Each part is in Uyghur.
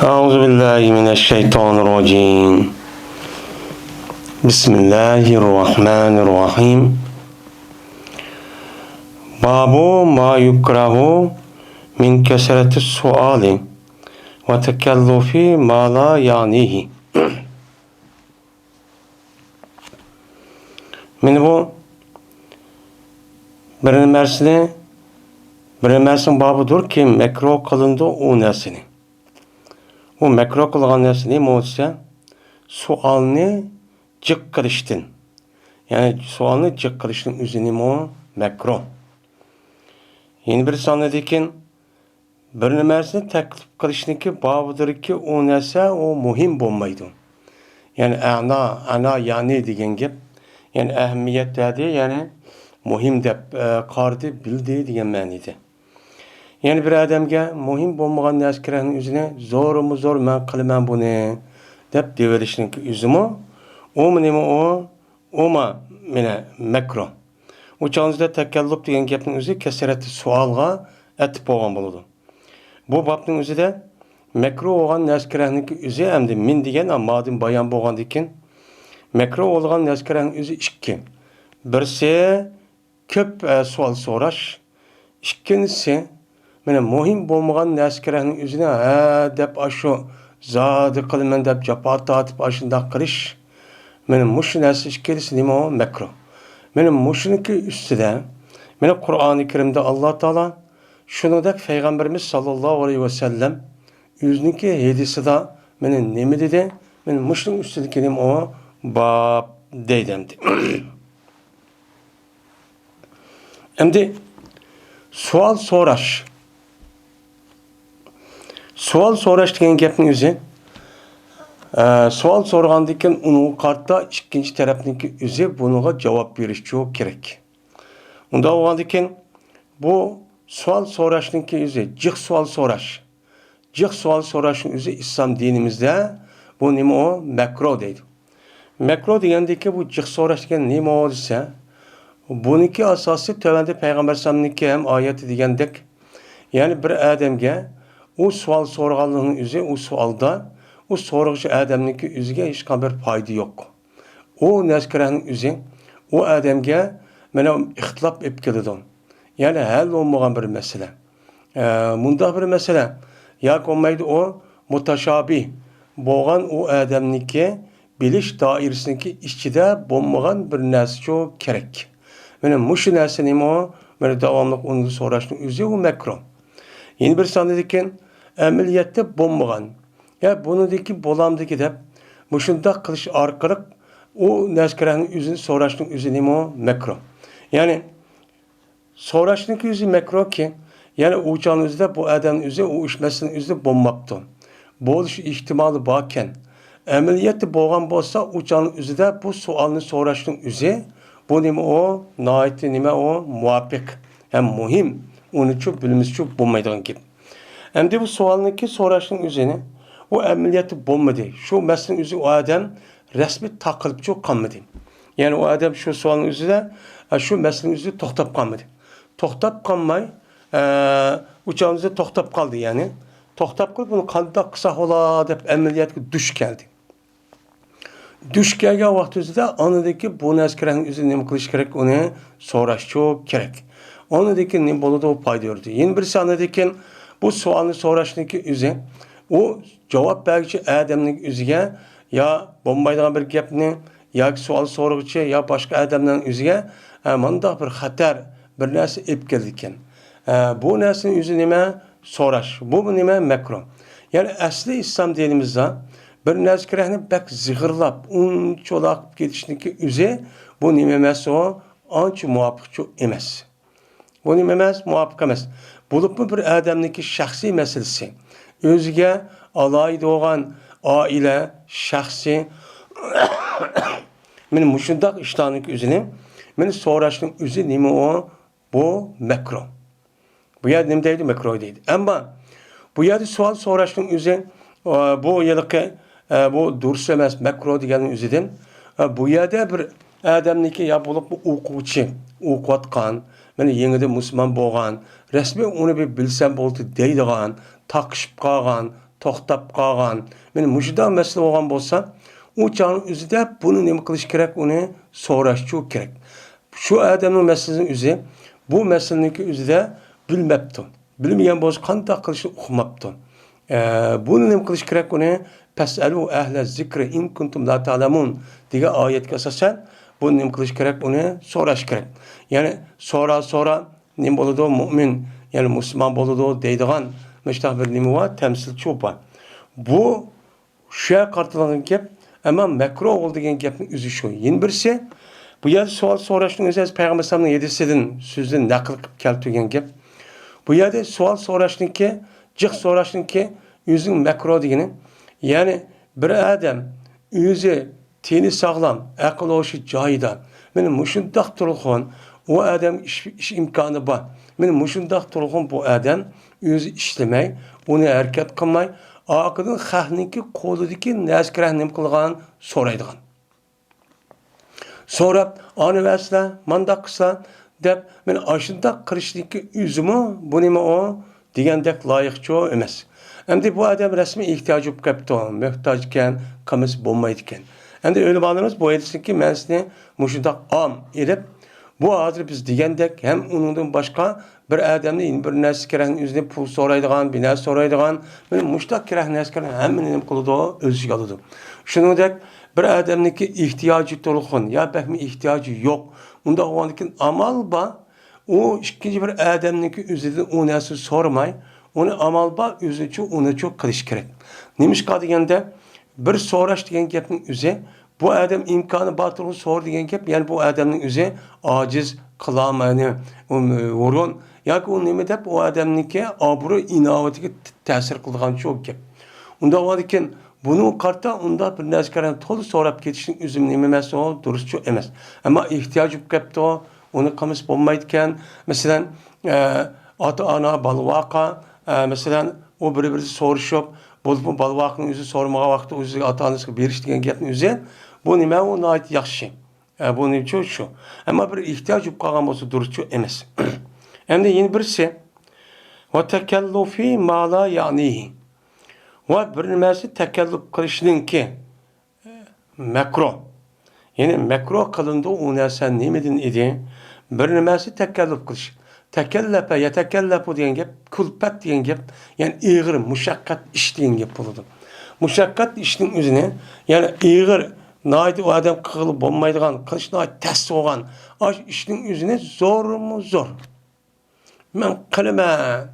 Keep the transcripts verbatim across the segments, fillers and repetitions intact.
أعوذ بالله من الشيطان الرجيم. بسم الله الرحمن الرحيم. باب ما يكره من كثرة السؤال وتكلف ما لا يعنيه. مانا بۇ بىر نەرسىنى، بىر نەرسىنىڭ بابىدۇركى، مەكرۇھ قىلىنىدۇ ئۇ نەرسىنى. ئۇ مەكرۇھ قىلغان نەرسە نېمە دېسە، سوئالنى جىق قىلىشتىن. يەنى سوئالنى جىق قىلىشنىڭ ئۆزى نېمە؟ مەكرۇھ. يەنە بىر سانىدىكىن بىر نەرسىنى تەكلىپ قىلىشنىڭكى بابىدۇركى، ئۇ نەرسە ئۇ مۇھىم بولمايدۇ. يەنى ئەنا، ئەنا، يەنى دېگەن گەپ. يەنى ئەھمىيەت بەردى، يەنى مۇھىم دەپ، ئە، قارىدى، بىلدى دېگەن مەنىدە. يەنى بىر ئادەمگە مۇھىم بولمىغان نەرسە كېرەكنىڭ ئۆزىنى زورمۇ زور مەن قىلىمەن بۇنى دەپ دېۋېلىشنىڭكى ئۆزىمۇ، ئۇمۇ نېمە ئۇ؟ ئۇمۇ مانا مەكرۇھ. ئۇ چاغىمىزدا تەكەللۇپ دېگەن گەپنىڭ ئۆزى كەسرەتى سوئالغا ئەتىپ بولغان بولىدۇ. بۇ بابنىڭ ئۆزىدە مەكرۇھ بولغان نەرسە كېرەكنىڭكى ئۆزى ئەمدى مىن دېگەن مادىن بايان بولغاندىكىن، مەكرۇھ بولغان نەرسە كېرەكنىڭ ئۆزى ئىككى. بىرسى، كۆپ، ئە، سوئال سوراش. ئىككىنچىسى، مانا مۇھىم بولمىغان نەرسە كېرەكنىڭ ئۆزىنى ھە دەپ، ئاشۇ زادى قىلىمەن دەپ جاپا تارتىپ ئاشۇنداق قىلىش. مانا مۇشۇ نەرسە ئىككىلىسى نېمە؟ مەكرۇھ. مانا مۇشۇنىڭكى ئۈستىدە، مانا قۇرئانى كەرىمدە ئاللا تائالا، شۇنىڭدەك پەيغەمبىرىمىز ساللاللاھۇ ئەلەيھى ۋەسەللەم ئۆزىنىڭكى ھەدىسىدە مانا نېمە دېدى؟ مانا مۇشۇنىڭ ئۈستىدىكى نېمە ئۇ؟ باب دەيدۇ ئەمدى. ئەمدى سوئال سوراش. سوئال سوراش دېگەن گەپنىڭ ئۆزى، ئە، سوئال سورىغاندىن كېيىن ئۇنىڭغا قارىتا ئىككىنچى تەرەپنىڭكى ئۆزى بۇنىڭغا جاۋاب بېرىشى كېرەك. ئۇنداق بولغاندىن كېيىن بۇ سوئال سوراشنىڭكى ئۆزى، جىق سوئال سوراش. جىق سوئال سوراشنىڭ ئۆزى ئىسلام دىنىمىزدە بۇ نېمە ئۇ؟ مەكرۇھ دەيدۇ. مەكرۇھ دېگەندىكى بۇ جىق سوراش دېگەن نېمە ئۇ دېسە، بۇنىڭكى ئاساسى تۆۋەندە پەيغەمبەر ئەلەيھىسسالامنىڭكى ھەم ئايەتى دېگەندەك، يەنى بىر ئادەمگە ئۇ سوئال سورىغانلىقىنىڭ ئۆزى، ئۇ سوئالدا ئۇ سورىغۇچى ئادەمنىڭكى ئۆزىگە ھېچقانداق بىر پايدا يوق. ئۇ نەرسە كېرەكنىڭ ئۆزى ئۇ ئادەمگە مانا ئىختىلاپ ئېلىپ كېلىدۇ. يەنى ھەل بولمىغان بىر مەسىلە. ئە، مۇنداق بىر مەسىلە ياكى بولمايدۇ، ئۇ مۇتەشابىھ بولغان ئۇ ئادەمنىڭكى بىلىش دائىرىسىنىڭكى ئىچىدە بولمىغان بىر نەرسىچۇ كېرەك. مانا مۇشۇ نەرسە نېمە ئۇ؟ مانا داۋاملىق ئۇنى سوراشنىڭ ئۆزى ئۇ مەكرۇھ. يەنە بىر ساندىكىن ئەمەلىيەتتە بولمىغان، يا بۇنىڭدىكى بولامدىكى دەپ مۇشۇنداق قىلىش ئارقىلىق ئۇ نەرسە كېرەكنىڭ ئۆزىنى سوراشنىڭ ئۆزى نېمە ئۇ؟ مەكرۇھ. يەنى سوراشنىڭكى ئۆزى مەكرۇھكى، يەنى ئۇ چاغنىڭ ئۆزىدە بۇ ئادەمنىڭ ئۆزى ئۇ ئىش مەسىلىنىڭ ئۆزىدە بولماپتۇ. بولۇش ئېھتىمالى باركەن. ئەمەلىيەتتە بولغان بولسا، ئۇ چاغنىڭ ئۆزىدە بۇ سوئالنى سوراشنىڭ ئۆزى، بۇ نېمە ئۇ؟ ناھايىتى نېمە ئۇ؟ مۇۋاپىق ھەم مۇھىم. ئۇنىچۇ بىلمىسىچۇ بولمايدىغان گەپ. ئەمدى بۇ سوئالنىڭكى سوراشنىڭ ئۆزىنى، ئۇ ئەمەلىيەتتە بولمىدى. شۇ مەسىلىنىڭ ئۆزى ئۇ ئادەم رەسمىي تاقىلىپچۇ قالمىدى. يەنى ئۇ ئادەم شۇ سوئالنىڭ ئۆزىدە، ئە، شۇ مەسىلىنىڭ ئۆزىدە توختاپ قالمىدى. توختاپ قالماي، ئە، ئۇ چاغنىڭ ئۆزىدە توختاپ قالدى، يەنى. توختاپ قېلىپ، بۇنى قانداق قىلساق بولا دەپ ئەمەلىيەتكە دۇچ كەلدى. دۇچ كەلگەن ۋاقتىمىزدا ئاندىكىن بۇ نەرسە كېرەكنىڭ ئۆزى نېمە قىلىش كېرەك؟ ئۇنى سوراشچۇ كېرەك. ئاندىكىن نېمە بولىدۇ؟ پايدا بېرىدۇ. يەنە بىرسى ئاندىكىن بۇ سوئالنى سوراشنىڭكى ئۆزى، ئۇ جاۋاب بەرگۈچى ئادەمنىڭ ئۆزىگە يا بولمايدىغان بىر گەپنى ياكى سوئال سورىغۇچى يا باشقا ئادەمنىڭ ئۆزىگە، ئە، مۇنداق بىر خەتەر، بىر نەرسە ئېلىپ كېلىدىكەن. ئە، بۇ نەرسىنىڭ ئۆزى نېمە؟ سوراش. بۇمۇ نېمە؟ مەكرۇھ. يەنى ئەسلى ئىسلام دىنىمىزدا بىر نەرسە كېرەكنى بەك زىغىرلاپ، ئۇنچىۋالا قىلىپ كېتىشنىڭكى ئۆزى، بۇ نېمە ئەمەس ئۇ؟ ئانچە مۇۋاپىقچۇ ئەمەس. بۇ نېمە ئەمەس؟ مۇۋاپىق ئەمەس. بولۇپمۇ بىر ئادەمنىڭكى شەخسىي مەسىلىسى، ئۆزىگە ئالاھىدە بولغان ئائىلە، شەخسىي، مانا مۇشۇنداق ئىشلارنىڭكى ئۆزىنى، مانا سوراشنىڭ ئۆزى نېمە ئۇ؟ بۇ مەكرۇھ. بۇ يەردە نېمە دەيدۇ؟ مەكرۇھ دەيدۇ. ئەمما بۇ يەردە سوئال سوراشنىڭ ئۆزى، ئە، بۇ ھېلىقى، ئە، بۇ دۇرۇس ئەمەس، مەكرۇھ دېگەننىڭ ئۆزىدىن، ئە، بۇ يەردە بىر ئادەمنىڭكى يا بولۇپمۇ ئوقۇغۇچى، ئوقۇۋاتقان، مانا يېڭىدىن مۇسۇلمان بولغان، رەسمىي ئۇنى بىر بىلسەم بولدى دەيدىغان، تاقىشىپ قالغان، توختاپ قالغان. مانا مۇشۇنداق مەسىلە بولغان بولسا، ئۇ چاغنىڭ ئۆزىدە بۇنى نېمە قىلىش كېرەك؟ ئۇنى سوراشچۇ كېرەك. شۇ ئادەمنىڭ مەسىلىنىڭ ئۆزى بۇ مەسىلىنىڭكى ئۆزىدە بىلمەپتۇ. بىلمىگەن بولسا قانداق قىلىشنى ئۇقماپتۇ. ئە، بۇنى نېمە قىلىش كېرەك ئۇنى؟ «پەسئەلۇ ئەھلە زىكرى ئىن كۇنتۇم لا تەلەمۇن» دېگەن ئايەتكە ئاساسەن بۇنى نېمە قىلىش كېرەك؟ ئۇنى سوراش كېرەك. يەنى سورا، سورا، نېمە بولىدۇ؟ مۇئمىن، يەنى مۇسۇلمان بولىدۇ دەيدىغان مۇشۇنداق بىر نېمە بار، تەمسىلچۇ بار. بۇ شۇ يەرگە قارىتىلغان گەپ، ئەمما مەكرۇھ بولىدىغان گەپنىڭ ئۆزى شۇ. يەنە بىرسى، بۇ يەردە سوئال سوراشنىڭ ئۆزى ھەزرىتى پەيغەمبەر ئەلەيھىسسالامنىڭ ھەدىسىدىن، سۆزىدىن نەقىل قىلىپ كەلتۈرگەن گەپ. بۇ يەردە سوئال سوراشنىڭكى، جىق سوراشنىڭكى ئۆزىنىڭ مەكرۇھ دېگىنى، يەنى بىر ئادەم ئۆزى تېنى ساغلام، ئەقىل ھوشى جايىدا. مانا مۇشۇنداق تۇرغۇن، ئۇ ئادەم ئىش، ئىش ئىمكانى بار. مانا مۇشۇنداق تۇرغۇن بۇ ئادەم ئۆزى ئىشلىمەي، ئۇنى ھەرىكەت قىلماي، ئارقىدىن خەقنىڭكى قولىدىكى نەرسىگە نېمە قىلغان سورايدىغان. سوراپ، ئانى بەرسىلە، مانداق قىلسىلا دەپ، مانا ئاشۇنداق قىلىشنىڭكى ئۆزىمۇ بۇ نېمە ئۇ؟ دېگەندەك لايىقچۇ ئەمەس. ئەمدى بۇ ئادەم رەسمىي ئېھتىياجى بولۇپ كەپتۇ، موھتاج ئىكەن، قىلمىسا بولمايدىكەن. ئەمدى ئۆلىمالىرىمىز بۇ ھەدىسنىڭكى مەنىسىنى مۇشۇنداق ئام ئېلىپ، بۇ ھازىر بىز دېگەندەك ھەم ئۇنىڭدىن باشقا بىر ئادەمنى يەنە بىر نەرسە كېرەكنى ئۆزىنى پۇل سورايدىغان، بىر نەرسە سورايدىغان، مانا مۇشۇنداق كېرەك نەرسە كېرەك ھەممىنى نېمە قىلىدۇ؟ ئۆز ئىچىگە ئالىدۇ. شۇنىڭدەك بىر ئادەمنىڭكى ئېھتىياجى تولغان يا بەكمۇ ئېھتىياجى يوق. ئۇنداق بولغاندىكىن ئامال بار، ئۇ ئىككىنچى بىر ئادەمنىڭكى ئۆزىدىن ئۇ نەرسىنى سورىماي، ئۇنى ئامال بار ئۆزىچۇ ئۇنىچۇ قىلىش كېرەك. نېمىشقا دېگەندە، بىر سوراش دېگەن گەپنىڭ ئۆزى، بۇ ئادەم ئىمكانى بار تۇرغۇ سور دېگەن گەپ، يەنى بۇ ئادەمنىڭ ئۆزى ئاجىز، قىلالمايدۇ، ھۇرۇن ياكى ئۇ نېمە دەپ ئۇ ئادەمنىڭكى ئابرۇي ئىناۋىتىگە تەسىر قىلىدىغان شۇ گەپ. ئۇنداق بولغاندىكىن بۇنىڭغا قارىتا ئۇنداق بىر نەرسە كەرەن تولا سوراپ كېتىشنىڭ ئۆزى نېمە ئەمەس، ئۇ دۇرۇسچۇ ئەمەس. ئەمما ئېھتىياج بولۇپ كەپتۇ، ئۇنى قىلمىسا بولمايدىكەن. مەسىلەن، ئە، ئاتا-ئانا، بالا-ۋاقا، ئە، مەسىلەن، ئۇ بىر-بىرىدىن سورىشىپ، بولۇپمۇ بالا-ۋاقىنىڭ ئۆزى سورىمىغان ۋاقىتتا ئۆزىگە ئاتا-ئانىسىغا بېرىش دېگەن گەپنىڭ ئۆزى، بۇ نېمە، ئۇ ناھايىتى ياخشى. ئە، بۇ نېمىچۇ شۇ. ئەمما بىر ئېھتىياج بولۇپ قالغان بولسا دۇرۇسچۇ ئەمەس. ئەمدى يەنە بىرسى، ۋە تەكەللۇفى ما لا يەنىھى. ۋە بىر نېمەسى تەكەللۇپ قىلىشنىڭكى مەكرۇھ. يەنى مەكرۇھ قىلىنىدۇ ئۇ نەرسە نېمىدىن ئىدى؟ بىر نېمەسى تەكەللۇپ قىلىش. تەكەللەپە، يەتەكەللەپۇ دېگەن گەپ، كۈلپەت دېگەن گەپ، يەنى ئېغىر مۇشەققەت ئىش دېگەن گەپ بولىدۇ. مۇشەققەت ئىشنىڭ ئۆزىنى، يەنى ئېغىر، ناھايىتى ئۇ ئادەم قىلغىلى بولمايدىغان، قىلىش ناھايىتى تەس بولغان، ئاشۇ ئىشنىڭ ئۆزىنى زورمۇ زور، مەن قىلىمەن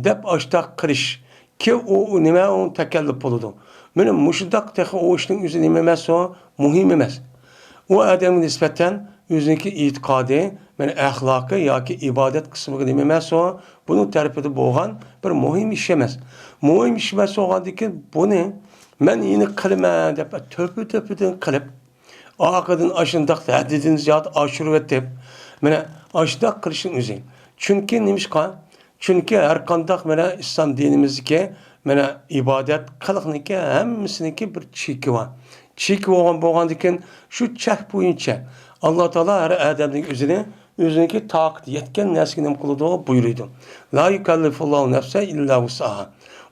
دەپ ئاشتاق قىلىش. كى ئۇ، ئۇ نېمە، ئۇ تەكەللۇپ بولىدۇ. مانا مۇشۇنداق تېخى ئۇ ئىشنىڭ ئۆزى نېمە ئەمەس، ئۇ مۇھىم ئەمەس. ئۇ ئادەمگە نىسبەتەن ئۆزىنىڭكى ئېتىقادى، مانا ئەخلاقى ياكى ئىبادەت قىسمىغا نېمە ئەمەس، ئۇ بۇنىڭ تەرىپىدە بولغان بىر مۇھىم ئىش ئەمەس. مۇھىم ئىش ئەمەس بولغاندىن كېيىن بۇنى مەن يەنە قىلىمەن دەپ تۆپە-تۆپىدىن قىلىپ، ئارقىدىن ئاشۇنداق ھەددىدىن زىيادە ئاشۇرۇۋېتىپ، مانا ئاشۇنداق قىلىشنىڭ ئۆزى. چۈنكى نېمىشقا؟ چۈنكى ھەر قانداق مانا ئىسلام دىنىمىزدىكى مانا ئىبادەت قىلىقنىڭكى ھەممىسىنىڭكى بىر چېكى بار. چېكى بولغان، بولغاندىكىن شۇ چەك بويىچە ئاللا تائالا ھەر ئادەمنىڭ ئۆزىنى ئۆزىنىڭكى تاقىتى يەتكەن نەرسىگە نېمە قىلىدۇ؟ بۇيرۇيدۇ. لا يۇكەللىفۇللاھۇ نەفسەن ئىللا ۋۇسئەھا.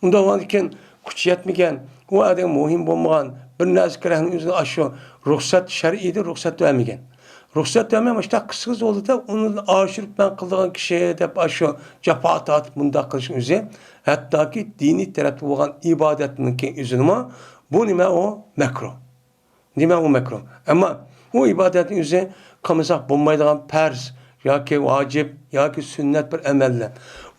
ئۇنداق بولغاندىكىن كۈچى يەتمىگەن، ئۇ ئادەمگە مۇھىم بولمىغان بىر نەرسە كېرەكنىڭ ئۆزىنى ئاشۇ رۇخسەت شەرئىيدە رۇخسەت بەرمىگەن. رۇخسەت بەرمەي مۇشۇنداق قىلسىڭىز بولىدۇ دەپ، ئۇنى ئاشۇرۇپ مەن قىلىدىغان كىشى دەپ ئاشۇ جاپا تارتىپ مۇنداق قىلىشنىڭ ئۆزى، ھەتتاكى دىنىي تەرەپتە بولغان ئىبادەتنىڭكى ئۆزىنىمۇ بۇ نېمە ئۇ؟ مەكرۇھ. دېمەك، ئۇ مەكرۇھ. ئەمما ئۇ ئىبادەتنى ئۆزى قىلمىساق بولمايدىغان پەرز ياكى ۋاجىپ ياكى سۈننەت بىر ئەمەللەر.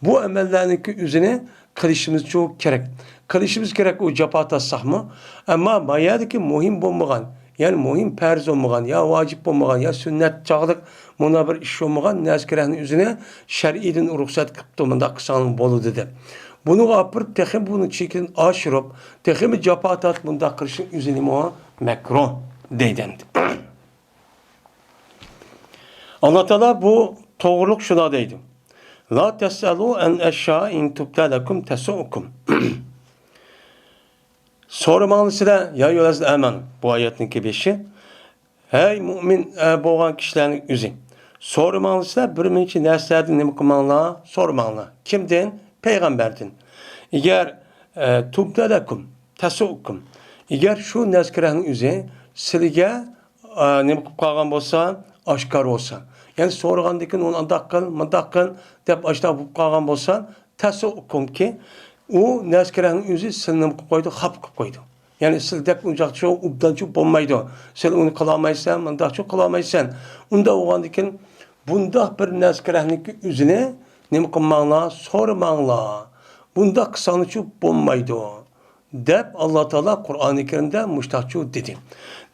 بۇ ئەمەللەرنىڭكى ئۆزىنى قىلىشىمىزچۇ كېرەك. قىلىشىمىز كېرەك ئۇ جاپا تارتساقمۇ. ئەمما ما يەردىكى مۇھىم بولمىغان، يەنى مۇھىم پەرز بولمىغان، يا ۋاجىپ بولمىغان، يا سۈننەت چاغلىق مۇنداق بىر ئىش بولمىغان نەرسە كېرەكنىڭ ئۆزىنى شەرئىيدىن رۇخسەت قىپتۇ، مۇنداق قىلساڭلار بولىدۇ دەپ. بۇنىڭغا ئاپىرىپ تېخى بۇنى چېكىدىن ئاشۇرۇپ، تېخىمۇ جاپا تارتىپ مۇنداق قىلىشنىڭ ئۆزى نېمە؟ مەكرۇھ دەيدۇ ئەمدى. ئاللا تائالا بۇ توغرۇلۇق شۇنداق دەيدۇ. لا تسألوا عن أشياء إن تبد لكم تسؤكم. سورىماڭلار سىلەر، يا أيها الذين آمنوا، بۇ ئايەتنىڭكى بېشى. ھەي مۇئمىن، ئە، بولغان كىشىلەرنىڭ ئۆزى، سورىماڭلار سىلەر، بىر مۇنچە نەرسىلەردىن نېمە قىلماڭلار، سورىماڭلار. كىمدىن؟ پەيغەمبەردىن. ئەگەر ئە، تۇبدە لەكۇم تەسۇئكۇم. ئەگەر شۇ نەسكىرەھنىڭ ئۆزى سىلىگە، ئە، نېمە قىلىپ قالغان بولسا، ئاشكارا بولسا، يەنى سورىغاندىكىن ئۇنى ئانداق قىل، مۇنداق قىل دەپ ئاشۇنداق بولۇپ قالغان بولسا، تەسۇئكۇمكى، ئۇ نەسكىرەھنىڭ ئۆزى سىلىنى نېمە قىلىپ قويىدۇ، خاپا قىلىپ قويىدۇ. يەنى سىلدەك ئۇنچاقچە ئوبدانچە بولمايدۇ. سىل ئۇنى قىلالمايسەن، مۇنداقچە قىلالمايسەن. ئۇنداق بولغاندىكىن بۇنداق بىر نەسكىرەھنىڭكى ئۆزىنى نېمە قىلماڭلار، سورىماڭلار. بۇنداق قىلساڭلارچۇ بولمايدۇ، دەپ ئاللا تائالا قۇرئانى كەرىمدە مۇشتاقچۇ دېدى.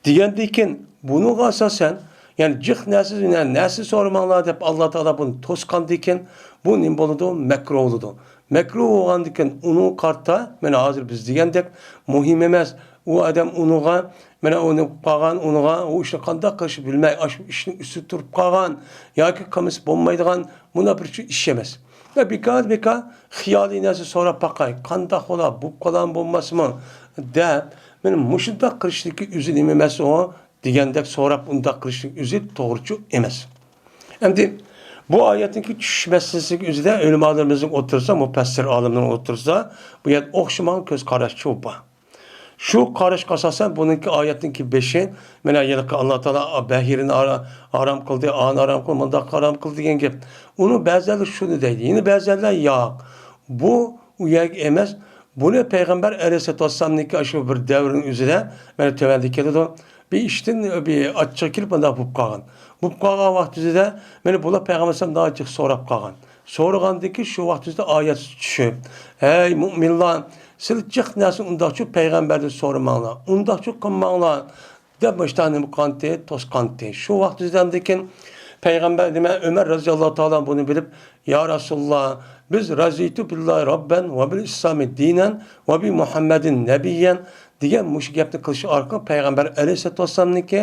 دېگەندىكىن بۇنىڭغا ئاساسەن، يەنى جىق نەرسە، نەرسە سورىماڭلار دەپ ئاللا تائالا بۇنى توسقاندىكىن بۇ نېمە بولىدۇ؟ مەكرۇ بولىدۇ. مەكرۇ بولغاندىكىن ئۇنىڭغا قارىتا، مانا ھازىر بىز دېگەندەك مۇھىم ئەمەس. ئۇ ئادەم ئۇنىڭغا، مانا ئۇنى قالغان، ئۇنىڭغا ئۇ ئىشنى قانداق قىلىشنى بىلمەي، ئاشۇ ئىشنىڭ ئۈستىدە تۇرۇپ قالغان ياكى قىلمىسا بولمايدىغان مۇنداق بىر ئىش ئەمەس. ۋە بىكار، بىكار خىيالىي نەرسە سوراپ باقاي، قانداق بولا، بوپ قالامۇ بولماسمۇ دەپ، مانا مۇشۇنداق قىلىشنىڭكى ئۆزى نېمە ئەمەس ئۇ دېگەندەك سوراپ ئۇنداق قىلىشنىڭ ئۆزى توغرىچۇ ئەمەس. ئەمدى بۇ ئايەتنىڭكى چۈشۈش مەسىلىسىنىڭ ئۆزىدە ئۆلىمالىرىمىزنىڭ ئوتتۇرىسىدا، مۇپەسسىر ئالىملارنىڭ ئوتتۇرىسىدا بۇ يەردە ئوخشىمىغان كۆز قاراشچۇ بار. شۇ قاراشقا ئاساسەن بۇنىڭكى ئايەتنىڭكى بېشى، مانا ھېلىقى ئاللا تائالا بەھىرىنى ھارا-، ھارام قىلدى، ئانى ھارام قىلدى، مۇنداق ھارام قىلدى دېگەن گەپ. ئۇنى بەزىلەر شۇنى دەيدۇ، يەنە بەزىلەر ياق. بۇ ئۇ يەرگە ئەمەس، بۇنى پەيغەمبەر ئەلەيھىسسالاتۇ ۋەسسالامنىڭكى شۇ بىر دەۋرىنىڭ ئۆزىدە، مانا تۆۋەندە كېلىدۇ. بىر ئىشتىن بىر ئاچچىقى كېلىپ مۇنداق بولۇپ قالغان. بولۇپ قالغان ۋاقتى ئۆزىدە، مانا بۇلار پەيغەمبەر ئەلەيھىسسالامدىن جىق سوراپ قالغان. سورىغاندىكى شۇ ۋاقتى ئۆزىدە ئايەت چۈشۈپ، ھەي مۆمىنلار، سىلەر جىق نەرسىنى ئۇنداقچۇ پەيغەمبەردىن سورىماڭلار، ئۇنداقچۇ قىلماڭلار دەپ مۇشۇنداق نېمە قىلغانتى، توسقانتى. شۇ ۋاقتى ئۆزىدە ئاندىن كېيىن پەيغەمبەر نېمە، ئۆمەر رەزىياللاھۇ تائالا بۇنى بىلىپ، يا رەسۇلاللا، بىز رەزىيتۇ بىللاھى رەببەن ۋە بىل ئىسلامى دىنەن ۋە بى مۇھەممەدىن نەبىييەن دېگەن مۇشۇ گەپنى قىلىش ئارقىلىق پەيغەمبەر ئەلەيھىسسالاتۇ ۋەسسالامنىڭكى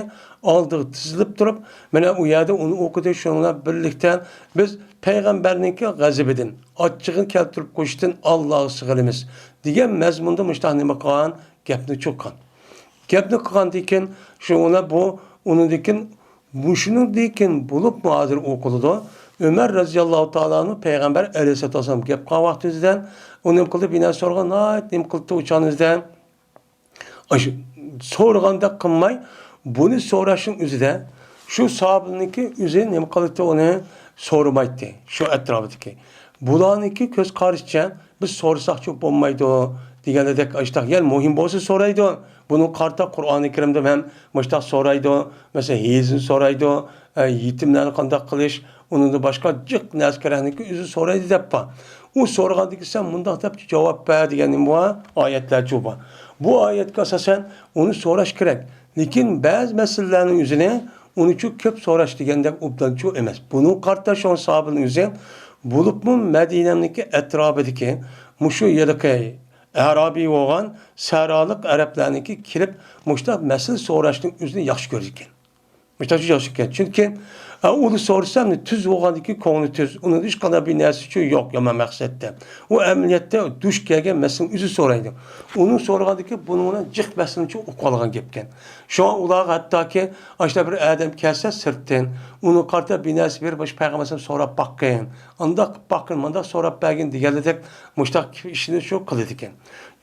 ئالدىغا تىزىلىپ تۇرۇپ، مانا ئۇ يەردە ئۇنى ئوقۇدى، شۇنىڭ بىلەن بىرلىكتە بىز پەيغەمبەرنىڭكى غەزىپىدىن، ئاچچىقىنى كەلتۈرۈپ قويۇشتىن ئاللاغا سىغىنىمىز دېگەن مەزمۇندا مۇشۇنداق نېمە قىلغان، گەپنى چۇققان. گەپنى قىلغاندىن كېيىن، شۇڭا بۇ، ئۇنىڭدىن كېيىن، مۇشۇنىڭدىن كېيىن بولۇپمۇ ھازىر ئوقۇلىدۇ. ئۆمەر رەزىياللاھۇ تائالا ئەنھۇ پەيغەمبەر ئەلەيھىسسالاتۇ ۋەسسالام گەپ قىلغان ۋاقتىمىزدىن ئۇنى نېمە قىلدى، بىنا سورىغان، ناھايىتى نېمە قىلدى ئۇ چاغنىڭىزدا. ئاشۇ سورىغاندەك قىلماي، بۇنى سوراشنىڭ ئۆزىدە شۇ ساھابىنىڭكى ئۆزى نېمە قىلاتتى، ئۇنى سورىمايتتى شۇ ئەتراپىدىكى. بۇلارنىڭكى كۆز قارىشىچە بىز سورىساقچۇ بولمايدۇ دېگەندەك، ئاشتاق يەنە مۇھىم بولسا سورايدۇ. بۇنىڭغا قارىتا قۇرئانى كەرىمدە ھەم مۇشتاق سورايدۇ. مەسىلەن، ھېيزنى سورايدۇ، ئە، يېتىملەرنى قانداق قىلىش، ئۇنىڭدىن باشقا جىق نەسكىرەھنىڭكى ئۆزى سورايدۇ دەپ بار. ئۇ سورىغاندىن كېيىن سەن مۇنداق دەپ جاۋاب بەر دېگەن نېمە بار؟ ئايەتلەرچۇ بار. بۇ ئايەتكە ئاساسەن ئۇنى سوراش كېرەك. لېكىن بەزى مەسىلىلەرنىڭ ئۆزىنى ئۇنىچۇ كۆپ سوراش دېگەندەك ئوبدانچۇ ئەمەس. بۇنىڭغا قارىتا شۇڭا ساھابىنىڭ ئۆزى، بولۇپمۇ مەدىنەنىڭكى ئەتراپىدىكى مۇشۇ ھېلىقى ئەرابىي بولغان سەھرالىق ئەرەبلەرنىڭكى كېلىپ مۇشۇنداق مەسىلە سوراشنىڭ ئۆزىنى ياخشى كۆرىدىكەن. مۇشۇنداق ياخشى ئىكەن. چۈنكى، ئە، ئۇنى سورىسا، تۈز بولغاندىكى كۆڭلى تۈز. ئۇنىڭدا ھېچقانداق بىر نەرسىچۇ يوق يامان مەقسەتتە. ئۇ ئەمەلىيەتتە دۇچ كەلگەن مەسىلىنىڭ ئۆزى سورايدۇ. ئۇنىڭ سورىغاندىكى بۇنىڭ بىلەن جىق مەسىلىنىچۇ ئوقۇۋالغان گەپكەن. شۇڭا ئۇلارغا ھەتتاكى ئاشۇنداق بىر ئادەم كەلسە سىرتتىن، ئۇنىڭغا قارىتا بىر نەرسە بېرىپ، ئاشۇ پەيغەمبەر ئەلەيھىسسالام سوراپ باققىن، ئانداق قىلىپ باققىن، مانداق سوراپ بەرگىن دېگەنلىدەك مۇشۇنداق ئىشنى شۇ قىلىدىكەن.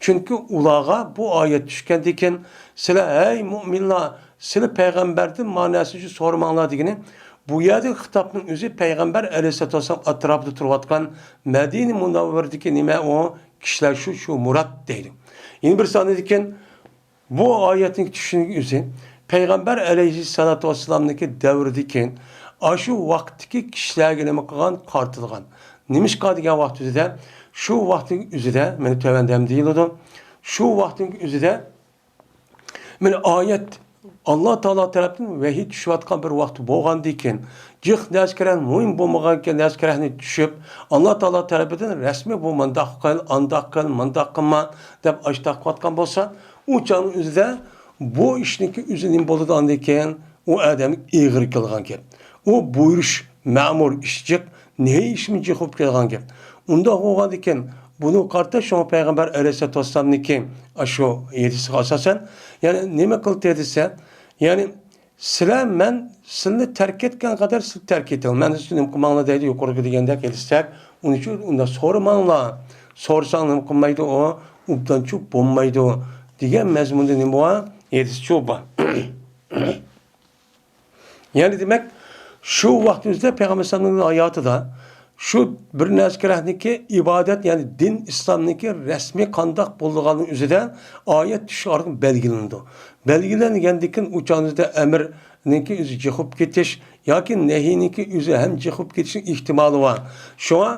چۈنكى ئۇلارغا بۇ ئايەت چۈشكەندىكىن، سىلەر، ھەي مۆمىنلار، سىلى پەيغەمبەردىن ما نەرسىنى سورىماڭلار دېگىنى، بۇ يەردىكى خىتابنىڭ ئۆزى پەيغەمبەر ئەلەيھىسسالاتۇ ۋەسسالام ئەتراپىدا تۇرۇۋاتقان مەدىنە مۇنەۋۋەرىدىكى نېمە ئۇ كىشىلەر شۇ، شۇ مۇراد دەيدۇ. يەنە بىر سانىدىكىن بۇ ئايەتنىڭ چۈشۈشىنىڭ ئۆزى پەيغەمبەر ئەلەيھىسسالاتۇ ۋەسسالامنىڭكى دەۋرىدىكى ئاشۇ ۋاقىتتىكى كىشىلەرگە نېمە قىلغان؟ قارىتىلغان. نېمىشقا دېگەن ۋاقىت ئۆزىدە، شۇ ۋاقىتنىڭ ئۆزىدە، مانا تۆۋەندە ھەم دېيىلىدۇ، شۇ ۋاقىتنىڭ ئۆزىدە مانا ئايەت، ئاللا تائالا تەرەپتىن ۋەھىي چۈشۈۋاتقان بىر ۋاقىت بولغاندىكىن، جىق نەسكىرەھ مۇھىم بولمىغانكەن، نەسكىرەھنى چۈشۈپ، ئاللا تائالا تەرىپىدىن رەسمىي بۇ مۇنداق قىل، ئانداق قىل، مۇنداق قىلما دەپ ئاشتاق قىلىۋاتقان بولسا، ئۇ چاغنىڭ ئۆزىدە بۇ ئىشنىڭكى ئۆزى نېمە بولىدۇ ئاندىن كېيىن؟ ئۇ ئادەمگە ئېغىر كېلىدىغان گەپ. ئۇ بۇيرۇش، مەمۇر ئىش جىق، نەھىي ئىشمۇ جىق بولۇپ كېلىدىغان گەپ. ئۇنداق بولغاندىكىن، بۇنىڭغا قارىتا شۇڭا پەيغەمبەر ئەلەيھىسسالاتۇ ۋەسسالامنىڭكى ئاشۇ ھەدىسىگە ئاساسەن، يەنى نېمە قىلدى دېسە، يەنى سىلەر، مەن سىلىنى تەرك ئەتكەن قەدەر سىلەر تەرك ئېتىڭ. مەن سىزنى نېمە قىلماڭلار دەيدۇ يۇقىرىقى دېگەندەك ھەدىستەك. ئۇنىڭ ئۈچۈن ئۇنداق سورىماڭلار. سورىساڭ نېمە قىلمايدۇ ئۇ؟ ئوبدانچۇ بولمايدۇ دېگەن مەزمۇندا نېمە بار؟ ھەدىسچۇ بار. يەنى دېمەك، شۇ ۋاقتىمىزدا پەيغەمبەر ئەلەيھىسسالامنىڭ ھاياتىدا شۇ بىر نەرسە كېرەكنىكى ئىبادەت، يەنى دىن ئىسلامنىڭكى رەسمىي قانداق بولىدىغانلىقى ئۆزىدە ئايەت چۈشۈش ئارقىلىق بەلگىلىنىدۇ. بەلگىلەنگەندىن كېيىن ئۇ چاغدا ئەمرنىڭكى ئۆزى جىق بولۇپ كېتىش ياكى نەھىينىڭكى ئۆزى ھەم جىق بولۇپ كېتىشنىڭ ئېھتىمالى بار. شۇڭا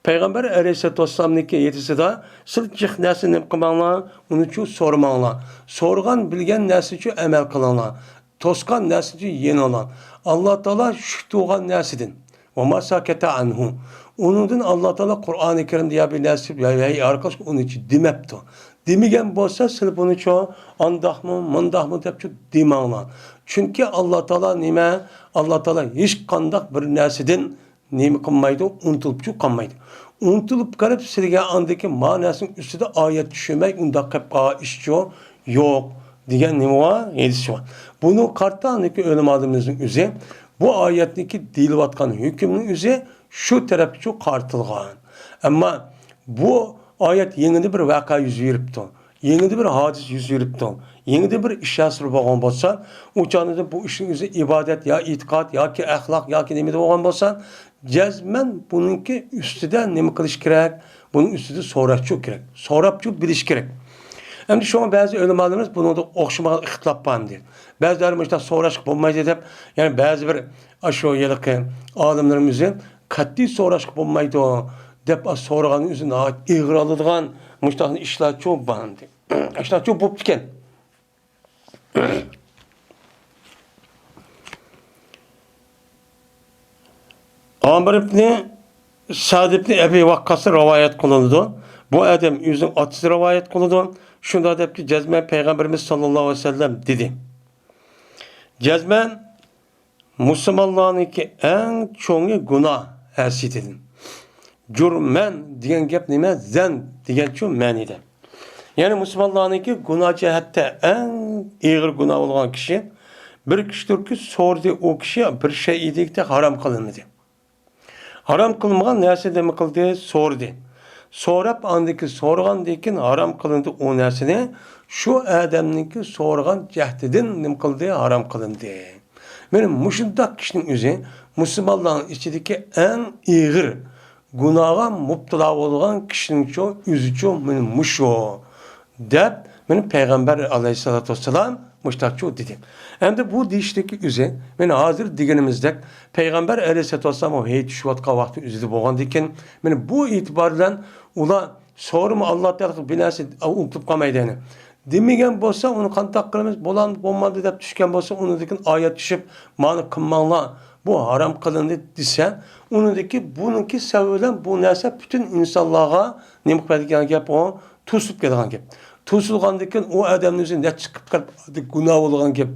پەيغەمبەر ئەلەيھىسسالاتۇ ۋەسسالامنىڭكى ھەدىسىدا سىلى جىق نەرسىنى نېمە قىلماڭلار، ئۇنىچۇ سورىماڭلار. سورىغان، بىلگەن نەرسىچۇ ئەمەل قىلىڭلار. توسقان نەرسىچۇ يېنىڭلار. ئاللا تائالا شۈك تۇغان نەرسىدىن. ۋەما ساكەتە ئەنھۇ. ئۇنىڭدىن ئاللا تائالا قۇرئانى كەرىمدە يا بىر نەرسە يا ۋەھىي ئارقىلىق ئۇنىچۇ دېمەپتۇ. دېمىگەن بولسا سىلى بۇنىچۇ ئانداقمۇ، مۇنداقمۇ دەپچۇ دېمەڭلار. چۈنكى ئاللا تائالا نېمە؟ ئاللا تائالا ھېچقانداق بىر نەرسىدىن نېمە قىلمايدۇ؟ ئۇنتۇلۇپچۇ قالمايدۇ. ئۇنتۇلۇپ قېلىپ سىلىگە ئاندىكى ماناسىنىڭ ئۈستىدە ئايەت چۈشۈرمەي ئۇنداق قىلىپ قالغان ئىشچۇ يوق دېگەن نېمە بار؟ ھەدىسى بار. بۇنىڭغا قارىتا ئاندىكى ئۆلىمالىرىمىزنىڭ ئۆزى بۇ ئايەتنىڭكى دېيىلىۋاتقان ھۆكۈمنىڭ ئۆزى شۇ تەرەپكىچۇ قارىتىلغان. ئەمما بۇ ئايەت يېڭىدىن بىر ۋەقە يۈز بېرىپتۇ. يېڭىدىن بىر ھادىسە يۈز بېرىپتۇ. يېڭىدىن بىر ئىش ھاسىل بولغان بولسا، ئۇ چاغدا بۇ ئىشنىڭ ئۆزى ئىبادەت يا ئېتىقاد ياكى ئەخلاق ياكى نېمىدە بولغان بولسا، جەزمەن بۇنىڭكى ئۈستىدە نېمە قىلىش كېرەك؟ بۇنىڭ ئۈستىدە سوراشچۇ كېرەك. سوراپچۇ بىلىش كېرەك. ئەمدى شۇڭا بەزى ئۆلىمالىرىمىز بۇنىڭدا ئوخشىمىغان ئىختىلاپ بار ئەمدى. بەزىلەر مۇشۇنداق سوراشقا بولمايدۇ دەپ، يەنە بەزى بىر ئاشۇ ھېلىقى ئالىملىرىمىز قەتئىي سوراشقا بولمايدۇ دەپ سورىغاننى ئۆزى ناھايىتى ئېغىر ئالىدىغان مۇشۇنداق ئىشلارچۇ بار ئەمدى. ئىشلارچۇ بوپتىكەن. ئامىر ئىبنى سەئد ئىبنى ئەبى ۋەققاستىن رىۋايەت قىلىنىدۇ. بۇ ئادەم ئۆزىنىڭ ئاتىسى رىۋايەت قىلىدۇ. شۇنداق دەپتۇ، جەزمەن پەيغەمبىرىمىز ساللاللاھۇ ئەلەيھى ۋەسەللەم دېدى. جەزمەن مۇسۇلمانلارنىڭكى ئەڭ چوڭى گۇناھ ھەسىيىتىدىن. جۇرمەن دېگەن گەپ نېمە؟ زەن دېگەنچۇ مەنىدە. يەنى مۇسۇلمانلارنىڭكى گۇناھ جەھەتتە ئەڭ ئېغىر گۇناھ بولغان كىشى، بىر كىشىدۇركى سورىدى، ئۇ كىشى بىر شەيئىدىكى ھارام قىلىنمىدى. ھارام قىلمىغان نەرسە نېمە قىلدى؟ سورىدى. سوراپ، ئاندىن كېيىن سورىغاندىن كېيىن ھارام قىلىندى ئۇ نەرسىنى، شۇ ئادەمنىڭكى سورىغان جەھىتىدىن نېمە قىلدى؟ ھارام قىلىندى. مانا مۇشۇنداق كىشىنىڭ ئۆزى مۇسۇلمانلارنىڭ ئىچىدىكى ئەڭ ئېغىر گۇناھقا مۇپتىلا بولغان كىشىنىڭچۇ ئۆزىچۇ مانا مۇشۇ دەپ، مانا پەيغەمبەر ئەلەيھىسسالاتۇ ۋەسسالام مۇشتاقچۇ دېدى. ئەمدى بۇ دېيىشتىكى ئۆزى، مانا ھازىر دېگىنىمىزدەك، پەيغەمبەر ئەلەيھىسسالاتۇ ۋەسسالام ۋەھىي چۈشۈۋاتقان ۋاقتى ئۆزىدە بولغاندىكىن، مانا بۇ ئېتىبار بىلەن ئۇلار سورىما، ئاللا تائالا بىر نەرسە ئۇنتۇپ قالمايدۇ يەنى. دېمىگەن بولسا، ئۇنى قانداق قىلىمىز؟ بولامدۇ، بولمامدۇ دەپ چۈشكەن بولسا، ئۇنىڭدىن كېيىن ئايەت چۈشۈپ، مانا قىلماڭلار، بۇ ھارام قىلىندى دېسە، ئۇنىڭدىن كېيىن بۇنىڭكى سەۋەبى بىلەن بۇ نەرسە پۈتۈن ئىنسانلارغا نېمە قىلىپ كېتىدىغان گەپ ئۇ؟ توسۇلۇپ كېتىدىغان گەپ. توسۇلغاندىن كېيىن ئۇ ئادەمنىڭ ئۆزى نەچچە قىلىپ قىلىپ گۇناھ بولغان گەپ.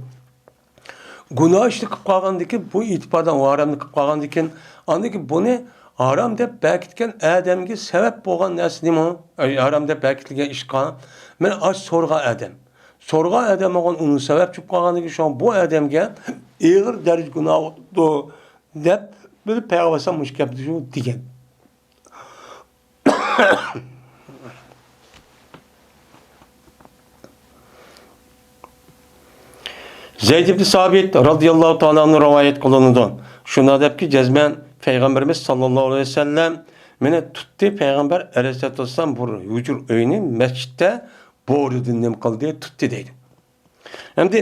گۇناھ ئىشنى قىلىپ قالغاندىن كېيىن، بۇ ئېتىباردىن ئۇ ھارامنى قىلىپ قالغاندىن كېيىن، ئاندىن كېيىن بۇنى ھارام دەپ بەكىتكەن ئادەمگە سەۋەب بولغان نەرسە نېمە؟ ئەي، ھارام دەپ بەكىتىلگەن ئىشقا، مانا ئاشۇ سورىغان ئادەم. سورىغان ئادەم بولغان ئۇنىڭ سەۋەبچى بولۇپ قالغاندىن كېيىن، شۇڭا بۇ ئادەمگە ئېغىر دەرىجە گۇناھ بولىدۇ دەپ، بىر پەيغەمبەر مۇشۇ گەپنى دېگەن. زەيد ئىبن سابىت رازىياللاھۇ تائالا ئەنھۇ رىۋايەت قىلىنىدۇ. شۇنداق دەپكى، جەزمەن پەيغەمبىرىمىز ساللاللاھۇ ئەلەيھى ۋەسەللەم مېنى تۇتتى، پەيغەمبەر ئەلەيھىسسالاتۇ ۋەسسالام بىر ھۇجرا ئۆينى مەسچىتتە بورىدىن نېمە قىلدى، تۇتتى دەيدۇ. ئەمدى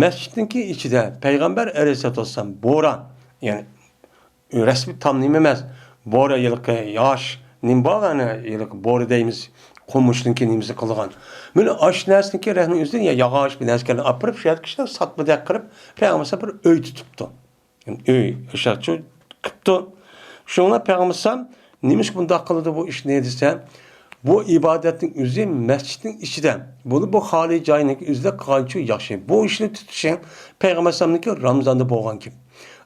مەسچىتنىڭكى ئىچىدە پەيغەمبەر ئەلەيھىسسالاتۇ ۋەسسالام بورا، يەنى رەسمىي تام نېمە ئەمەس، بورا ھېلىقى ياش نېمە بار، ئەنە ھېلىقى بورا دەيمىز، قومۇشنىڭكى نېمىسىنى قىلىدىغان. مانا ئاشۇ نەرسىنىڭكى رەھنىنىڭ ئۆزىدىن يا ياغاچ بىر نەرسە كەلگەن ئاپىرىپ، شۇ يەردىكى كىشىلەر ساتمىدەك قىلىپ، پەيغەمبەر بىر ئۆي تۇتۇپتۇ. ئۆي ئاشاقچە قىپتۇ. شۇڭا پەيغەمبەر نېمىشقا بۇنداق قىلىدۇ بۇ ئىشنى دېسە، بۇ ئىبادەتنىڭ ئۆزى مەسچىتنىڭ ئىچىدە، بۇنى بۇ خالىي جاينىڭ ئۆزىدە قىلغانچۇ ياخشى. بۇ ئىشنى تۇتۇشى پەيغەمبەر ئەلەيھىسسالامنىڭكى رامزاندا بولغان گەپ.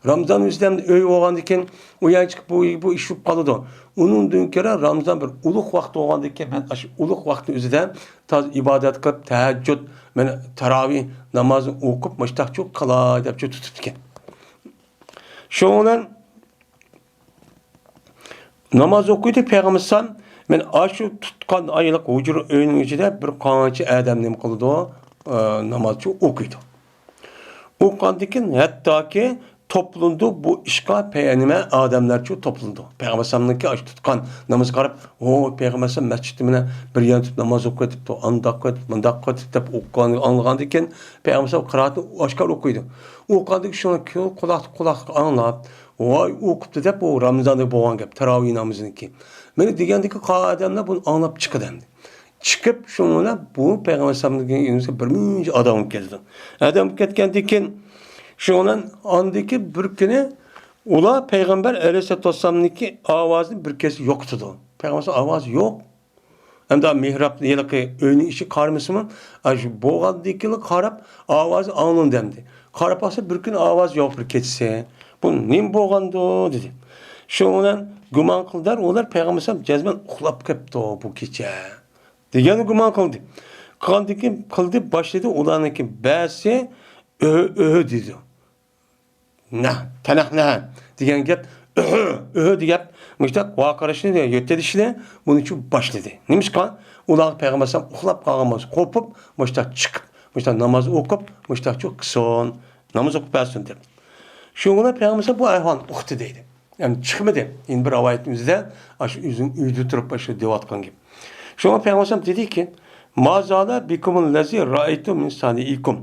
رامزان ئۆزىدە ئۆي بولغاندىكىن، ئۇ يەرگە چىقىپ بۇ، بۇ ئىش بولۇپ قالىدۇ. ئۇنىڭدىن كۆرە رامزان بىر ئۇلۇغ ۋاقىت بولغاندىكىن، مەن ئاشۇ ئۇلۇغ ۋاقىتنىڭ ئۆزىدە تازا ئىبادەت قىلىپ، تەھەججۇد، مانا تاراۋىھ نامازىنى ئوقۇپ، مۇشتاقچۇ قىلاي دەپچۇ تۇتۇپتىكەن. شۇنىڭ بىلەن ناماز ئوقۇيدۇ پەيغەمبەر ئەلەيھىسسالام، مانا ئاشۇ تۇتقان ئايلىق ھۇجرا ئۆينىڭ ئىچىدە بىر قانچە ئادەم نېمە قىلىدۇ؟ ئە، نامازچۇ ئوقۇيدۇ. ئوقۇغاندىن كېيىن ھەتتاكى توپلىنىدۇ بۇ ئىشقا پەيغەمبەر ئادەملەرچۇ توپلىنىدۇ. پەيغەمبەر ئەلەيھىسسالامنىڭكى ئاشۇ تۇتقان نامىزىغا قاراپ، ھو، پەيغەمبەر ئەلەيھىسسالام مەسچىتتە مانا بىر يەردە تۇرۇپ ناماز ئوقۇۋېتىپتۇ، ئانداق قىلىۋېتىپتۇ، مۇنداق قىلىۋېتىپتۇ دەپ ئوقۇغان، ئاڭلىغاندىن كېيىن پەيغەمبەر ئەلەيھىسسالام قىرائەتنى ئاشكارا ئوقۇيدۇ. ئوقۇغاندىن كېيىن شۇنى قۇلاق، قۇلاققا ئاڭلاپ، ۋاي، ئوقۇپتۇ دەپ، ئۇ رامىزاندا بولغان گەپ، تاراۋىھ نامىزىنىڭكى. مانا دېگەندىكى قالغان ئادەملەر بۇنى ئاڭلاپ چىقىدۇ ئەمدى. چىقىپ، شۇنىڭ بىلەن بۇ پەيغەمبەر ئەلەيھىسسالامنىڭ يېنىمىزغا بىر مۇنچە ئادەم كەلدى. ئادەم كەتكەندىن كېيىن، شۇنىڭ بىلەن ئاندىكى بىر كۈنى ئۇلار پەيغەمبەر ئەلەيھىسسالاتۇ ۋەسسالامنىڭكى ئاۋازىنى بىر كەتسە يوقىتىدۇ. پەيغەمبەر ئاۋازى يوق. ئەمدى مېھراب ھېلىقى ئۆينىڭ ئىشىكى قارىمىسىمۇ، ئاشۇ بولغاندىكىنلا قاراپ، ئاۋازى ئاڭلىنىدۇ ئەمدى. قاراپ باقسا، بىر كۈن ئاۋازى يوق، بىر كېچىسى. بۇ نېمە بولغاندۇ؟ دېدى. شۇنىڭ بىلەن گۇمان قىلدىلار، ئۇلار پەيغەمبەر ئەلەيھىسسالام جەزمەن ئۇخلاپ كەپتۇ بۇ كېچە، دېگەن گۇمان قىلدى. قىلغاندىن كېيىن قىلدى، باشلىدى، ئۇلارنىڭكى بەزىسى ئۆھ، ئۆھ دېدى. نە، تەنەخ نە دېگەن گەپ، ئۆھ، ئۆھ دېگەن گەپ، مۇشتاق ۋارقىراشنى، يۆتەلىشنى بۇنىڭچۇ باشلىدى. نېمىشقا؟ ئۇلارغا پەيغەمبەر ئەلەيھىسسالام ئۇخلاپ قالغان بولسا، قورقۇپ، مۇشتاق چىقىپ، مۇشتاق ناماز ئوقۇپ، مۇشتاقچۇ قىلسۇن، ناماز ئوقۇپ بەرسۇن دەپ. شۇڭا پەيغەمبەر ئەلەيھىسسالام بۇ ئەھۋالنى ئۇقتى دەيدۇ. يەنى چىقمىدى. يەنە بىر رىۋايەتنىڭ ئۆزىدە، ئاشۇ ئۆزىنىڭ ئۆيىدە تۇرۇپ ئاشۇ دەۋاتقان گەپ. شۇڭا پەيغەمبەر ئەلەيھىسسالام دېدىكى، ما زالە بىكۇمۇللەزى رائەيتۇ مىن سانىئىكۇم.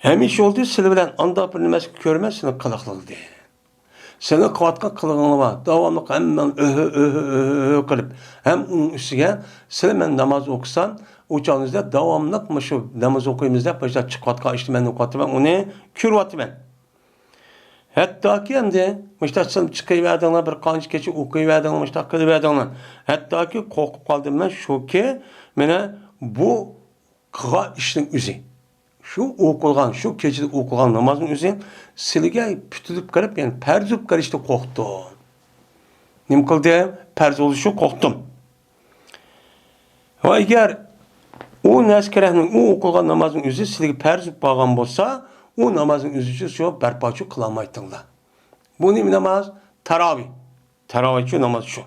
ھەمىشە بولدى سىلى بىلەن ئانداق بىر نېمە كۆرمەي سىلىنىڭ قىلىقلىقىدى. سىلىنىڭ قىلىۋاتقان قىلىقىڭلار بار. داۋاملىق ھەممىڭ ئۆھۆ، ئۆھۆ، ئۆھۆ، ئۆھۆ قىلىپ، ھەم ئۇنىڭ ئۈستىگە سىلى مەن ناماز ئوقۇسام، ئۇ چاغىڭىزدا داۋاملىق مۇشۇ ناماز ئوقۇيمىز دەپ، مۇشۇ چىقىۋاتقان ئىشنى مەن ئوقۇۋاتىمەن، ئۇنى كۆرۈۋاتىمەن. ھەتتاكى ئەمدى مۇشۇنداق سىلى چىقىۋەردىڭلار، بىر قانچە كېچە ئوقۇيۋەردىڭلار، مۇشۇنداق قىلىۋەردىڭلار. ھەتتاكى قورقۇپ قالدىم مەن، شۇكى، مانا بۇ قىلغان ئىشنىڭ ئۆزى، شۇ ئوقۇلغان، شۇ كېچىدە ئوقۇلغان نامازنىڭ ئۆزى سىلىگە پۈتۈلۈپ كىرىپ، يەنى پەرز بولۇپ كىرىشتىن قورقتۇم. نېمە قىلدى؟ پەرز بولۇشى قورقتۇم. ۋە ئەگەر ئۇ نەرسە كېرەكنىڭ، ئۇ ئوقۇلغان نامازنىڭ ئۆزى سىلىگە پەرز بولۇپ قالغان بولسا، ئۇ نامازنىڭ ئۆزى ئۈچۈن شۇ بەرپاچۇ قىلالمايتتىڭلار. بۇ نېمە ناماز؟ تاراۋىھ. تاراۋىھچۇ ناماز شۇ.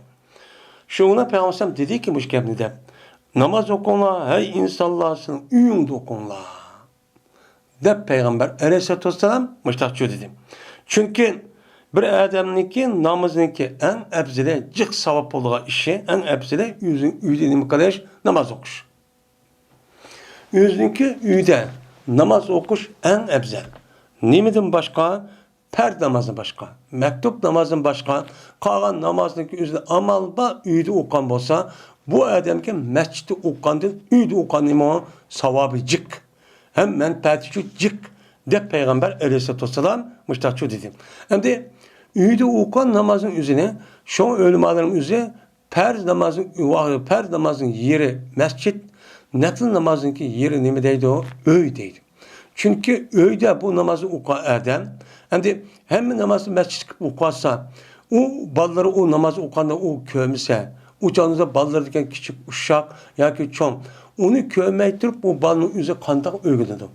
شۇڭا پەيغەمبەر ئەلەيھىسسالام دېدىكى مۇشۇ گەپنى دەپ، ناماز ئوقۇڭلار، ھەي ئىنسانلار، سىلەر ئۆيۈڭدە ئوقۇڭلار، دەپ پەيغەمبەر ئەلەيھىسسالاتۇ ۋەسسالام مۇشۇنداقچۇ دېدى. چۈنكى بىر ئادەمنىڭكى نامىزىنىڭكى ئەڭ ئەپزىلى، جىق ساۋاب بولىدىغان ئىشى، ئەڭ ئەپزىلى ئۆزىنىڭ ئۆيىدە نېمە قىلىش؟ ناماز ئوقۇش. ئۆزىنىڭكى ئۆيىدە ناماز ئوقۇش ئەڭ ئەپزەل. نېمىدىن باشقا؟ پەرز نامازدىن باشقا، مەكتۇب نامازدىن باشقا، قالغان نامازنىڭكى ئۆزىنى ئامال بار ئۆيىدە ئوقۇغان بولسا، بۇ ئادەمگە مەسچىتتە ئوقۇغاندىن ئۆيدە ئوقۇغاننىڭمۇ ساۋابى جىق ھەم مەنپەئەتىچۇ جىق، دەپ پەيغەمبەر ئەلەيھىسسالاتۇ ۋەسسالام مۇشۇنداقچۇ دېدى. ئەمدى ئۆيدە ئوقۇغان نامازنىڭ ئۆزىنى، شۇڭا ئۆلىمالىرىمىز ئۆزى پەرز نامازنىڭ، پەرز نامازنىڭ يېرى مەسچىت، نەپلى نامازنىڭكى يېرى نېمە دەيدۇ؟ ئۆي دەيدۇ. چۈنكى ئۆيدە بۇ نامازنى ئوقۇغان ئادەم، ئەمدى ھەممە نامازنى مەسچىتكە ئوقۇۋاتسا، ئۇ بالىلىرى ئۇ ناماز ئوقۇغاندا ئۇ كۆرمىسە، ئۇ چاغدا بالىلىرى دېگەن كىچىك ئۇششاق ياكى چوڭ، ئۇنى كۆرمەي تۇرۇپ، بۇ بالىنىڭ ئۆزى قانداق ئۆگىنىدۇ؟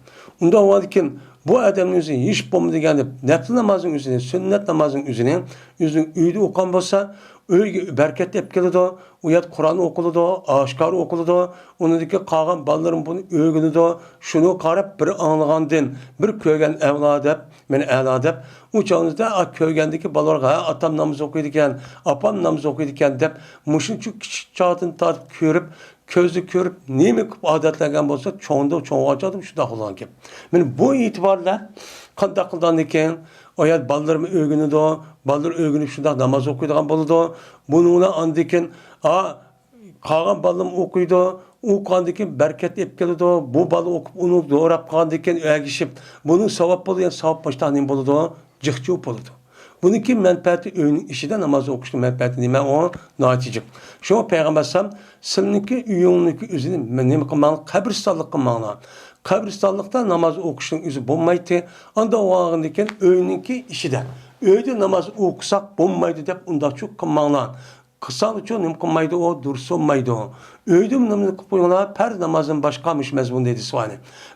ئۇنداق بولغاندىكىن، بۇ ئادەمنىڭ ئۆزى ھېچ بولمىدى دېگەندە، نەپلى نامازنىڭ ئۆزىنى، سۈننەت نامازنىڭ ئۆزىنى ئۆزىنىڭ ئۆيىدە ئوقۇغان بولسا، ئۆيگە بەرىكەت ئېلىپ كېلىدۇ، ئۇ يەردە قۇرئان ئوقۇلىدۇ، ئاشكارا ئوقۇلىدۇ، ئۇنىڭدىكى قالغان بالىلىرىمۇ بۇنى ئۆگىنىدۇ، شۇنى قاراپ بىر ئاڭلىغاندىن، بىر كۆرگەن ئەۋلا دەپ، مېنى ئەلا دەپ، ئۇ چاغىڭىزدا، ئا، كۆرگەندىكى بالىلارغا، ھە، ئاتام ناماز ئوقۇيدىكەن، ئاپام ناماز ئوقۇيدىكەن دەپ، مۇشۇنچە كىچىك چاغدىن تارتىپ كۆرۈپ، كۆزدە كۆرۈپ، نېمە قىلىپ ئادەتلەنگەن بولسا، چوڭدا، چوڭ بولغان چاغدا شۇنداق بولغان گەپ. مانا بۇ ئېتىبار بىلەن قانداق قىلغاندىكىن، ئايال بالىلىرىمۇ ئۆگىنىدۇ، بالىلىرى ئۆگىنىپ شۇنداق ناماز ئوقۇيدىغان بولىدۇ. بۇنىڭ بىلەن ئاندىن كېيىن، ئا، قالغان بالىلىرىمۇ ئوقۇيدۇ، ئوقۇغاندىن كېيىن بەرىكەت ئېلىپ كېلىدۇ. بۇ بالا ئوقۇپ، ئۇنى دوراپ قالغاندىن كېيىن ئەگىشىپ، بۇنىڭ ساۋاب بولىدۇ، يەنى ساۋاب مۇشۇنداق نېمە بولىدۇ؟ جىقچۇ بولىدۇ. بۇنىڭكى مەنپەئەتى ئۆينىڭ ئىچىدە ناماز ئوقۇشنىڭ مەنپەئەتى نېمە؟ ئۇ ناھايىتى جىق. شۇڭا پەيغەمبەر ئەلەيھىسسالام، سىلىنىڭكى ئۆيۈڭنىڭكى ئۆزىنى نېمە قىلماڭلار؟ قەبرىستانلىق قىلماڭلار. قەبرىستانلىقتا ناماز ئوقۇشنىڭ ئۆزى بولمايتتى. ئانداق بولغاندىن كېيىن ئۆينىڭكى ئىچىدە، ئۆيدە ناماز ئوقۇساق بولمايدۇ دەپ ئۇنداقچۇ قىلماڭلار. قىلساڭلارچۇ نېمە قىلمايدۇ ئۇ؟ دۇرۇس بولمايدۇ. ئۆيدىمۇ ناماز قىلىپ قويۇڭلار، پەرز نامازدىن باشقا، مۇشۇ مەزمۇندا ھەدىس بار.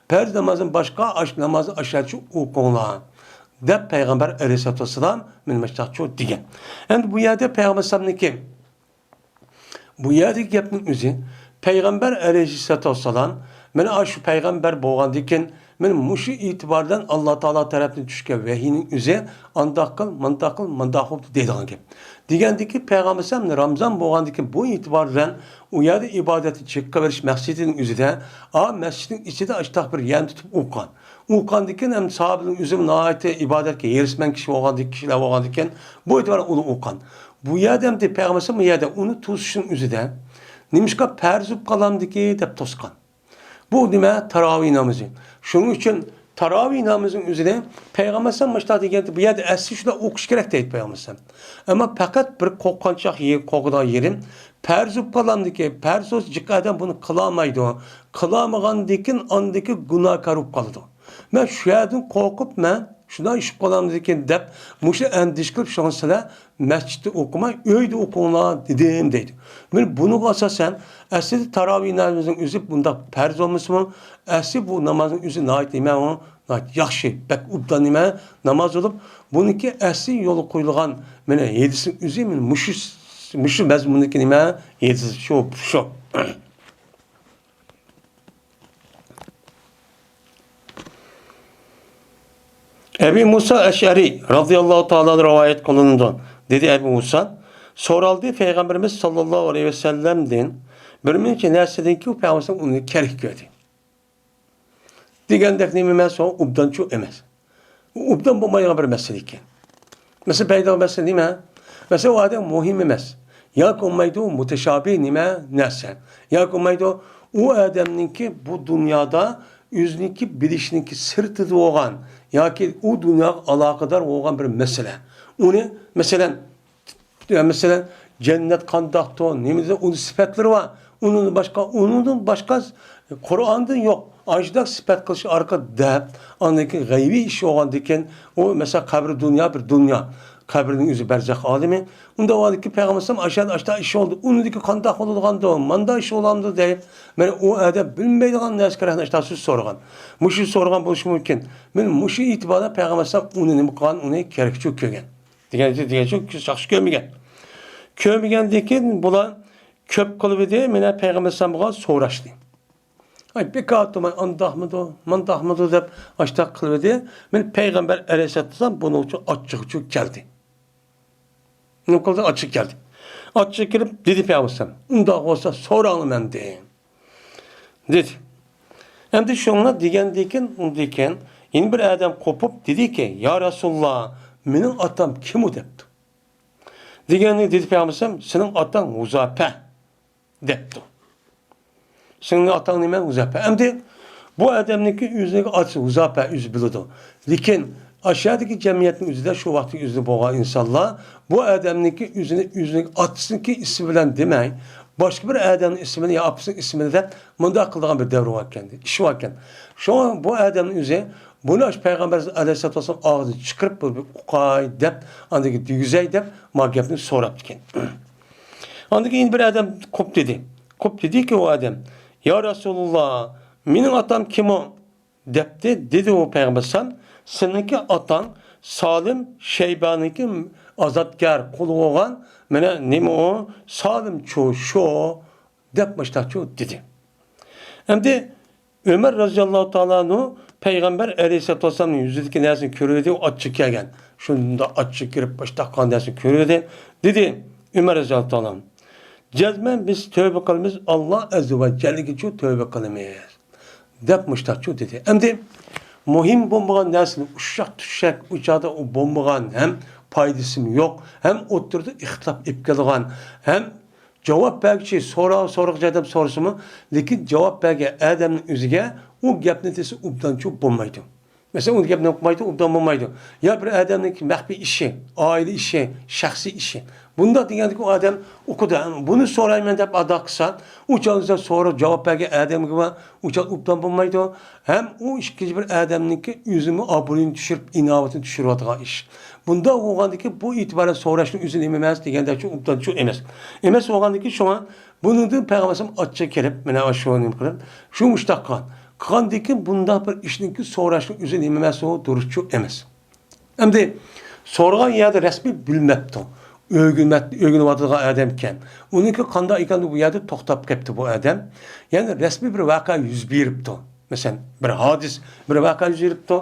پەرز نامازدىن باشقا ئاش-، نامازنى ئاشۇ يەرچۇ ئوقۇڭلار. دەپ پەيغەمبەر ئەلەيھىسسالاتۇ ۋەسسالام مانا مۇشۇنداقچۇ دېگەن. ئەمدى بۇ يەردە پەيغەمبەر ئەلەيھىسسالامنىڭكى بۇ يەردىكى گەپنىڭ ئۆزى، پەيغەمبەر ئەلەيھىسسالاتۇ ۋەسسالام، مانا ئاشۇ پەيغەمبەر بولغاندىكىن، مانا مۇشۇ ئېتىبار بىلەن ئاللا تائالا تەرەپتىن چۈشكەن ۋەھىينىڭ ئۆزى، ئانداق قىل، مۇنداق قىل، مۇنداق بوپتۇ دەيدىغان گەپ. دېگەندىكى پەيغەمبەر ئەلەيھىسسالام رامزان بولغاندىكىن بۇ ئېتىبار بىلەن ئۇ يەردە ئىبادەتنى چېكىۋېلىش مەقسىتىنىڭ ئۆزىدە، ئا، مەسچىتنىڭ ئىچىدە ئاشتاق بىر يەرنى تۇتۇپ ئوقۇغان. ئوقۇغاندىكىن ھەم ساھابىنىڭ ئۆزىمۇ ناھايىتى ئىبادەتكە ھېرىسمەن كىشى بولغاندىكىن، كىشىلەر بولغاندىكىن، بۇ ئېتىبار ئۇنى ئوقۇغان. بۇ يەردە ئەمدى پەيغەمبەر ئەلەيھىسسالام بۇ يەردە ئۇنى توسۇشنىڭ ئۆزىدە، نېمىشقا پەرز بولۇپ قالامدىكى دەپ توسقان. بۇ نېمە؟ تاراۋىھ نامىزى. شۇنىڭ ئۈچۈن تاراۋىھ نامىزىنىڭ ئۆزىنى پەيغەمبەر ئەلەيھىسسالام مۇشۇنداق دېگەنتى، بۇ يەردە ئەسلى شۇنداق ئوقۇش كېرەك دەيدۇ پەيغەمبەر ئەلەيھىسسالام. ئەمما پەقەت بىر قورققانچاق يېرى، قورقىدىغان يېرىم، پەرز بولۇپ قالامدىكى، پەرز بولسا جىق ئادەم بۇنى قىلالمايدۇ. قىلالمىغاندىكىن ئاندىكى گۇناھكار بولۇپ قالىدۇ. مەن شۇ يەردىن قورقۇپ، مەن شۇنداق ئىش بولامدىكىن دەپ، مۇشۇ ئەندىشە قىلىپ، شۇڭا سىلەر مەسچىتتە ئوقۇماي، ئۆيدە ئوقۇڭلار دېدىم دەيدۇ. مانا بۇنىڭغا ئاساسەن، ئەسلىدە تاراۋىھ نامىزىنىڭ ئۆزى بۇنداق پەرز بولمىسىمۇ، ئەسلى بۇ نامازنىڭ ئۆزى ناھايىتى نېمە ئۇ؟ ناھايىتى ياخشى، بەك ئوبدان نېمە ناماز بولۇپ، بۇنىڭكى ئەسلى يولغا قويۇلغان مانا ھەدىسنىڭ ئۆزى مانا مۇشۇ، مۇشۇ مەزمۇندىكى نېمە ھەدىس شۇ، شۇ. ئەبى مۇسا ئەشئەرى رازىياللاھۇ تائالا رىۋايەت قىلىنىدۇ. دېدى ئەبى مۇسا، سورالدى پەيغەمبىرىمىز ساللاللاھۇ ئەلەيھى ۋەسەللەمدىن بىر مۇنچە نەرسىدىنكى، ئۇ پەيغەمبەر ئۇنى كېرەك كۆردى. دېگەندەك نېمە ئەمەس، ئۇ ئوبدانچۇ ئەمەس. ئۇ ئوبدان بولمايدىغان بىر مەسىلە ئىكەن. مەسىلەن، بەيدىغان مەسىلە نېمە؟ مەسىلەن، ئۇ ئادەم مۇھىم ئەمەس. ياكى بولمايدۇ مۇتەشابىھ نېمە نەرسە. ياكى بولمايدۇ ئۇ ئادەمنىڭكى بۇ دۇنيادا ئۆزىنىڭكى بىلىشنىڭكى سىرتىدا بولغان ياكى ئۇ دۇنياغا ئالاقىدار بولغان بىر مەسىلە. ئۇنى، مەسىلەن، مەسىلەن، جەننەت قانداقتۇ، نېمىدە ئۇنىڭ سۈپەتلىرى بار. ئۇنىڭدىن باشقا، ئۇنىڭدىن باشقا قۇرئاندا يوق. ئاشۇنداق سۈپەت قىلىش ئارقىلىق دەپ، ئاندىن كېيىن غەيبىي ئىش بولغاندىن كېيىن، ئۇ مەسىلەن، قەبرە دۇنيا بىر دۇنيا. قەبرىنىڭ ئۆزى بەرزەخ ئالىمى. ئۇنداق بولغاندىن كېيىن پەيغەمبەر ئەلەيھىسسالام ئاشۇ يەردە ئاشۇنداق ئىش بولدى. ئۇنىڭدىن كېيىن قانداق بولىدىغاندۇ، مانداق ئىش بولامدۇ دەپ، مانا ئۇ ئادەم بىلمەيدىغان نەرسىگە قاراپ ئاشۇنداق سۆز سورىغان. مۇشۇ سورىغان بولۇشى مۇمكىن. مانا مۇشۇ ئېتىباردا پەيغەمبەر ئەلەيھىسسالام ئۇنى نېمە قىلغان، ئۇنى كېرەكچۇ كۆرگەن. دېگەن، دېگەنچۇ ياخشى كۆرمىگەن. كۆرمىگەندىن كېيىن بۇلار كۆپ قىلىۋىدى، مانا پەيغەمبەر ئەلەيھىسسالامغا سوراشتى. ئاي، بىكار تۇرماي، ئانداقمىدۇ، مانداقمىدۇ دەپ ئاشتاق قىلىۋىدى. مانا پەيغەمبەر ئەلەيھىسسالام بۇنىڭ ئۈچۈن ئاچچىقى كەلدى. نېمە قىلدى؟ ئاچچىقى كەلدى. ئاچچىقى كېلىپ دېدى پەيغەمبەر ئەلەيھىسسالام، ئۇنداق بولسا سوراڭلار مەندىن. دېدى. ئەمدى شۇڭا دېگەندىكىن، ئۇندىكىن يەنە بىر ئادەم قوپۇپ دېدىكى، يا رەسۇلاللا، مېنىڭ ئاتام كىم ئۇ دەپتۇ. دېگەننى دېدى پەيغەمبەر، سېنىڭ ئاتاڭ ھۇزاپە دەپتۇ. سېنىڭ ئاتاڭ نېمە؟ ھۇزاپە. ئەمدى بۇ ئادەمنىڭكى ئۆزىنىڭ ئاتىسى ھۇزاپە ئۆزى بىلىدۇ. لېكىن ئاشۇ يەردىكى جەمئىيەتنىڭ ئۆزىدە شۇ ۋاقىتتىكى ئۆزىدە بولغان ئىنسانلار بۇ ئادەمنىڭكى ئۆزىنى، ئۆزىنىڭ ئاتىسىنىڭكى ئىسمى بىلەن دېمەي، باشقا بىر ئادەمنىڭ ئىسمىنى يا ئاپىسىنىڭ ئىسمىنى دەپ مۇنداق قىلىدىغان بىر دەۋر باركەن، ئىش باركەن. شۇڭا بۇ ئادەمنىڭ ئۆزى بۇنى ئاشۇ پەيغەمبەر ئەلەيھىسسالاتۇ ۋەسسالام ئاغزىدىن چىقىرىپ بىر، بىر ئۇقاي دەپ، ئاندىن كېيىن دېگۈزەي دەپ ما گەپنى سوراپتىكەن. ئاندىن كېيىن بىر ئادەم قوپ دېدى. قوپ دېدىكى ئۇ ئادەم، يا رەسۇلاللا، مېنىڭ ئاتام كىم ئۇ؟ دەپتى. دېدى ئۇ پەيغەمبەر ئەلەيھىسسالام، سېنىڭكى ئاتاڭ سالىم شەيبانىڭكى ئازادكار قۇلى بولغان، مانا نېمە ئۇ؟ سالىمچۇ شۇ دەپ مۇشتاقچۇ دېدى. ئەمدى ئۆمەر رازىياللاھۇ تائالا ئەنھۇ پەيغەمبەر ئەلەيھىسسالاتۇ ۋەسسالامنىڭ يۈزىدىكى نەرسىنى كۆرۈۋىدى، ئۇ ئاچچىقى كەلگەن. شۇنداق ئاچچىقى كىرىپ، باشتاق قىلغان نەرسىنى كۆرۈۋىدى. دېدى ئۆمەر رازىياللاھۇ تائالا ئەنھۇ، جەزمەن بىز تۆۋە قىلىمىز، ئاللا ئەززە ۋە جەللىگىچۇ تۆۋە قىلىمىز دەپ مۇشتاقچۇ دېدى. ئەمدى مۇھىم بولمىغان نەرسىنى ئۇششاق-چۈششەك، ئۇ چاغدا ئۇ بولمىغان، ھەم پايدىسىمۇ يوق، ھەم ئوتتۇرىدا ئىختىلاپ ئېلىپ كېلىدىغان، ھەم جاۋاب بەرگۈچى سوراق، سورىغۇچى ئادەم سورىسىمۇ، لېكىن جاۋاب بەرگەن ئادەمنىڭ ئۆزىگە ئۇ گەپنى دېسە ئوبدانچۇ بولمايدۇ. مەسىلەن، ئۇ گەپنى ئوقۇمايدۇ، ئوبدان بولمايدۇ. يا بىر ئادەمنىڭ مەخپىي ئىشى، ئائىلە ئىشى، شەخسىي ئىشى. بۇنداق دېگەندىكى ئۇ ئادەم ئوقۇدى. بۇنى سورايمەن دەپ ئادا قىلسا، ئۇ چاغدا سوراپ جاۋاب بەرگەن ئادەمگە ئۇ چاغدا ئوبدان بولمايدۇ. ھەم ئۇ ئىككىنچى بىر ئادەمنىڭكى ئۆزىمۇ ئابرۇيىنى چۈشۈرۈپ، ئىناۋىتىنى چۈشۈرۈۋاتىدىغان ئىش. بۇنداق بولغاندىكىن بۇ ئېتىبارەن سوراشنىڭ ئۆزى نېمە ئەمەس دېگەندەك، شۇ ئوبدانچۇ ئەمەس. ئەمەس بولغاندىكىن شۇڭا بۇنىڭدىن پەيغەمبەر ئەلەيھىسسالام ئاچچىقى كېلىپ، مانا شۇ نېمە قىلىپ، شۇ مۇشتاق قىلغان. قىلغاندىكىن بۇنداق بىر ئىشنىڭكى سوراشنىڭ ئۆزى نېمە ئەمەس، ئۇ دۇرۇسچۇ ئەمەس. ئەمدى سورىغان يەردە رەسمىي بىلمەپتۇ. ئۆگىنىۋاتىدىغان ئادەمكەن. ئۇنىڭكى قانداق ئىكەن، بۇ يەردە توختاپ كەپتۇ بۇ ئادەم. يەنى رەسمىي بىر ۋەقە يۈز بېرىپتۇ. مەسىلەن، بىر ھادىس، بىر ۋەقە يۈز بېرىپتۇ.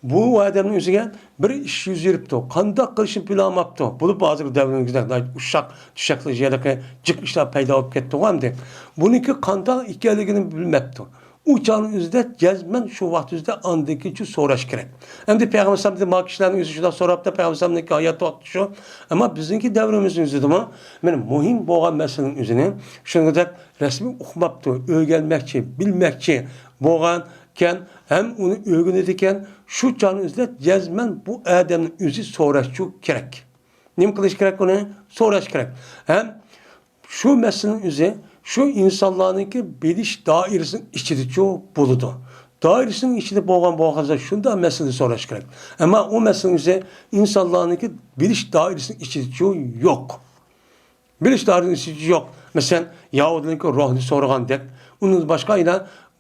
بۇ ئادەمنىڭ ئۆزىگە بىر ئىش يۈز بېرىپتۇ. قانداق قىلىشنى بىلەلمەپتۇ. بولۇپ ھازىرقى دەۋرىمىزدەك ئۇششاق، چۈشەكلىك يەردىكى جىق ئىشلار پەيدا بولۇپ كەتتىغۇ ئەمدى. بۇنىڭكى قانداق ئىكەنلىكىنى بىلمەپتۇ. ئۇ چاغنىڭ ئۆزىدە جەزمەن شۇ ۋاقىت ئۆزىدە ئاندىن كېيىنچە سوراش كېرەك. ئەمدى پەيغەمبەر ئەلەيھىسسالام ما كىشىلەرنىڭ ئۆزى شۇنداق سوراپتۇ، پەيغەمبەر ئەلەيھىسسالامنىڭكى ھايات ۋاقتى شۇ. ئەمما بىزنىڭكى دەۋرىمىزنىڭ ئۆزىدىمۇ مانا مۇھىم بولغان مەسىلىنىڭ ئۆزىنى شۇنىڭدەك رەسمىي ئۇقماپتۇ، ئۆگەنمەكچى، بىلمەكچى بولغانكەن ھەم ئۇنى ئۆگىنىدىكەن، شۇ چاغنىڭ ئۆزىدە جەزمەن بۇ ئادەمنىڭ ئۆزى سوراشچۇ كېرەك. نېمە قىلىش كېرەك ئۇنى؟ سوراش كېرەك. ھەم شۇ مەسىلىنىڭ ئۆزى شۇ ئىنسانلارنىڭكى بىلىش دائىرىسىنىڭ ئىچىدىچۇ بولىدۇ. دائىرىسىنىڭ ئىچىدە بولغان بولغانسا شۇنداق مەسىلىنى سوراش كېرەك. ئەمما ئۇ مەسىلىنىڭ ئۆزى ئىنسانلارنىڭكى بىلىش دائىرىسىنىڭ ئىچىدىچۇ يوق. بىلىش دائىرىسىنىڭ ئىچىدىچۇ يوق. مەسىلەن، يەھۇدىيلارنىڭكى روھنى سورىغاندەك، ئۇندىن باشقا يەنە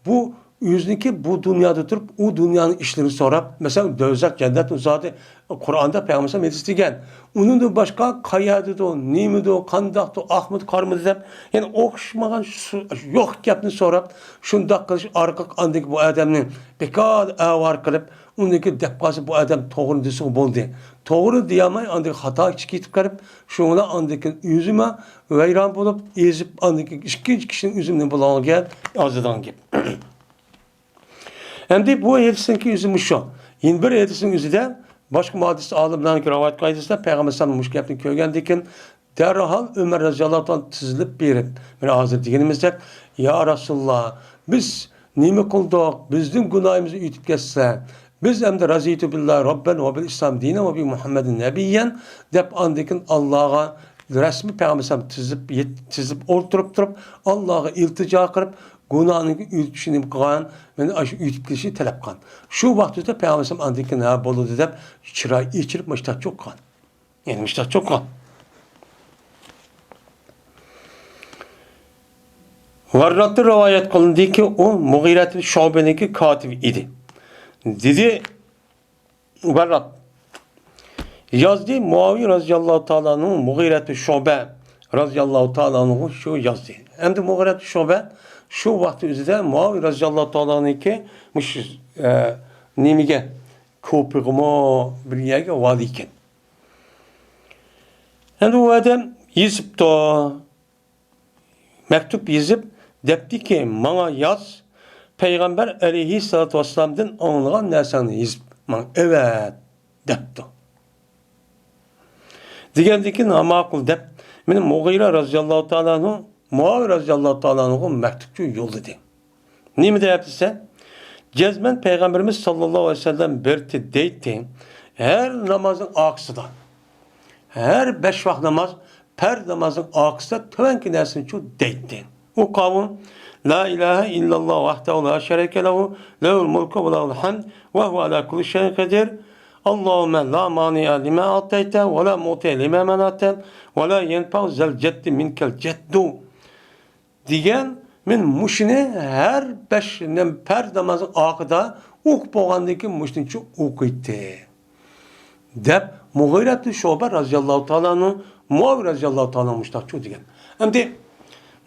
بۇ ئۆزىنىڭكى بۇ دۇنيادا تۇرۇپ، ئۇ دۇنيانىڭ ئىشلىرىنى سوراپ، مەسىلەن، دوزاخ، جەننەتنىڭ زادى قۇرئاندا پەيغەمبەر ئەلەيھىسسالام ھەدىس دېگەن. ئۇنىڭدىن باشقا قەيەردىدۇ، نېمىدۇ، قانداقتۇ، ئاقمىدى، قارىمىدى دەپ، يەنە ئوخشىمىغان شۇ يوق گەپنى سوراپ، شۇنداق قىلىش ئارقىلىق ئاندىن كېيىن بۇ ئادەمنى بىكار ئاۋارە قىلىپ، ئۇنىڭكى دەپ قالسا بۇ ئادەم توغرا دېسىغۇ بولدى. توغرا دېيەلمەي ئاندىن خاتا ئىچىگە كېتىپ قېلىپ، شۇڭا ئاندىن كېيىن ئۆزىمۇ ۋەيران بولۇپ، ئېزىپ، ئاندىن كېيىن ئىككىنچى كىشىنىڭ ئۆزى نېمە بولغان گەپ، ئازىدىغان گەپ. ئەمدى بۇ ھەدىسنىڭكى ئۆزى مۇشۇ. يەنە بىر ھەدىسنىڭ ئۆزىدە باشقا مۇھەددىس ئالىملارنىڭ رىۋايەت قىلغان ھەدىسىدە پەيغەمبەر ئەلەيھىسسالام مۇشۇ گەپنى كۆرگەندىن كېيىن دەرھال ئۆمەر رەزىياللاھۇ تائالا تىزىلىپ بېرىپ، مانا ھازىر دېگىنىمىزدەك، يا رەسۇلاللا، بىز نېمە قىلدۇق؟ بىزنىڭ گۇناھىمىزنى ئۆتۈپ كەتسە، بىز ئەمدى رەزىتۇ بىللا رەببەن ۋە بىل ئىسلام دىنەن ۋە بى مۇھەممەدىن نەبىييەن دەپ ئاندىن كېيىن ئاللاغا رەسمىي پەيغەمبەر ئەلەيھىسسالام تىزىپ، يېت-، تىزىپ ئولتۇرۇپ تۇرۇپ، ئاللاغا ئىلتىجا قىلىپ، گۇناھنىڭ ئۆتۈشىنى نېمە قىلغان، مانا ئاشۇ ئۆتۈپ كېتىشنى تەلەپ قىلغان. شۇ ۋاقىتتا پەيغەمبەر ئەلەيھىسسالام ئاندىن كېيىن ھە بولدى دەپ چىراي ئېچىلىپ مۇشتاق چوققان. يەنە مۇشتاق چوققان. ۋارراتتىن رىۋايەت قىلىندىكى، ئۇ مۇغىرەت شۇبەنىڭكى كاتىپى ئىدى. دېدى ۋاررات. يازدى مۇئاۋىيە رەزىياللاھۇ تائالا ئەنھۇ، مۇغىرەتۇ شۇبە رەزىياللاھۇ تائالا ئەنھۇ شۇ يازدى. ئەمدى مۇغىرەتۇ شۇبە شۇ ۋاقىت ئۆزىدە مۇئاۋىيە رەزىياللاھۇ تائالا ئەنھۇنىڭكى مۇشۇ، ئە، نېمىگە، كوپىغىمۇ بىر يەرگە ۋالىي ئىكەن. ئەمدى ئۇ ئادەم يېزىپتۇ. مەكتۇپ يېزىپ دەپتىكى، ماڭا ياز، پەيغەمبەر ئەلەيھىسسالاتۇ ۋەسسالامدىن ئاڭلىغان نەرسەڭنى يېزىپ ماڭا ئەۋەت دەپتۇ. دېگەندىن كېيىن ھە ماقۇل دەپ، مېنى مۇغىرە رەزىياللاھۇ تائالا ئەنھۇ، مۇئاۋىيە رەزىياللاھۇ تائالا ئەنھۇغا مەكتۇپچۇ يوللىدى. نېمە دەپ دېسە، جەزمەن پەيغەمبىرىمىز ساللاللاھۇ ئەلەيھى ۋەسەللەم بېرىپتۇ دەيتتى، ھەر نامازنىڭ ئارقىسىدا، ھەر بەش ۋاق ناماز، پەرز نامازنىڭ ئارقىسىدا تۆۋەنكى نەرسىنىچۇ دەيتتى. ئۇ قاۋۇل، لا ئىلاھە ئىللاللاھ ۋەھدەھۇ لا شەرىكە لەھۇ، لەھۇل مۇلكۇ ۋە لەھۇل ھەمد، ۋە ھۇۋە ئەلا كۇللى شەيئىن قەدىر. ئاللاھۇممە لا مانىئە لىمە ئەئتەيتە، ۋە لا مۇئتىيە لىمە مەنەئتە، ۋە لا يەنفەئۇ زەل جەددى مىنكەل جەددۇ. دېگەن، مەن مۇشۇنى ھەر بەش نەم-، پەرز نامازنىڭ ئارقىدا ئوقۇپ بولغاندىن كېيىن مۇشۇنىچۇ ئوقۇيتتى. دەپ، مۇغىرەتۇ شۇبە رەزىياللاھۇ تائالا ئەنھۇ، مۇئاۋىيە رەزىياللاھۇ تائالا ئەنھۇ مۇشۇنداقچۇ دېگەن. ئەمدى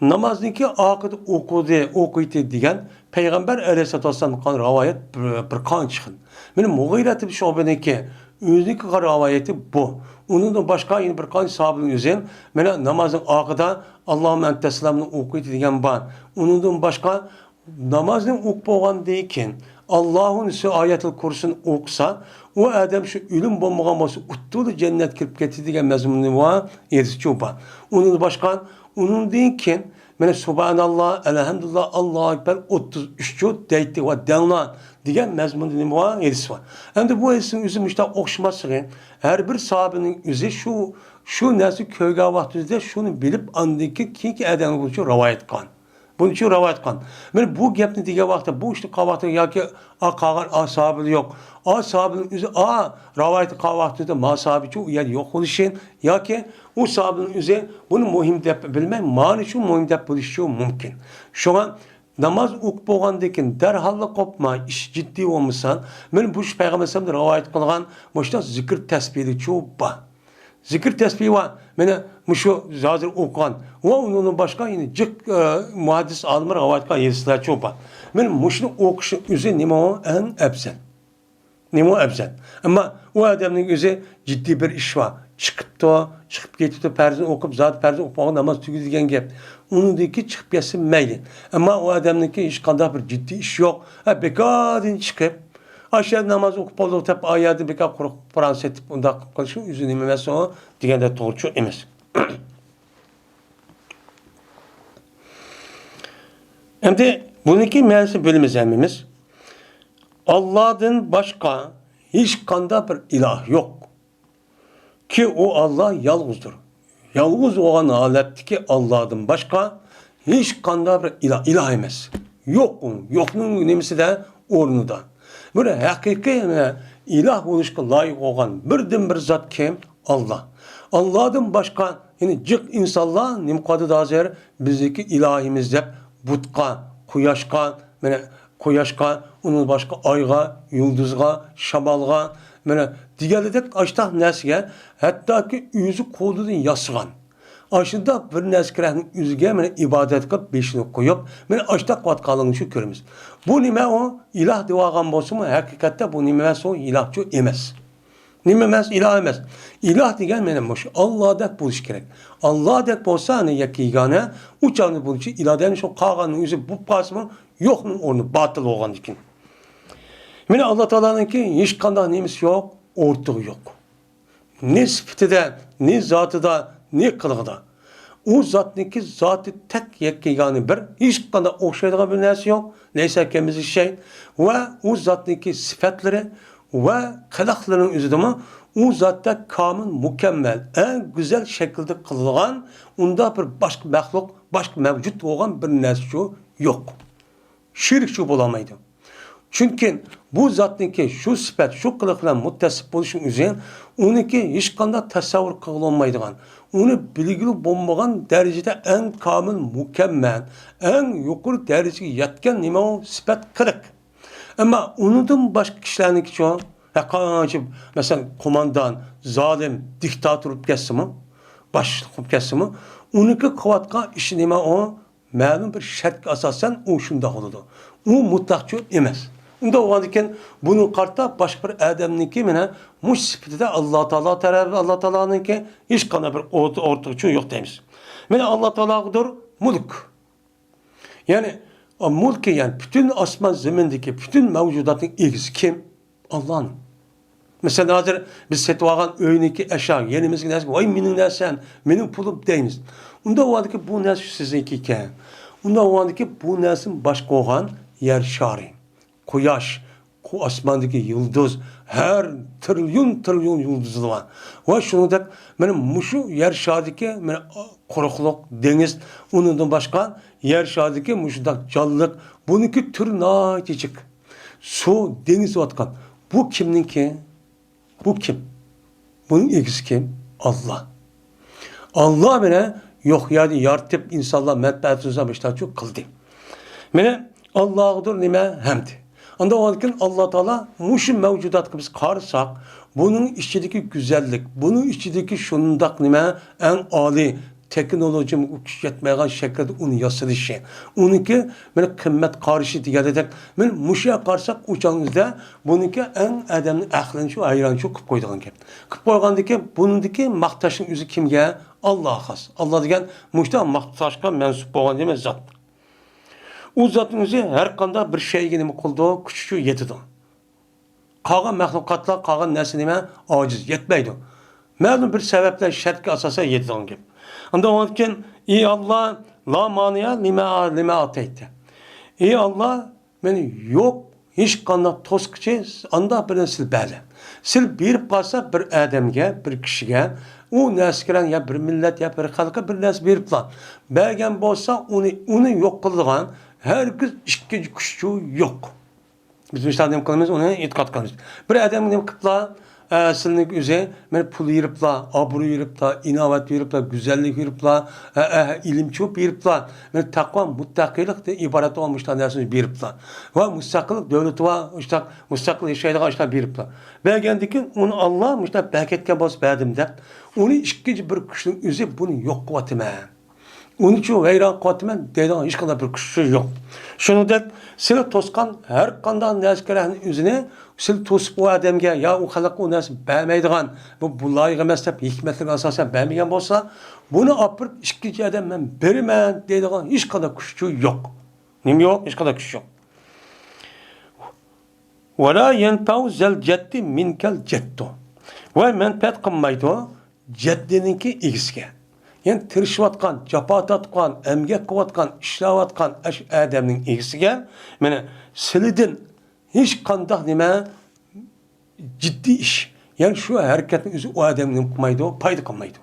نامازنىڭكى ئارقىدا ئوقۇدى، ئوقۇيتتى دېگەن پەيغەمبەر ئەلەيھىسسالاتۇ ۋەسسالامدىن قالغان رىۋايەت بىر، بىر قانچە خىل. مانا مۇغىرەتۇ شۇبەنىڭكى ئۆزىنىڭكى قىلغان رىۋايىتى بۇ. ئۇنىڭدىن باشقا يەنە بىر قانچە ساھابىنىڭ ئۆزى، مانا نامازنىڭ ئارقىدا ئاللاھۇممە ئەنتەسسالامنى ئوقۇيتتى دېگەن بار. ئۇنىڭدىن باشقا نامازنى ئوقۇپ بولغاندىن كېيىن، ئاللاھۇ نىسۋى ئايەتۇل كۇرسىنى ئوقۇسا، ئۇ ئادەم شۇ ئۆلۈم بولمىغان بولسا، ئۇتتۇرىلا جەننەتكە كىرىپ كەتتى دېگەن مەزمۇنى بار، ھەدىسچۇ بار. ئۇنىڭدىن باشقا، ئۇنىڭدىن كېيىن، مانا، سۇبھاناللا، ئەلھەمدۇلىللا، ئاللاھۇ ئەكبەر، ئوتتۇز ئۈچچۇ دەيتتى ۋە دەڭلار دېگەن مەزمۇندا نېمە بار؟ ھەدىس بار. ئەمدى بۇ ھەدىسنىڭ ئۆزى مۇشۇنداق ئوخشىماسلىقى، ھەر بىر ساھابىنىڭ ئۆزى شۇ، شۇ نەرسە كۆرگەن ۋاقتىدا شۇنى بىلىپ، ئاندىن كېيىن كېيىنكى ئادەمگە بۇنچە رىۋايەت قىلغان. بۇنچە رىۋايەت قىلغان. مانا بۇ گەپنى دېگەن ۋاقىتتا، بۇ ئىشنى قىلغان ۋاقىتتا ياكى ئا قالغان ئا ساھابىلەر يوق. ئا ساھابىنىڭ ئۆزى ئا رىۋايەت قىلغان ۋاقتىدا ما ساھابىچۇ ئۇ يەردە يوق بولۇشى ياكى ئۇ ساھابىنىڭ ئۆزى بۇنى مۇھىم دەپ بىلمەي، مانىچۇ مۇھىم دەپ بىلىشىچۇ مۇمكىن. شۇڭا ناماز ئوقۇپ بولغاندىن كېيىن دەرھاللا قوپما، ئىش جىددىي بولمىسا، مانا بۇ شۇ پەيغەمبەر ئەلەيھىسسالامدىن رىۋايەت قىلغان مۇشۇنداق زىكىر تەسبىھلىرىچۇ بار. زىكىر تەسبىھ بار. مانا مۇشۇ ھازىر ئوقۇغان ۋە ئۇنىڭدىن باشقا يەنە جىق، ئە، مۇھەددىس ئالىملار رىۋايەت قىلغان ھەدىسلەرچۇ بار. مانا مۇشۇنى ئوقۇشنىڭ ئۆزى نېمە ئەڭ ئەۋزەل؟ نېمە ئەۋزەل؟ ئەمما ئۇ ئادەمنىڭ ئۆزى جىددىي بىر ئىش بار. چىقىپتۇ، چىقىپ كېتىپتۇ، پەرزىنى ئوقۇپ، زادى پەرزىنى ئوقۇپ بولغان ناماز تۈگىدى دېگەن گەپ. ئۇنىڭدىن كېيىن چىقىپ كەتسە مەيلى. ئەمما ئۇ ئادەمنىڭكى ھېچقانداق بىر جىددىي ئىشى يوق. ھە، بىكاردىن چىقىپ، ئاشۇ يەردە ناماز ئوقۇپ بولدۇق دەپ، ئا يەردىن بىكار قۇرۇق پاران سېتىپ، ئۇنداق قىلىپ قېلىشنىڭ ئۆزى نېمە ئەمەس ئۇ دېگەندە توغرىچۇ ئەمەس. ئەمدى بۇنىڭكى مەنىسىنى بىلىمىز ھەممىمىز. ئاللادىن باشقا ھېچقانداق بىر ئىلاھ يوق. كى ئۇ ئاللا يالغۇزدۇر. يالغۇز بولغان ھالەتتىكى ئاللادىن باشقا ھېچقانداق بىر ئىلاھ، ئىلاھ ئەمەس. يوق ئۇ، يوقنىڭ نېمىسىدە؟ ئورنىدا. بىر ھەقىقىي ئىلاھ بولۇشقا لايىق بولغان بىردىنبىر زات كىم؟ ئاللا. ئاللادىن باشقا يەنە جىق ئىنسانلار نېمە قىلىۋاتىدۇ ھازىر؟ بىزنىڭكى ئىلاھىمىز دەپ بۇتقا، قۇياشقا، مانا، قۇياشقا، ئۇنىڭدىن باشقا ئايغا، يۇلدۇزغا، شامالغا، مانا، دېگەنلىدەك ئاشتاق نەرسىگە، ھەتتاكى ئۆزى قولىدىن ياسىغان ئاشۇنداق بىر نەرسە كېرەكنىڭ ئۆزىگە، مانا، ئىبادەت قىلىپ، بېشىنى قويۇپ، مانا، ئاشتاق قىلىۋاتقانلىقىنى شۇ كۆرىمىز. بۇ نېمە ئۇ؟ ئىلاھ دەۋالغان بولسىمۇ، ھەقىقەتتە بۇ نېمە ئەمەس ئۇ؟ ئىلاھچۇ ئەمەس. نېمە ئەمەس؟ ئىلاھ ئەمەس. ئىلاھ دېگەن مانا مۇشۇ ئاللادەك بولۇشى كېرەك. ئاللادەك بولسا، ئەنە يەككە يېگانە، ئۇ چاغدا بولۇشى ئىلاھ دەيمىز، شۇ قالغاننىڭ ئۆزى بولۇپ قالسىمۇ، يوقنىڭ ئورنى باتىل بولغاندىكىن. مانا ئاللا تائالانىڭكى ھېچقانداق نېمىسى يوق، ئورتىقى يوق. نى سۈپىتىدە، نى زاتىدا، نى قىلىقىدا. ئۇ زاتنىڭكى زاتى تەك يەككە يېگانە بىر، ھېچقانداق ئوخشايدىغان بىر نەرسە يوق. لەيسە كەمىسلىھى شەي. ۋە ئۇ زاتنىڭكى سۈپەتلىرى ۋە قىلىقلىرىنىڭ ئۆزىدىمۇ ئۇ زاتتا كامىل، مۇكەممەل، ئەڭ گۈزەل شەكىلدە قىلىنغان ئۇنداق بىر باشقا مەخلۇق، باشقا مەۋجۇت بولغان بىر نەرسىچۇ يوق. شېرىكچۇ بولالمايدۇ. چۈنكى بۇ زاتنىڭكى شۇ سۈپەت، شۇ قىلىق بىلەن مۇتتەسىپ بولۇشنىڭ ئۆزى ئۇنىڭكى ھېچقانداق تەسەۋۋۇر قىلغىلى بولمايدىغان، ئۇنى بىلگىلى بولمىغان دەرىجىدە ئەڭ كامىل، مۇكەممەل، ئەڭ يۇقىرى دەرىجىگە يەتكەن نېمە ئۇ؟ سۈپەت، قىلىق. ئەمما ئۇنىڭدىن باشقا كىشىلەرنىڭكىچۇ، ھە، قانچە، مەسىلەن، قوماندان، زالىم، دىكتاتور بولۇپ كەتسىمۇ، باشلىق بولۇپ كەتسىمۇ، ئۇنىڭكى قىلىۋاتقان ئىشى نېمە ئۇ؟ مەلۇم بىر شەرتكە ئاساسەن ئۇ شۇنداق بولىدۇ. ئۇ مۇتلەقچۇ ئەمەس. ئۇنداق بولغاندىكىن بۇنىڭغا قارىتا باشقا بىر ئادەمنىڭكى مانا مۇشۇ سۈپىتىدە ئاللا تائالا تەرەپى، ئاللا تائالانىڭكى ھېچقانداق بىر ئورت-، ئورتىقچۇ يوق دەيمىز. مانا ئاللا تائالاغىدۇر مۈلۈك. يەنى، مۈلكى، يەنى پۈتۈن ئاسمان زېمىندىكى پۈتۈن مەۋجۇداتنىڭ ئىگىسى كىم؟ ئاللانىڭ. مەسىلەن، ھازىر بىز سېتىۋالغان ئۆينىڭكى ئەشيا، يېنىمىزدىكى نەرسە، ۋاي، مېنىڭ نەرسەم، مېنىڭ پۇلۇم دەيمىز. ئۇنداق بولغاندىكى بۇ نەرسە سىزنىڭكى ئىكەن. ئۇنداق بولغاندىكى بۇ نەرسىدىن باشقا بولغان يەر شارى، قۇياش، قۇ-، ئاسماندىكى يۇلدۇز، ھەر تىرىليون، تىرىليون يۇلدۇزلار بار. ۋە شۇنىڭدەك، مانا مۇشۇ يەر شارىدىكى، مانا، قۇرۇقلۇق، دېڭىز، ئۇنىڭدىن باشقا يەر شارىدىكى مۇشۇنداق جانلىق، بۇنىڭكى تۈرى ناھايىتى جىق. سۇ، دېڭىز دەۋاتقان. بۇ كىمنىڭكى؟ بۇ كىم؟ بۇنىڭ ئىگىسى كىم؟ ئاللا. ئاللا مانا يوق يەردىن يارىتىپ، ئىنسانلار مەنپەئەت ئۈچۈن مۇشۇنداقچۇ قىلدى. مانا ئاللاغىدۇر نېمە؟ ھەمد. ئاندىن ئاندىن كېيىن ئاللا تائالا مۇشۇ مەۋجۇداتقا بىز قارىساق، بۇنىڭ ئىچىدىكى گۈزەللىك، بۇنىڭ ئىچىدىكى شۇنداق نېمە؟ ئەڭ ئالىي تېخنولوگىيە كۈچ يەتمەيدىغان شەكىلدە ئۇنى ياسىلىشى، ئۇنىڭكى مانا قىممەت قارىشى دېگەندەك، مانا مۇشۇ يەرگە قارىساق، ئۇ چاغنىڭىزدا بۇنىڭكى ئەڭ ئادەمنى ئەقلىنى شۇ ھەيران شۇ قىلىپ قويىدىغان گەپ. قىلىپ قويغاندىكىن، بۇنىڭدىكى ماختاشنىڭ ئۆزى كىمگە؟ ئاللاغا خاس. ئاللا دېگەن مۇشۇنداق ماختاشقا مەنسۇپ بولغان نېمە زات. ئۇ زاتنىڭ ئۆزى ھەر قانداق بىر شەيگە نېمە قىلىدۇ؟ كۈچى شۇ يېتىدۇ. قالغان مەخلۇقاتلار، قالغان نەرسە نېمە؟ ئاجىز، يەتمەيدۇ. مەلۇم بىر سەۋەبلەر، شەرتكە ئاساسەن يېتىدىغان گەپ. ئاندىن ئاندىن كېيىن، ئى ئاللا، لا مانىئە لىما، لىما ئەتەيتە. ئى ئاللا، مانا يوق ھېچقانداق توسقۇچى ئانداق بىر نەرسە سىلى بەردى. سىلى بېرىپ قالسا بىر ئادەمگە، بىر كىشىگە، ئۇ نەرسە كېرەك يا بىر مىللەت يا بىر خەلققە بىر نەرسە بېرىپلا، بەرگەن بولسا ئۇنى، ئۇنى يوق قىلىدىغان ھەرگىز ئىككىنچى كۈچچۇ يوق. بىز مۇشۇنداق نېمە قىلىمىز، ئۇنى ئېتىقاد قىلىمىز. بىر ئادەمگە نېمە قىپلا، ئەسلىنىڭ ئۆزى مانا پۇل بېرىپلا، ئابرۇي بېرىپلا، ئىناۋەت بېرىپلا، گۈزەللىك بېرىپلا، ئە، ئە، ئىلىم چوپ بېرىپلا، مانا تەقۋا، مۇتتەقىيلىقتىن ئىبارەت بولغان مۇشۇنداق نەرسىنى بېرىپلا. ۋە مۇستەقىل دۆلىتى بار، مۇشۇنداق مۇستەقىل ياشايدىغان ئاشۇنداق بېرىپلا. بەرگەندىن كېيىن ئۇنى ئاللا مۇشۇنداق بەرىكەتكە بولسا بەردىم دەپ، ئۇنى ئىككىنچى بىر كۈچنىڭ ئۆزى بۇنى يوق قىلىۋاتىمەن. ئۇنىچۇ ۋەيران قىلىۋاتىمەن دەيدىغان ھېچقانداق بىر كۈچى يوق. شۇنىڭدەك سىلى توسقان ھەر قانداق نەرسە كېرەكنى ئۆزىنى سىلى توسۇپ ئۇ ئادەمگە يا ئۇ خەلققە ئۇ نەرسە بەرمەيدىغان، بۇ، بۇ لايىق ئەمەس دەپ ھېكمەتلىك ئاساسەن بەرمىگەن بولسا، بۇنى ئاپىرىپ ئىككىنچى ئادەم مەن بېرىمەن دەيدىغان ھېچقانداق كۈچى يوق. نېمە يوق؟ ھېچقانداق كۈچ يوق. ۋەلا يەنپەئۇ زەل جەددى مىنكەل جەددۇ. ۋە مەنپەئەت قىلمايدۇ جەددىنىڭكى ئىگىسىگە. يەنى تىرىشىۋاتقان، جاپا تارتقان، ئەمگەك قىلىۋاتقان، ئىشلەۋاتقان ئاشۇ ئادەمنىڭ ئىگىسىگە، مانا، سىلىدىن ھېچقانداق نېمە جىددىي ئىش. يەنى شۇ ھەرىكەتنىڭ ئۆزى ئۇ ئادەمگە نېمە قىلمايدۇ؟ پايدا قىلمايدۇ.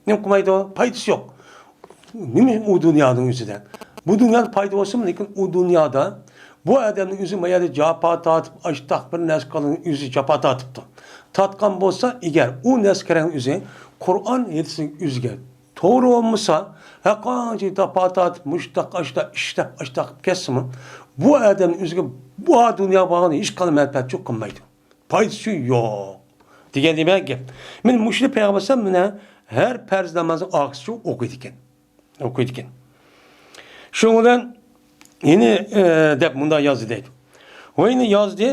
نېمە قىلمايدۇ؟ پايدىسى يوق. نېمە ئۇ دۇنيانىڭ ئۆزىدە؟ بۇ دۇنيادا پايدا بولسىمۇ، لېكىن ئۇ دۇنيادا بۇ ئادەمنىڭ ئۆزى ما يەردە جاپا تارتىپ، ئاشتاق بىر نەرسە قىلغان ئۆزى جاپا تارتىپتۇ. تارتقان بولسا، ئەگەر ئۇ نەرسە كېرەكنىڭ ئۆزى قۇرئان ھەدىسنىڭ ئۆزىگە توغرا بولمىسا، ھەرقانچە جاپا تارتىپ، مۇشتاق، ئاشتاق ئىشلەپ، ئاشتاق قىلىپ كەتسىمۇ، بۇ ئادەمنىڭ ئۆزىگە بۇ دۇنيا بولغان ھېچقانداق مەنپەئەت يوق، قىلمايدۇ. پايدىسى يوق دېگەن نېمە گەپ؟ مانا مۇشۇنى پەيغەمبەر ئەلەيھىسسالام مانا ھەر پەرز نامازنىڭ ئارقىسىچە ئوقۇيدىكەن. ئوقۇيدىكەن. شۇنىڭ بىلەن يەنە، ئە، دەپ مۇنداق يازدى دەيدۇ. ۋە يەنە يازدى،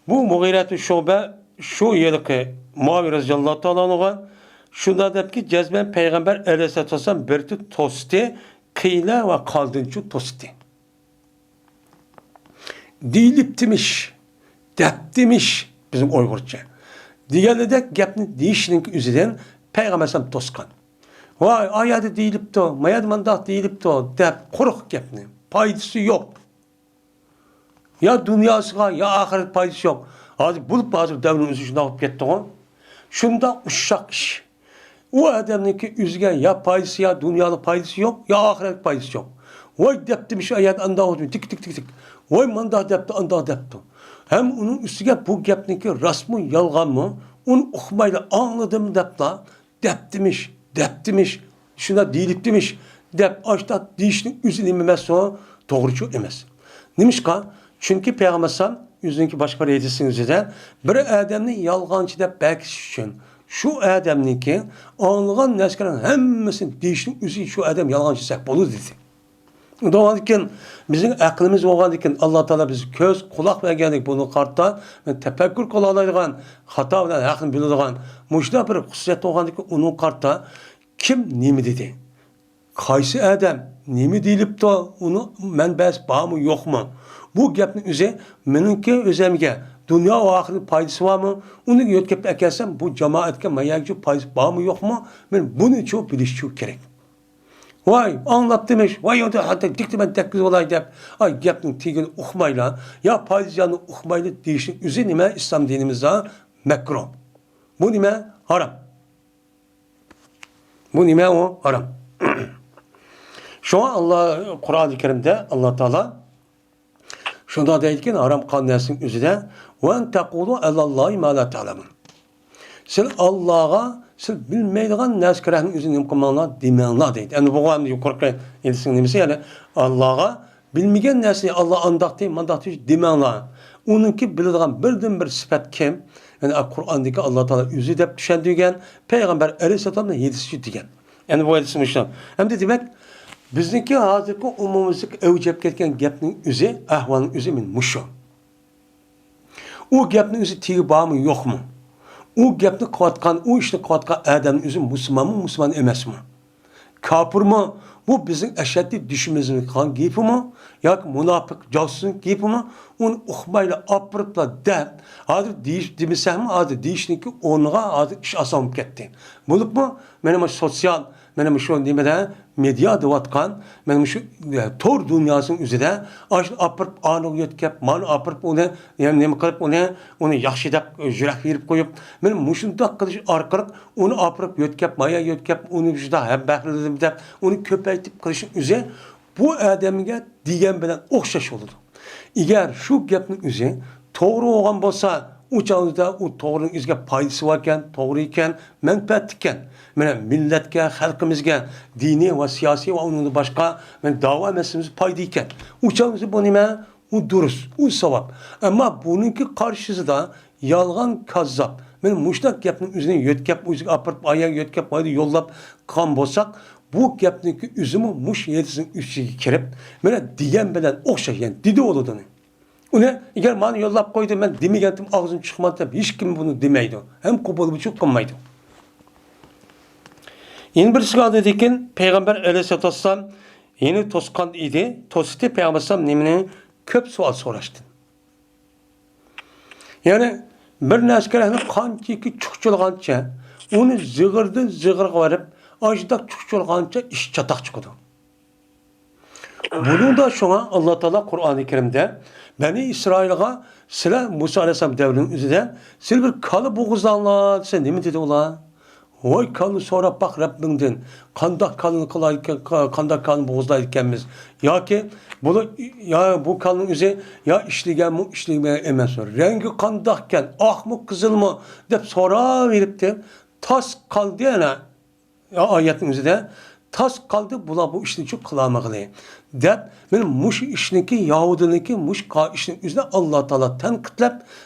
بۇ مۇغىرەتۇ شۇبە شۇ ھېلىقى مۇئاۋىيە رەزىياللاھۇ تائالا ئەنھۇغا شۇنداق دەپكى، جەزمەن پەيغەمبەر ئەلەيھىسسالاتۇ ۋەسسالام بىر توستى، قىيلە ۋە قالدىنچۇ توستى. دېيىلىپتىمىش، دەپتىمىش، بىزنىڭ ئۇيغۇرچە. دېگەنلىدەك گەپنى دېيىشنىڭ ئۆزىدىن پەيغەمبەر ئەلەيھىسسالام توسقان. ۋاي، ئا يەردە دېيىلىپتۇ، ما يەردە مانداق دېيىلىپتۇ، دەپ قۇرۇق گەپنى، پايدىسى يوق. يا دۇنياسىغا، يا ئاخىرەت پايدىسى يوق. ھازىر بولۇپ، ھازىر دەۋرنىڭ ئۆزى شۇنداق بولۇپ كەتتىغۇ. شۇنداق ئۇششاق ئىش. ئۇ ئادەمنىڭكى ئۆزىگە يا پايدىسى، يا دۇنيالىق پايدىسى يوق، يا ئاخىرەتلىك پايدىسى يوق. ۋاي دەپتىمىش ئايەت ئانداق ئوتۇن، تىك، تىك، تىك، تىك. ۋاي مانداق دەپتۇ، ئانداق دەپتۇ. ھەم ئۇنىڭ ئۈستىگە بۇ گەپنىڭكى راستمۇ، يالغانمۇ، ئۇنى ئۇقمايلا ئاڭلىدىم دەپلا، دەپتىمىش، دەپتىمىش، شۇنداق دېيىلىپتىمىش دەپ ئاشتاق دېيىشنىڭ ئۆزى نېمە ئەمەسۇ؟ توغرىچۇ ئەمەس. نېمىشقا؟ چۈنكى پەيغەمبەر ئەلەيھىسسالام ئۆزىنىڭكى باشقا بىر ھەدىسىنىڭ ئۆزىدە بىر ئادەمنى يالغانچى دەپ بەكىتىش ئۈچۈن شۇ ئادەمنىڭكى ئاڭلىغان نەرسىلەرنىڭ ھەممىسىنى دېيىشنىڭ ئۆزى شۇ ئادەم يالغانچى دېسەك بولىدۇ دېدى. ئۇنداقكەن بىزنىڭ ئەقلىمىز بولغاندىكىن، ئاللا تائالا بىزگە كۆز، قۇلاق بەرگەندىكىن، بۇنىڭغا قارىتا تەپەككۇر قىلالايدىغان، خاتا بىلەن ھەقنى بىلىدىغان مۇشۇنداق بىر خۇسۇسىيەت بولغاندىكىن، ئۇنىڭغا قارىتا كىم نېمە دېدى؟ قايسى ئادەم نېمە دېيىلىپتۇ؟ ئۇنىڭ مەنبەسى بارمۇ، يوقمۇ؟ بۇ گەپنىڭ ئۆزى مېنىڭكى ئۆزەمگە دۇنيا ۋە ئاخىرەتنىڭ پايدىسى بارمۇ؟ ئۇنى يۆتكەپ ئەكەلسەم، بۇ جامائەتكە ماياگىچۇ پايدىسى بارمۇ، يوقمۇ؟ مەن بۇنىچۇ بىلىشچۇ كېرەك. ۋاي، ئاڭلاپتىمىش، ۋاي، يادا ھەتتا دىكتىمەن تەككۈز بولاي دەپ، ئاي، گەپنىڭ تېگىنى ئۇقمايلا، يا پايدىسىنى ئۇقمايلا دېيىشنىڭ ئۆزى نېمە؟ ئىسلام دىنىمىزدا مەكرۇھ. بۇ نېمە؟ ھارام. بۇ نېمە ئۇ؟ ھارام. شۇڭا ئاللا قۇرئانى كەرىمدە ئاللا تائالا شۇنداق دەيدىكەن، ھارام قىلغان نەرسىنىڭ ئۆزىدە، «ۋە ئەن تەقۇلۇ ئەلەللاھى ما لا تەلەمۇن.» سىل ئاللاغا سىل بىلمەيدىغان نەرسە كېرەكنىڭ ئۆزىنى نېمە قىلماڭلار، دېمەڭلار دەيدۇ. ئەمدى بۇ يۇقىرىقى ھەدىسنىڭ نېمىسى؟ يەنى ئاللاغا بىلمىگەن نەرسىنى، ئاللا ئانداقتى، مانداقتى دېمەڭلار. ئۇنىڭكى بىلىدىغان بىردىنبىر سۈپەت كىم؟ يەنى قۇرئاندىكى ئاللا تائالا ئۆزى دەپ چۈشەندۈرگەن، پەيغەمبەر ئەلەيھىسسالامنىڭ ھەدىسى دېگەن. يەنى بۇ ھەدىسى مۇشۇ. ئەمدى دېمەك، بىزنىڭكى ھازىرقى ئومۇميۈزلۈك ئەۋج ئېلىپ كەتكەن گەپنىڭ ئۆزى، ئەھۋالنىڭ ئۆزى مانا مۇشۇ. ئۇ گەپنىڭ ئۆزى تېگى بارمۇ، يوقمۇ؟ ئۇ گەپنى قىلىۋاتقان، ئۇ ئىشنى قىلىۋاتقان ئادەمنىڭ ئۆزى مۇسۇلمانمۇ، مۇسۇلمان ئەمەسمۇ؟ كاپىرمۇ؟ بۇ بىزنىڭ ئەشەددىي دۈشمىنىمىزنىڭ قىلغان گېپىمۇ ياكى مۇناپىق جاسۇسنىڭ گېپىمۇ؟ ئۇنى ئۇقمايلا ئاپىرىپلا دەپ، ھازىر دېيىش دېمىسەممۇ، ھازىر دېيىشنىڭكى ئورنىغا ھازىر ئىش ئاسان بولۇپ كەتتى. بولۇپمۇ مانا مۇشۇ سوتسىيال، مانا مۇشۇ نېمىدە، مېدىيا دەۋاتقان، مانا مۇشۇ، ئە، تور دۇنياسىنىڭ ئۆزىدە ئاشۇنى ئاپىرىپ ئانىغا يۆتكەپ، مانا ئاپىرىپ ئۇنى، يەنە نېمە قىلىپ ئۇنى، ئۇنى ياخشى دەپ يۈرەك بېرىپ قويۇپ، مانا مۇشۇنداق قىلىش ئارقىلىق ئۇنى ئاپىرىپ يۆتكەپ، مايا يۆتكەپ، ئۇنى شۇنداق ھەم بەھرىلىدىم دەپ ئۇنى كۆپەيتىپ قىلىشنىڭ ئۆزى بۇ ئادەمگە دېگەن بىلەن ئوخشاش بولىدۇ. ئەگەر شۇ گەپنىڭ ئۆزى توغرا بولغان بولسا، ئۇ چاغدا ئۇ توغرىنىڭ ئۆزىگە پايدىسى باركەن، توغرا ئىكەن، مەنپەئەتلىككەن. مانا مىللەتكە، خەلقىمىزگە، دىنىي ۋە سىياسىي ۋە ئۇنىڭدىن باشقا، مانا داۋا مەسىلىمىزگە پايدا ئىكەن. ئۇ چاغدا بۇ نېمە؟ ئۇ دۇرۇس، ئۇ ساۋاب. ئەمما بۇنىڭكى قارشىسىدا يالغان، كاززاپ، مانا مۇشۇنداق گەپنىڭ ئۆزىنى يۆتكەپ، ئۆزىگە ئاپىرىپ، ئاياغ يۆتكەپ، قايدا يوللاپ قىلغان بولساق، بۇ گەپنىڭكى ئۆزىمۇ مۇشۇ يېرىسىنىڭ ئىچىگە كىرىپ، مانا دېگەن بىلەن ئوخشاش، يەنى دېدى بولىدۇ ئۇنى. ئۇنى ئەگەر مانا يوللاپ قويدى، مەن دېمىگەنتىم، ئاغزىم چىقمىدى دەپ ھېچكىم بۇنى دېمەيدۇ. ھەم قوبۇلمۇچۇ قىلمايدۇ. يەنە بىرسىگە ئاندىن كېيىن پەيغەمبەر ئەلەيھىسسالاتۇ ۋەسسالام يەنە توسقان ئىدى. توسۇتى پەيغەمبەر ئەلەيھىسسالام نېمىنى؟ كۆپ سوئال سوراشتىن. يەنى بىر نەسكەرەكنى قانچىكى چۇخچىلىغانچە، ئۇنى زىغىردىن زىغىرغا بېرىپ، ئاشۇنداق چۇخچىلىغانچە ئىش چاتاق چىقىدۇ. بۇنىڭدا شۇڭا ئاللا تائالا قۇرئانى كەرىمدە بەنى ئىسرائىلغا، سىلەر مۇسا ئەلەيھىسسالام دەۋرىنىڭ ئۆزىدە سىلەر بىر كالا بوغۇزلاڭلار دېسە، نېمە دېدى ئۇلار؟ ۋاي كالىنى سوراپ باق رەببىڭدىن، قانداق كالىنى قىلايكەن، قانداق كالىنى بوغۇزلايدىكەنمىز؟ ياكى بۇلار، يا بۇ كالىنىڭ ئۆزى يا ئىشلىگەنمۇ، ئىشلىگەن ئەمەسمۇ، رەڭگى قانداقكەن، ئاقمۇ، قىزىلمۇ دەپ سوراۋېرىپتۇ. تاس قالدى ئەنە. يا ئايەتنىڭ ئۆزىدە تاس قالدى، بۇلار بۇ ئىشنى چۈ قىلالمىغىلى دەپ، مانا مۇشۇ ئىشنىڭكى، يەھۇدىينىڭكى مۇشۇ قا-، ئىشنىڭ ئۆزىدە ئاللا تائالا تەنقىدلەپ،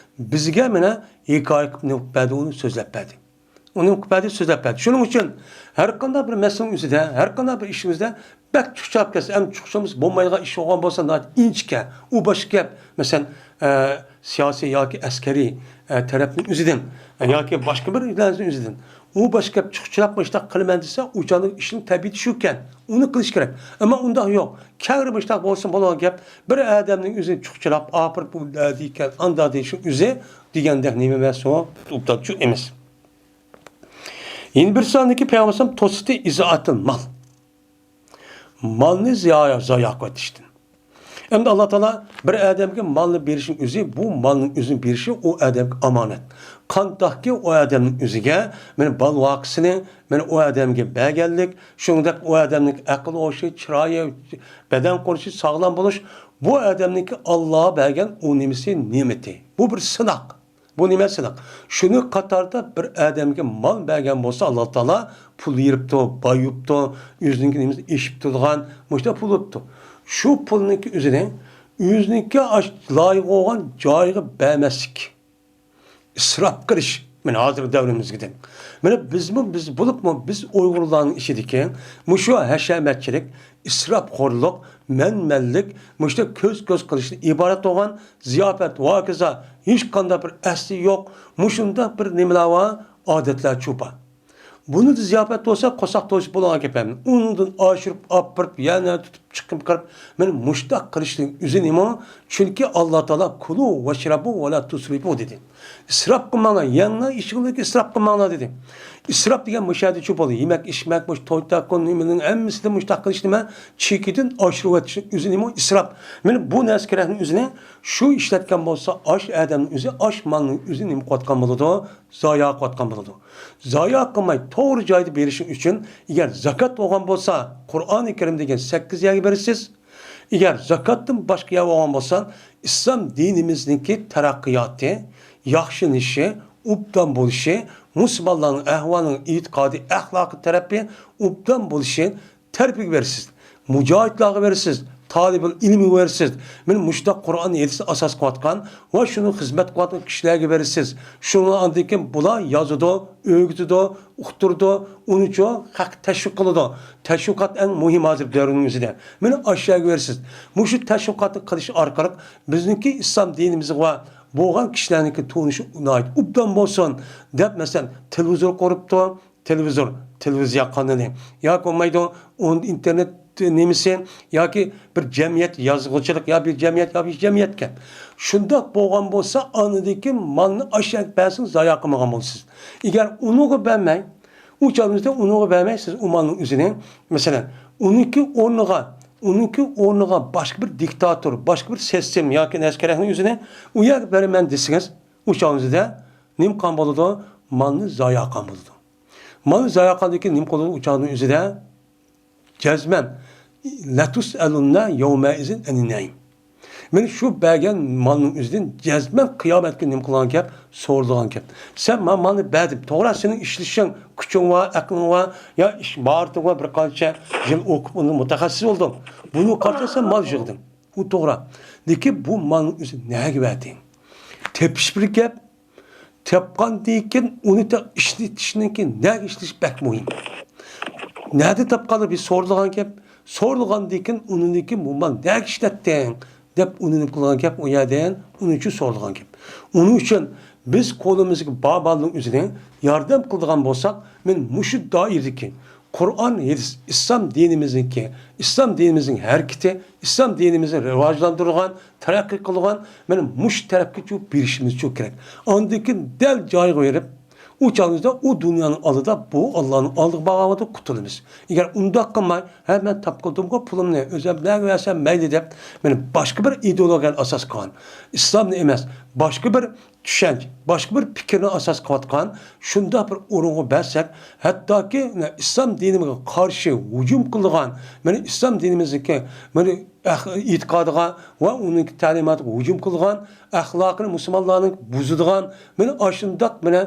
بىزگە مانا ھېكايە قىلىپ نېمە قىلىپ بەردى، ئۇنى سۆزلەپ بەردى. ئۇنى نېمە قىلىپ بەردى، سۆزلەپ بەردى. شۇنىڭ ئۈچۈن ھەر قانداق بىر مەسىلىنىڭ ئۆزىدە، ھەر قانداق بىر ئىشىمىزدە بەك چۇخچاپ كەتسە، ئەمدى چۇخچىمىسا بولمايدىغان ئىش بولغان بولسا، ناھايىتى ئىنچىكە، ئۇ باشقا گەپ. مەسىلەن، ئە، سىياسىي ياكى ئەسكەرىي، ئە، تەرەپنىڭ ئۆزىدىن، ئە، ياكى باشقا بىر نەرسىنىڭ ئۆزىدىن. ئۇ باشقا گەپ، چۇخچىلاپ مۇشۇنداق قىلىمەن دېسە، ئۇ چاغدا ئىشنىڭ تەبىئىتى شۇكەن. ئۇنى قىلىش كېرەك. ئەمما ئۇنداق يوق. كەڭرى مۇشۇنداق بولسا بولىدىغان گەپ، بىر ئادەمنىڭ ئۆزىنى چۇخچىلاپ، ئاپىرىپ، ئۇ دېيىكەن، ئاندا دېيىشنىڭ ئۆزى دېگەندەك نېمە ئەمەس ئۇ؟ ئوبدانچۇ ئەمەس. يەنە بىر ساندىكى پەيغەمبەر توسۇتى ئىزائەتىل مال. مالنى زايا، زايا قىلىۋېتىشتىن. ئەمدى ئاللا تائالا بىر ئادەمگە مالنى بېرىشنىڭ ئۆزى، بۇ مالنىڭ ئۆزىنى بېرىشى ئۇ ئادەمگە ئامانەت. قانداقكى ئۇ ئادەمنىڭ ئۆزىگە، مانا بال ۋاقىسىنى، مانا ئۇ ئادەمگە بەرگەنلىك، شۇنىڭدەك ئۇ ئادەمنىڭ ئەقىل ھوشى، چىرايى، بەدەن قۇرۇلۇشى، ساغلام بولۇش، بۇ ئادەمنىڭكى ئاللا بەرگەن ئۇ نېمىسى، نېمىتى. بۇ بىر سىناق. بۇ نېمە سىناق؟ شۇنى قاتاردا بىر ئادەمگە مال بەرگەن بولسا، ئاللا تائالا پۇل بېرىپتۇ، بايىپتۇ، ئۆزىنىڭكى نېمىسى ئېشىپ تۇرىدىغان مۇشۇنداق پۇل بوپتۇ. شۇ پۇلنىڭكى ئۆزىنى ئۆزىنىڭكى ئاش-، لايىق بولغان جايىغا بەرمەسلىك، ئىسراپ قىلىش. مانا ھازىرقى دەۋرىمىزگىدىن. مانا بىزمۇ، بىز بولۇپمۇ، بىز ئۇيغۇرلارنىڭ ئىچىدىكى مۇشۇ ھەشەمەتچىلىك، ئىسراپخورلۇق، مەنمەنلىك، مۇشۇنداق كۆز-كۆز قىلىشتىن ئىبارەت بولغان زىياپەت، ۋاكىزا، ھېچقانداق بىر ئەسلى يوق، مۇشۇنداق بىر نېمىلەر بار، ئادەتلەر چۇ بار. بۇنىڭدا زىياپەت بولسا، قورساق تويسا بولىدىغان گەپ ئەمەس. ئۇنىڭدىن ئاشۇرۇپ، ئاپىرىپ، يەنە تۇتۇپ چىقىپ كىرىپ، مانا مۇشۇنداق قىلىشنىڭ ئۆزى نېمە؟ چۈنكى ئاللا تائالا «كۇلۇ ۋەشرەبۇ ۋە لا تۇسرىفۇ» دېدى. ئىسراپ قىلماڭلار، يەڭلار، ئىچىڭلاردا ئىسراپ قىلماڭلار دېدى. ئىسراپ دېگەن مۇشۇ يەردە چۇ بولدى. يېمەك، ئىچمەك، مۇشۇ توي تاكۇن نېمىنىڭ ھەممىسىدە مۇشۇنداق قىلىش نېمە؟ چېكىدىن ئاشۇرۇۋېتىشنىڭ ئۆزى نېمە؟ ئىسراپ. مانا بۇ نەسكىرەكنىڭ ئۆزىنى شۇ ئىشلەتكەن بولسا، ئاش ئادەمنىڭ ئۆزى، ئاش مالنىڭ ئۆزى نېمە قىلىۋاتقان بولىدۇ؟ زايا قىلىۋاتقان بولىدۇ. زايا قىلماي توغرا جايدا بېرىشىڭ ئۈچۈن، ئەگەر زاكات بولغان بولسا، قۇرئانى كەرىم دېگەن سەككىز يەرگە بېرىسىز. ئەگەر زاكاتتىن باشقا يەر بولغان بولسا، ئىسلام دىنىمىزنىڭكى تەرەققىياتى، ياخشىلىنىشى، ئوبدان بولۇشى، مۇسۇلمانلارنىڭ ئەھۋالىنىڭ ئېتىقادىي، ئەخلاقىي تەرەپى ئوبدان بولۇشى تەرىپىگە بېرىسىز. مۇجاھىدلارغا بېرىسىز، تالىبىل ئىلمىگە بېرىسىز. مانا مۇشۇنداق قۇرئان ھەدىسنى ئاساس قىلىۋاتقان ۋە شۇنىڭ خىزمەت قىلىۋاتقان كىشىلەرگە بېرىسىز. شۇنىڭ ئاندىن كېيىن بۇلار يازىدۇ، ئۆگىتىدۇ، ئۇقتۇرىدۇ، ئۇنىچۇ خەققە تەشۋىق قىلىدۇ. تەشۋىقات ئەڭ مۇھىم ھازىر دەۋرنىڭ ئۆزىدە. مانا ئاشۇ يەرگە بېرىسىز. مۇشۇ تەشۋىقاتنى قىلىش ئارقىلىق بىزنىڭكى ئىسلام دىنىمىزغا بولغان كىشىلەرنىڭكى تونۇشى ناھايىتى ئوبدان بولسۇن دەپ، مەسىلەن، تېلېۋىزور قۇرۇپتۇ. تېلېۋىزور، تېلېۋىزىيە قانىلى ياكى بولمايدۇ، ئۇن-، ئىنتېرنېت نېمىسى ياكى بىر جەمئىيەت يازغۇچىلىق يا بىر جەمئىيەت يا بىر جەمئىيەتكەن. شۇنداق بولغان بولسا، ئاندىكى مالنى ئاشۇ يەرگە بەرسىڭىز زايا قىلمىغان بولىسىز. ئەگەر ئۇنىڭغا بەرمەي، ئۇ چاغىمىزدا ئۇنىڭغا بەرمەي، سىز ئۇ مالنىڭ ئۆزىنى، مەسىلەن، ئۇنىڭكى ئورنىغا، ئۇنىڭكى ئورنىغا باشقا بىر دىكتاتور، باشقا بىر سىستېما ياكى نەسكەرەكنىڭ ئۆزىنى ئۇ يەرگە بېرىمەن دېسىڭىز، ئۇ چاغىمىزدا نېمە قىلغان بولىدۇ؟ مالنى زايا قىلغان بولىدۇ. مالنى زايا قىلغاندىن كېيىن نېمە قىلىدۇ ئۇ چاغنىڭ ئۆزىدە؟ جەزمەن، لەتۇسئەلۇننە يەۋمەئىزىن ئەنىن نەئىم. مانا شۇ بەرگەن مالنىڭ ئۆزىدىن جەزمەن قىيامەت كۈنى نېمە قىلغان گەپ؟ سورىلىدىغان گەپ. سەن مانا مالنى بەردىم، توغرا، سېنىڭ ئىشلىشىڭ، كۈچۈڭ بار، ئەقلىڭ بار، يا ئىش ماھارىتىڭ بار، بىر قانچە يىل ئوقۇپ ئۇنىڭ مۇتەخەسسىسى بولدۇڭ. بۇنىڭغا قارىتا سەن مال يىغدىڭ. ئۇ توغرا. لېكىن بۇ مالنىڭ ئۆزى نەگە بەردىڭ؟ تېپىش بىر گەپ، تاپقاندىن كېيىن ئۇنى تا-، ئىشلىتىشنىڭكى نەگە ئىشلىتىش بەك مۇھىم. نەدە تاپقانلىقى بىر سورىلىدىغان گەپ. سورىلغاندىن كېيىن ئۇنىڭدىن كېيىن بۇ مال نەگە ئىشلەتتىڭ دەپ ئۇنى نېمە قىلغان گەپ ئۇ يەردىن، ئۇنىڭ ئۈچۈن سورىلغان گەپ. ئۇنىڭ ئۈچۈن بىز قولىمىزدىكى بار مالنىڭ ئۆزىنى ياردەم قىلىدىغان بولساق، مەن مۇشۇ دائىرىدىكى قۇرئان، ھەدىس، ئىسلام دىنىمىزنىڭكى، ئىسلام دىنىمىزنىڭ ھەرىكىتى، ئىسلام دىنىمىزنى راۋاجلاندۇرغان، تەرەققىي قىلغان، مانا مۇشۇ تەرەپكە شۇ بېرىشىمىز شۇ كېرەك. ئاندىن كېيىن دەل جايىغا بېرىپ، ئۇ چاغىمىزدا ئۇ دۇنيانىڭ ئالدىدا، بۇ ئاللانىڭ ئالدىغا بارغان ۋاقىتتا قۇتۇلىمىز. ئەگەر ئۇنداق قىلماي، ھە، مەن تاپقىلىدىمغۇ پۇلۇمنى، ئۆزۈم نەگە بەرسەم مەيلى دەپ، مانا باشقا بىر ئىدېئولوگىيەنى ئاساس قىلغان، ئىسلامنى ئەمەس، باشقا بىر چۈشەنچە، باشقا بىر پىكىرنى ئاساس قىلىۋاتقان شۇنداق بىر ئورۇنغا بەرسەك، ھەتتاكى ئىسلام دىنىمىزگە قارشى ھۇجۇم قىلىدىغان، مانا ئىسلام دىنىمىزنىڭكى مانا ئەخ-، ئېتىقادىغا ۋە ئۇنىڭ تەلىماتىغا ھۇجۇم قىلىدىغان، ئەخلاقىنى مۇسۇلمانلارنىڭ بۇزىدىغان، مانا ئاشۇنداق مانا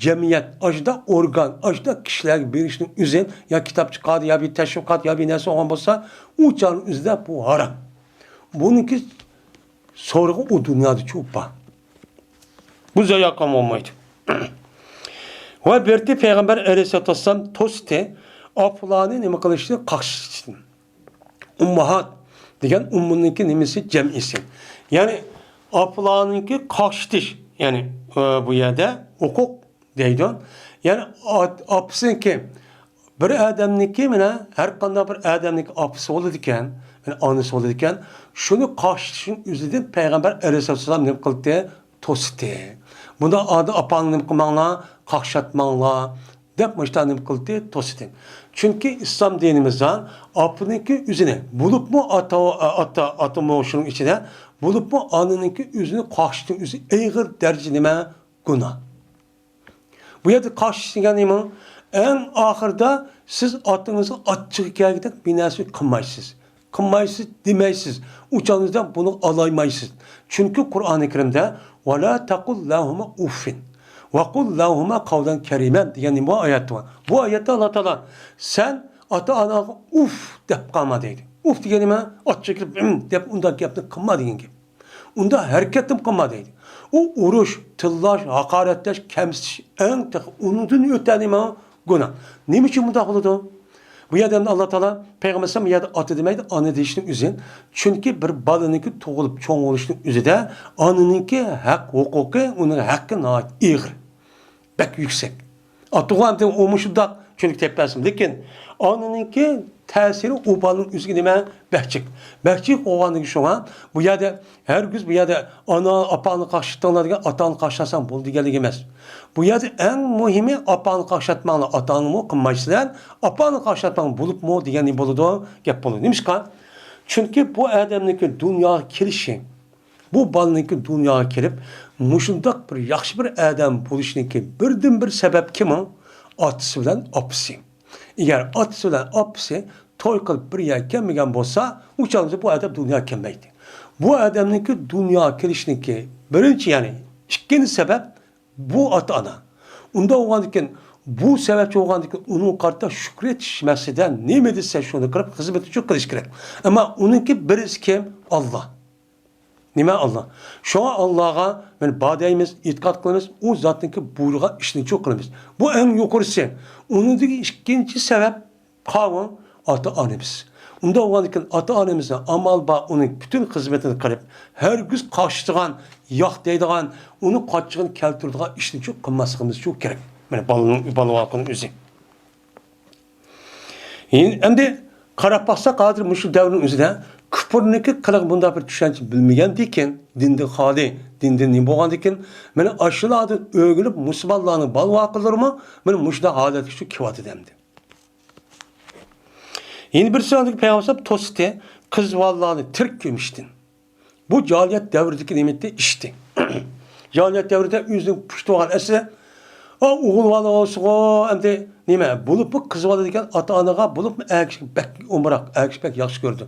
جەمئىيەت، ئاشۇنداق ئورگان، ئاشۇنداق كىشىلەرگە بېرىشنىڭ ئۆزى يا كىتاب چىقاردى، يا بىر تەشۋىقات، يا بىر نەرسە بولغان بولسا، ئۇ چاغنىڭ ئۆزىدە بۇ ھارام. بۇنىڭكى سورىقى ئۇ دۇنيادىچۇ بار. بۇ زايا قىلغان بولمايدۇ. ۋە بىرتى پەيغەمبەر ئەلەيھىسسالاتۇ ۋەسسالام توستى، ئاپىلارنى نېمە قىلىشتىن، قاقشىتىشتىن. ئۇمماھات دېگەن ئۇممۇنىڭكى نېمىسى؟ جەمئىسى. يەنى ئاپىلارنىڭكى قاقشىتىش، يەنى، ئە، بۇ يەردە ھوقۇق دەيدۇ. يەنى ئات-، ئاپىسىنىڭكى، بىر ئادەمنىڭكى، مانا، ھەر قانداق بىر ئادەمنىڭكى ئاپىسى بولىدىكەن، يەنى ئانىسى بولىدىكەن، شۇنى قاقشىتىشنىڭ ئۆزىدىن پەيغەمبەر ئەلەيھىسسالام نېمە قىلدى؟ توستى. بۇندا ئادا ئاپاڭنى نېمە قىلماڭلار، قاقشاتماڭلار دەپ مۇشۇنداق نېمە قىلدى؟ توستى. چۈنكى ئىسلام دىنىمىزدا ئاپىنىڭكى ئۆزىنى، بولۇپمۇ ئاتا، ئاتا، ئاتىمۇ شۇنىڭ ئىچىدە، بولۇپمۇ ئانىنىڭكى ئۆزىنى قاقشىتىشنىڭ ئۆزى ئېغىر دەرىجىدە نېمە؟ گۇناھ. بۇ يەردە قاقشىتىش دېگەن نېمە؟ ئەڭ ئاخىرىدا سىز ئاتىڭىزغا ئاچچىقى كەلگۈدەك بىر نەرسە قىلمايسىز. قىلمايسىز دېمەيسىز. ئۇ چاغىڭىزدا بۇنى ئالايمايسىز. چۈنكى قۇرئانى كەرىمدە «ۋەلا تەقۇل لەھۇمە ئۇففىن ۋەقۇل لەھۇمە قەۋلەن كەرىمەن» دېگەن نېمە ئايەت بار. بۇ ئايەتتە ئاللا تائالا سەن ئاتا-ئاناغا ئۇف دەپ قالما دەيدۇ. ئۇف دېگەن نېمە؟ ئاچچىقىپ «ھىم» دەپ ئۇنداق گەپنى قىلما دېگەن گەپ. ئۇنداق ھەرىكەتنى قىلما دەيدۇ. ئۇ ئۇرۇش، تىللاش، ھاقارەتلەش، كەمسىتىش ئەڭ تېخى ئۇنىڭدىن ئۆتە نېمە؟ گۇناھ. نېمە ئۈچۈن بۇنداق بولىدۇ؟ بۇ يەردە ئەمدى ئاللا تائالا پەيغەمبەر ئەلەيھىسسالام بۇ يەردە ئاتا دېمەيدۇ، ئانا دېيىشنىڭ ئۆزى. چۈنكى بىر بالىنىڭكى تۇغۇلۇپ چوڭ بولۇشنىڭ ئۆزىدە ئانىنىڭكى ھەق ھوقۇقى، ئۇنىڭ ھەققى ناھايىتى ئېغىر. بەك يۈكسەك. ئاتىغۇ ئەمدى ئۇمۇ شۇنداق چۈنكى تېپەسىم. لېكىن ئانىنىڭكى تەسىرى ئۇ بالىنىڭ ئۆزىگە نېمە؟ بەك جىق. بەك جىق بولغاندىن كېيىن شۇڭا بۇ يەردە ھەرگىز بۇ يەردە ئانا، ئاپاڭنى قاقشىتىڭلار دېگەن، ئاتاڭنى قاقشىتساڭ بولدى دېگەنلىك ئەمەس. بۇ يەردە ئەڭ مۇھىمى ئاپاڭنى قاقشاتماڭلار، ئاتاڭنىمۇ قىلمايسىلەر، ئاپاڭنى قاقشاتماڭ بولۇپمۇ دېگەن بولىدۇ، گەپ بولىدۇ. نېمىشقا؟ چۈنكى بۇ ئادەمنىڭكى دۇنياغا كېلىشى، بۇ بالىنىڭكى دۇنياغا كېلىپ، مۇشۇنداق بىر ياخشى بىر ئادەم بولۇشىنىڭكى بىردىنبىر سەۋەب كىمنىڭ؟ ئاتىسى بىلەن ئاپىسى. ئەگەر ئاتىسى بىلەن ئاپىسى توي قىلىپ بىر يەرگە كەلمىگەن بولسا، ئۇ چاغدا بۇ ئادەم دۇنياغا كەلمەيتتى. بۇ ئادەمنىڭكى دۇنياغا كېلىشىنىڭكى بىرىنچى، يەنى ئىككىنچى سەۋەب بۇ ئاتا-ئانا. ئۇنداق بولغاندىكىن، بۇ سەۋەبچى بولغاندىكىن ئۇنىڭغا قارىتا شۈكرى ئېيتىش مەقسىتىدە نېمە دېسە شۇنى قىلىپ خىزمىتى شۇ قىلىش كېرەك. ئەمما ئۇنىڭكى بىرىنچىسى كىم؟ ئاللا. نېمە ئاللا؟ شۇڭا ئاللاغا مەن بار دەيمىز، ئېتىقاد قىلىمىز، ئۇ زاتنىڭكى بۇيرۇغان ئىشنى شۇ قىلىمىز. بۇ ئەڭ يۇقىرىسى. ئۇنىڭدىكى ئىككىنچى سەۋەب قاۋۇڭ ئاتا-ئانىمىز. ئۇنداق بولغاندىكىن ئاتا-ئانىمىزنى ئامال بار ئۇنىڭ پۈتۈن خىزمىتىنى قىلىپ، ھەرگىز قاقشىتىدىغان، ياق دەيدىغان، ئۇنى قاچچىقىنى كەلتۈرىدىغان ئىشنى شۇ قىلماسلىقىمىز شۇ كېرەك. مانا بالىنىڭ، بالا ۋاقىتنىڭ ئۆزى. ئەمدى قاراپ باقساق، ھازىر مۇشۇ دەۋرنىڭ ئۆزىدە كۇپۇرنىڭكى قىلىغا بۇنداق بىر چۈشەنچە بىلمىگەندىكىن، دىندىن خالىي، دىندىن نېمە بولغاندىكىن، مانا ئاشۇلاردىن ئۆگىنىپ مۇسۇلمانلارنىڭ بالا ۋاقىتلىرىمۇ مانا مۇشۇنداق ھالەتكە شۇ كېلىۋاتىدۇ ئەمدى. يەنە بىرسى ئاندىكى پەيغەمبەر توستى قىز بالىلارنى تىرىك كۆمۈشتىن. بۇ جاھىلىيەت دەۋرىدىكى نېمە ئىشتى. جاھىلىيەت دەۋرىدە ئۆزىنىڭ پۇشتى بولغان ئەسلى ئا، ئوغۇل بالا بولسىغۇ، ئەمدى نېمە، بولۇپمۇ قىز بالا دېگەن ئاتا-ئانىغا بولۇپمۇ ئەر كىشى بەك ئومراق، ئەر كىشى بەك ياخشى كۆرىدۇ.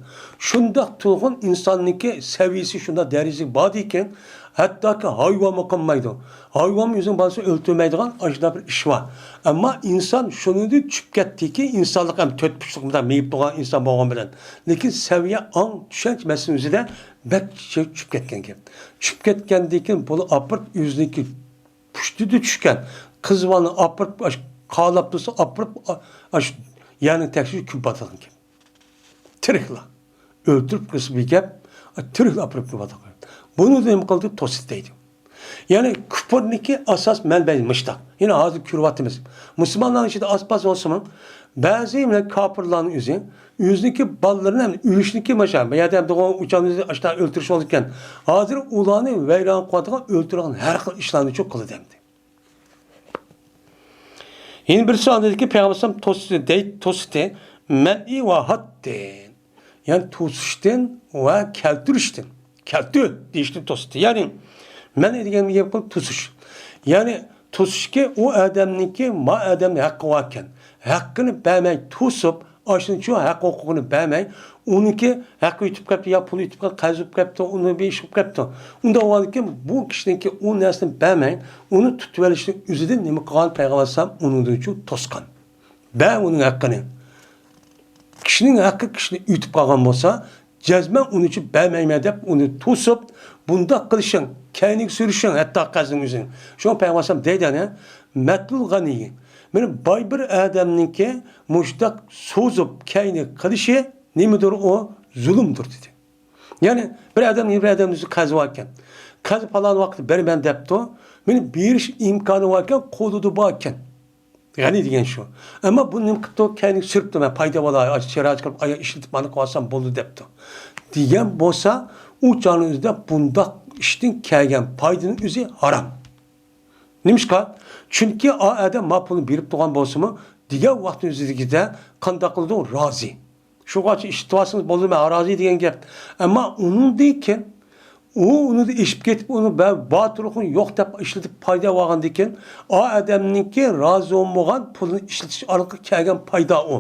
شۇنداق تۇرغۇن ئىنساننىڭكى سەۋىيىسى شۇنداق دەرىجىگە باردىكەن، ھەتتاكى ھايۋانمۇ قىلمايدۇ. ھايۋانمۇ ئۆزىنىڭ بالىسىنى ئۆلتۈرمەيدىغان ئاشۇنداق بىر ئىش بار. ئەمما ئىنسان شۇنىڭدىن چۈشۈپ كەتتىكى، ئىنسانلىق ھەم تۆت پۇشلۇق مۇنداق مېيىپ بولغان ئىنسان بولغان بىلەن. لېكىن سەۋىيە ئاڭ، چۈشەنچە مەسىلىسى ئۆزىدە بەك چۈشۈپ كەتكەنكەن. چۈشۈپ كەتكەندىن كېيىن بۇنى ئاپىرىپ ئۆزىنىڭكى پۇشتىدا چۈشكەن قىز بالىنى ئاپىرىپ، ئاش-، قالاپ تۇرسا، ئاپىرىپ، ئا-، ئاش-، يەرنىڭ تەكشۈرۈپ كۆمۈپ ئاتىدىكەن. تىرىكلا. ئۆلتۈرۈپ قىلسا بىر گەپ، تىرىكلا ئاپىرىپ كۆمۈپ ئاتىدىكەن. بۇنى نېمە قىلدى؟ توسىتى دەيدۇ. يەنى كۇپۇرنىڭكى ئاساس مەنبەي مۇشتاق. يەنە ھازىر كۆرۈۋاتىمىز. مۇسۇلمانلارنىڭ ئىچىدە ئاز-پاز بولسىمۇ، بەزى مەن كاپىرلارنىڭ ئۆزى، ئۆزىنىڭكى بالىلىرىنى ھەم ئۆلۈشنىكى ماشا، بۇ يەردە ھەم ئۇچاننى ئاشتا ئۆلتۈرۈش بولىدىكەن. ھازىر ئۇلارنى ۋەيران قىلىدىغان، ئۆلتۈرىدىغان ھەر خىل ئىشلارنى شۇ قىلىدۇ ئەمدى. يەنە بىرسى ئاندىكى پەيغەمبەر ئەلەيھىسسالام توسىتى دەي-، توسىتى، مەنئى ۋە ھاتتى. يەنى توسۇشتىن ۋە كەلتۈرۈشتىن. كەلتۈر دېيىشتىن توسىتى. يەنى مەنئى دېگەن گەپ قىلىپ توسۇش. يەنى توسۇشكى ئۇ ئادەمنىڭكى ما ئادەمنىڭ ھەققى باركەن، ھەققىنى بەرمەي توسۇپ، ئاشۇنىڭ شۇ ھەق ھوقۇقىنى بەرمەي، ئۇنىڭكى ھەققى ئۆتۈپ كەپتۇ، يا پۇلى ئۆتۈپ كەپتۇ، قەرز بولۇپ كەپتۇ، ئۇنى بىر ئىش بولۇپ كەپتۇ. ئۇنداق بولغاندىكىن بۇ كىشىنىڭكى ئۇ نەرسىنى بەرمەي، ئۇنى تۇتۇۋېلىشنىڭ ئۆزىدىن نېمە قىلغان پەيغەمبەر ئەلەيھىسسالام؟ ئۇنىڭدىن شۇ توسقان. بەر ئۇنىڭ ھەققىنى. كىشىنىڭ ھەققى كىشىنى ئۆتۈپ قالغان بولسا، جەزمەن ئۇنى ئۈچۈن بەرمەيمەن دەپ ئۇنى توسۇپ، بۇنداق قىلىشىڭ، كەينىگە سۈرۈشۈڭ، ھەتتا قەرزنىڭ ئۆزىنى. شۇڭا پەيغەمبەر ئەلەيھىسسالام دەيدۇ، ئەنە، مەتلۇل غەنىيى. مانا باي بىر ئادەمنىڭكى مۇشۇنداق سوزۇپ كەينىگە قىلىشى نېمىدۇر ئۇ؟ زۇلۇمدۇر دېدى. يەنى بىر ئادەم بىر ئادەمنىڭ قەرزى باركەن. قەرز پالان ۋاقىتتا بېرىمەن دەپتۇ. مانا بېرىش ئىمكانى باركەن، قولىدا باركەن. غەنى دېگەن شۇ. ئەمما بۇ نېمە قىپتۇ؟ كەينىگە سۈرۈپتۇ، مەن پايدا بولاي، ئاشۇ چىراي چىقىرىپ، ئاياغ ئىشلىتىپ، مانا قىلىۋالسام بولدى دەپتۇ. دېگەن بولسا، ئۇ چاغنىڭ ئۆزىدە بۇنداق ئىشتىن كەلگەن پايدىنىڭ ئۆزى ھارام. نېمىشقا؟ چۈنكى ئا ئادەم ما پۇلنى بېرىپ تۇرغان بولسىمۇ، دېگەن ۋاقىتنىڭ ئۆزىدە قانداق قىلىدۇ؟ رازى. شۇغاچ ئىشلىتىۋالسىڭىز بولدى، مەن رازى دېگەن گەپ. ئەمما ئۇنىڭدىن كېيىن ئۇ ئۇنىڭدىن ئېشىپ كېتىپ، ئۇنى بە-، باتۇرلۇقى يوق دەپ ئىشلىتىپ پايدا ئالغاندىن كېيىن، ئا ئادەمنىڭكى رازى بولمىغان پۇلىنى ئىشلىتىش ئارقىلىق كەلگەن پايدا ئۇ.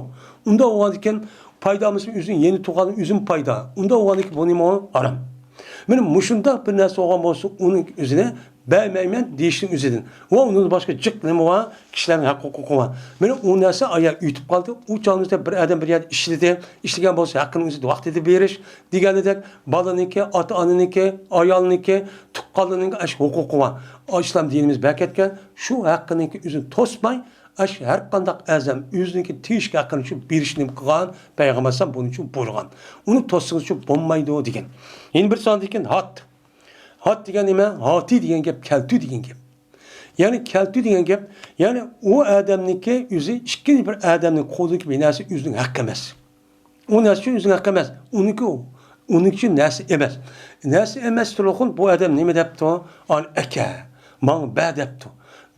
ئۇنداق بولغاندىن كېيىن پايدا ئالمىسا ئۆزىنىڭ يېنى تۇغان ئۆزىمۇ پايدا. ئۇنداق بولغاندىن كېيىن بۇ نېمە ئۇ؟ ھارام. مانا مۇشۇنداق بىر نەرسە بولغان بولسا، ئۇنىڭ ئۆزىنى بەرمەيمەن دېيىشنىڭ ئۆزىدىن. ۋە ئۇنىڭدىن باشقا جىق نېمە بار؟ كىشىلەرنىڭ ھەق ھوقۇقى بار. مانا ئۇ نەرسە ئايا ئۆتۈپ قالدى. ئۇ چاغىمىزدا بىر ئادەم بىر يەردە ئىشلىدى، ئىشلىگەن بولسا ھەققىنىڭ ئۆزىدە ۋاقتىدا بېرىش دېگەندەك، بالىنىڭكى، ئاتا-ئانىنىڭكى، ئايالنىڭكى، تۇغقانلىرىنىڭكى ئاشۇ ھوقۇقى بار. ئىسلام دىنىمىز بەركەتكەن شۇ ھەققىنىڭكى ئۆزىنى توسماي، ئاشۇ ھەر قانداق ئەزەم ئۆزىنىڭكى تېگىشلىك ھەققىنى شۇ بېرىشنى نېمە قىلغان؟ پەيغەمبەر ئەلەيھىسسالام بۇنى شۇ بۇيرۇغان. ئۇنى توسسىڭىز شۇ بولمايدۇ دېگەن. يەنە بىر سانىدىكىن ھات. ھات دېگەن نېمە؟ ھاتى دېگەن گەپ، كەلتۈر دېگەن گەپ. يەنى كەلتۈر دېگەن گەپ، يەنى ئۇ ئادەمنىڭكى ئۆزى ئىككىنچى بىر ئادەمنىڭ قولىدىكى بىر نەرسە ئۆزىنىڭ ھەققى ئەمەس. ئۇ نەرسە ئۈچۈن ئۆزىنىڭ ھەققى ئەمەس. ئۇنىڭكى، ئۇنىڭ ئۈچۈن نەرسە ئەمەس. نەرسە ئەمەس تۇرغۇن بۇ ئادەم نېمە دەپتۇ؟ ئانا ئەكە، ماڭا بەر دەپتۇ.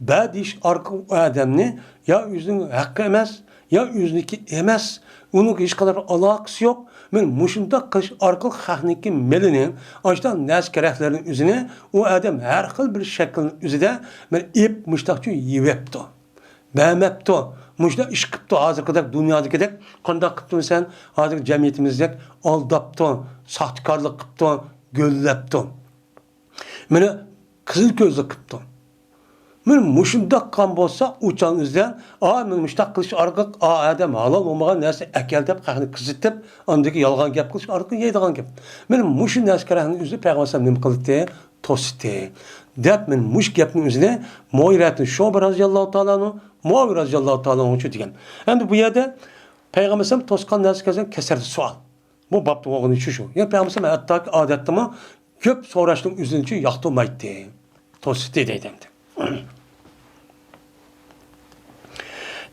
بەر دېيىش ئارقىلىق ئۇ ئادەمنى يا ئۆزىنىڭ ھەققى ئەمەس، يا ئۆزىنىڭكى ئەمەس، ئۇنىڭ ھېچقانداق ئالاقىسى يوق. مانا مۇشۇنداق قىلىش ئارقىلىق خەقنىڭكى مېلىنى، ئاشۇنداق نەرسە كېرەكلىرىنى ئۆزىنى ئۇ ئادەم ھەر خىل بىر شەكىلنى ئۆزىدە مانا ئېپ مۇشۇنداق ئۈچۈن يېۋەپتۇ. بەرمەپتۇ. مۇشۇنداق ئىش قىپتۇ، ھازىرقىدەك دۇنيادىكىدەك. قانداق قىپتۇ دېسەڭ، ھازىرقى جەمئىيىتىمىزدەك ئالداپتۇ، ساختىكارلىق قىپتۇ، گۆللەپتۇ. مانا قىزىل كۆزلۈك قىپتۇ. مانا مۇشۇنداق قىلغان بولسا، ئۇ چاغنىڭ ئۆزىدە، ئا، مانا مۇشۇنداق قىلىش ئارقىلىق، ئا، ئادەم ھالال بولمىغان نەرسە ئەكەل دەپ خەقنى قىزىتىپ، ئاندىكى يالغان گەپ قىلىش ئارقىلىق يەيدىغان گەپ. مانا مۇشۇ نەرسە كېرەكنىڭ ئۆزى پەيغەمبەر ئەلەيھىسسالام نېمە قىلدى؟ توسىتى. دەپ مانا مۇشۇ گەپنىڭ ئۆزىنى مۇغىرەتىن شۇبە رازىياللاھۇ تائالا ئەنھۇ، مۇئاۋىيە رازىياللاھۇ تائالا ئەنھۇچۇ دېگەن. ئەمدى بۇ يەردە پەيغەمبەر ئەلەيھىسسالام توسقان نەرسە كەلسە كەسرەتى سوئال. بۇ بابتا بولغىنى شۇ، شۇ. يەنى پەيغەمبەر ئەلەيھىسسالام ھەتتاكى ئادەتتىمۇ كۆپ سوراشنىڭ ئۆزىنى ياقتۇرمايتتى. توسىتى دەيدۇ ئەمدى.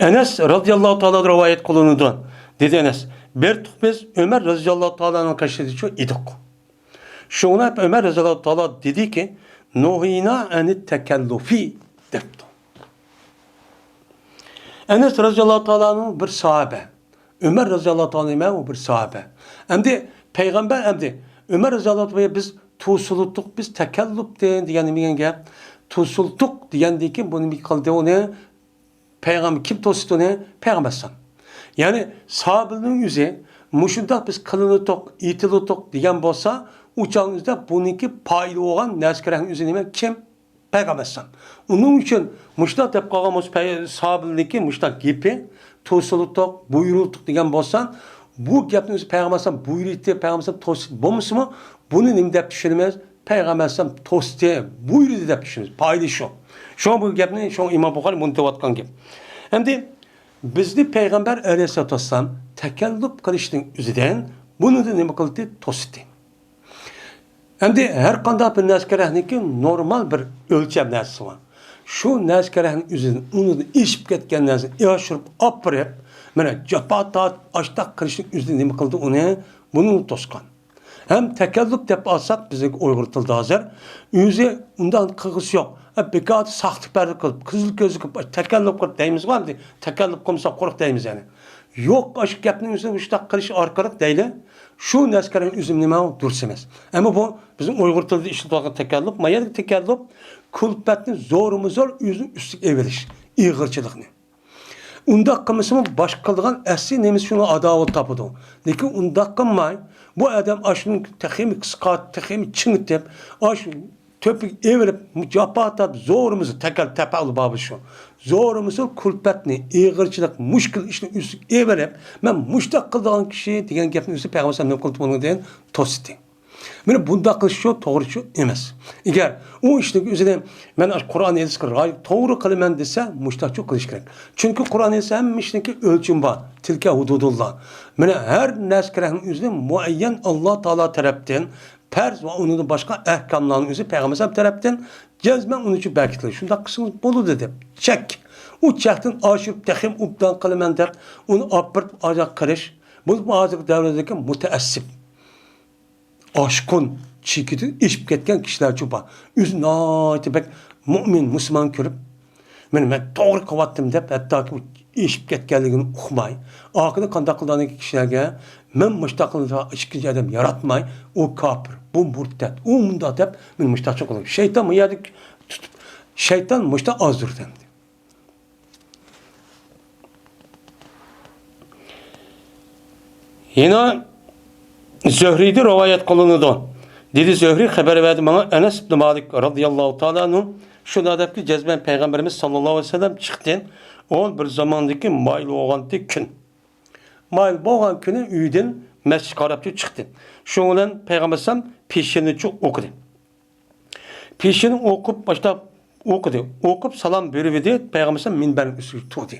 ئەنەس رازىياللاھۇ تائالا رىۋايەت قىلىنىدۇ. دېدى ئەنەس، بىر تۇغ بىز ئۆمەر رازىياللاھۇ تائالانىڭ قېشىدىچۇ ئىدۇق. شۇڭا ئۆمەر رازىياللاھۇ تائالا دېدىكى، نۇھىنا ئەنىت تەكەللۇفى دەپتۇ. ئەنەس رازىياللاھۇ تائالانىڭ بىر ساھابە. ئۆمەر رازىياللاھۇ تائالا ئەنھۇ بىر ساھابە. ئەمدى پەيغەمبەر ئەمدى ئۆمەر رازىياللاھۇ تائالا بىز توسۇلۇتتۇق، بىز تەكەللۇپتىن دېگەن نېمە دېگەن گەپ؟ توسۇلدۇق دېگەندىن كېيىن بۇنى نېمە قىلدى ئۇنى؟ پەيغەمبەر كىم توستى ئۇنى؟ پەيغەمبەر ئەلەيھىسسالام. يەنى سابىلنىڭ ئۆزى مۇشۇنداق بىز قىلىنىتۇق، ئېتىلىتۇق دېگەن بولسا، ئۇ چاغنىڭ ئۆزىدە بۇنىڭكى پايىل بولغان نەسكەرەھنىڭ ئۆزى نېمە؟ كىم؟ پەيغەمبەر ئەلەيھىسسالام. ئۇنىڭ ئۈچۈن مۇشۇنداق دەپ قالغان بولسا، پەي-، سابىلنىڭكى مۇشۇنداق گېپى، توسۇلۇتۇق، بۇيرۇلۇتۇق دېگەن بولسا، بۇ گەپنىڭ ئۆزى پەيغەمبەر ئەلەيھىسسالام بۇيرۇيتتى، پەيغەمبەر ئەلەيھىسسالام توستى بولمىسىمۇ، بۇنى نېمە دەپ چۈشىنىمىز؟ پەيغەمبەر ئەلەيھىسسالام توستى، بۇيرۇدى دەپ چۈشىنىمىز. پايىلى شۇ. شۇڭا بۇ گەپنى، شۇڭا ئىمام بۇخارىي بۇنى دەۋاتقان گەپ. ئەمدى بىزنى پەيغەمبەر ئەلەيھىسسالاتۇ ۋەسسالام تەكەللۇپ قىلىشنىڭ ئۆزىدىن بۇنى نېمە قىلدى؟ توستى. ئەمدى ھەر قانداق بىر نەسكەرەھنىڭكى نورمال بىر ئۆلچەم نەرسىسى بار. شۇ نەسكەرەھنىڭ ئۆزىدىن ئۇنىڭدىن ئېشىپ كەتكەن نەرسىنى ئاشۇرۇپ ئاپىرىپ، مانا جاپا تارتىپ ئاشتاق قىلىشنىڭ ئۆزىدىن نېمە قىلدى ئۇنى؟ بۇنى توسقان. ھەم تەكەللۇپ دەپ ئالساق، بىزنىڭ ئۇيغۇر تىلىدا ھازىر ئۆزى ئۇنداق قىلغۇسى يوق. ھە، بىكار ساختىپەزلىك قىلىپ، قىزىل كۆزلۈك قىلىپ، تەكەللۇپ قىلىپ دەيمىزغۇ ئەمدى. تەكەللۇپ قىلمىسا قۇرۇق دەيمىز يەنى. يوق، ئاشۇ گەپنىڭ ئۆزىنى مۇشۇنداق قىلىش ئارقىلىق دەيلى. شۇ نەسكەرەھنىڭ ئۆزى نېمە؟ دۇرۇس ئەمەس. ئەمما بۇ بىزنىڭ ئۇيغۇر تىلىدا ئىشلىتىلىدىغان تەكەللۇپ، ما يەردىكى تەكەللۇپ، كۈلپەتنى زورمۇ زور ئۆزىنىڭ ئۈستىگە ئېلىۋېلىش، ئېغىرچىلىقنى. ئۇنداق قىلمىسىمۇ باشقا قىلىدىغان ئەسلى نېمىسى شۇنىڭ ئاداۋەت تاپىدۇ. لېكىن ئۇنداق قىلماي، بۇ ئادەم ئاشۇنى تېخىمۇ قىسقارتىپ، تېخىمۇ چىڭىتىپ، ئاشۇ تۆپىگە ئېۋىرىپ، جاپا تارتىپ، زورىمىزدا تەكەل تەپەئۇل بابى شۇ. زورىمىزدا كۈلپەتنى، ئېغىرچىلىق، مۈشكۈل ئىشنى ئۈستىگە ئېۋىرىپ، مەن مۇشۇنداق قىلىدىغان كىشى دېگەن گەپنى ئۆزى پەيغەمبەر ئەلەيھىسسالام نېمە قىلدى بۇنىڭدىن؟ توستى. مانا بۇنداق قىلىش شۇ، توغرا شۇ ئەمەس. ئەگەر ئۇ ئىشنىڭ ئۆزىنى مەن ئاشۇ قۇرئان ھەدىسكە رىئايە توغرا قىلىمەن دېسە، مۇشۇنداقچۇ قىلىش كېرەك. چۈنكى قۇرئان ھەدىس ھەممە ئىشنىڭكى ئۆلچىمى بار. تىلكە ھۇدۇدۇللا. مانا ھەر نەسكەرەھنىڭ ئۆزىنى مۇئەييەن ئاللا تائالا تەرەپتىن پەرز ۋە ئۇنىڭدىن باشقا ئەھكاملارنىڭ ئۆزى پەيغەمبەر ئەلەيھىسسالام تەرەپتىن جەزمەن ئۇنىڭ ئۈچۈن بەركىتىلگەن. شۇنداق قىلسىڭىز بولىدۇ دەپ. چەك. ئۇ چەكتىن ئاشۇرۇپ تېخىمۇ ئوبدان قىلىمەن دەپ ئۇنى ئاپىرىپ ئاجاق قىلىش. بۇ ھازىرقى دەۋردىكى مۇتەئەسسىپ. ئاشقۇن، چېكىدىن ئېشىپ كەتكەن كىشىلەرچۇ بار. ئۆزى ناھايىتى بەك مۇئمىن، مۇسۇلمان كۆرۈپ، مانا مەن توغرا قىلىۋاتتىم دەپ، ھەتتاكى ئېشىپ كەتكەنلىكىنى ئۇقماي، ئاخىرى قانداق قىلىدىغان كىشىلەرگە، مەن مۇشتاق قىلىدىغان ئىككىنچى ئادەم ياراتماي، ئۇ كاپىر، بۇ مۇرتەت، ئۇ مۇنداق دەپ، مانا مۇشتاقچۇ قىلىدۇ. شەيتان بۇ يەردە تۇتۇپ، شەيتان مۇشتاق ئازدۇرىدۇ ئەمدى. يەنە زۆھرىدىن رىۋايەت قىلىنىدۇ. دېدى، زۆھرى خەۋەر بەردى ماڭا، ئەنەس ئىبن مالىك رازىياللاھۇ تائالا ئەنھۇ شۇنداق دەپتۇ، جەزمەن پەيغەمبىرىمىز ساللاللاھۇ ئەلەيھى ۋەسەللەم چىقتى. ئۇ بىر زاماندىكى مايىل بولغانتى كۈن. مايىل بولغان كۈنى ئۆيىدىن مەسچىتكە قاراپچۇ چىقتى. شۇنىڭ بىلەن پەيغەمبەر ئەلەيھىسسالام پېشىنىچۇ ئوقۇدى. پېشىنى ئوقۇپ، باشلاپ ئوقۇدى. ئوقۇپ سالام بېرىۋىدى، پەيغەمبەر ئەلەيھىسسالام مىنبەرنىڭ ئۈستىگە تۇردى.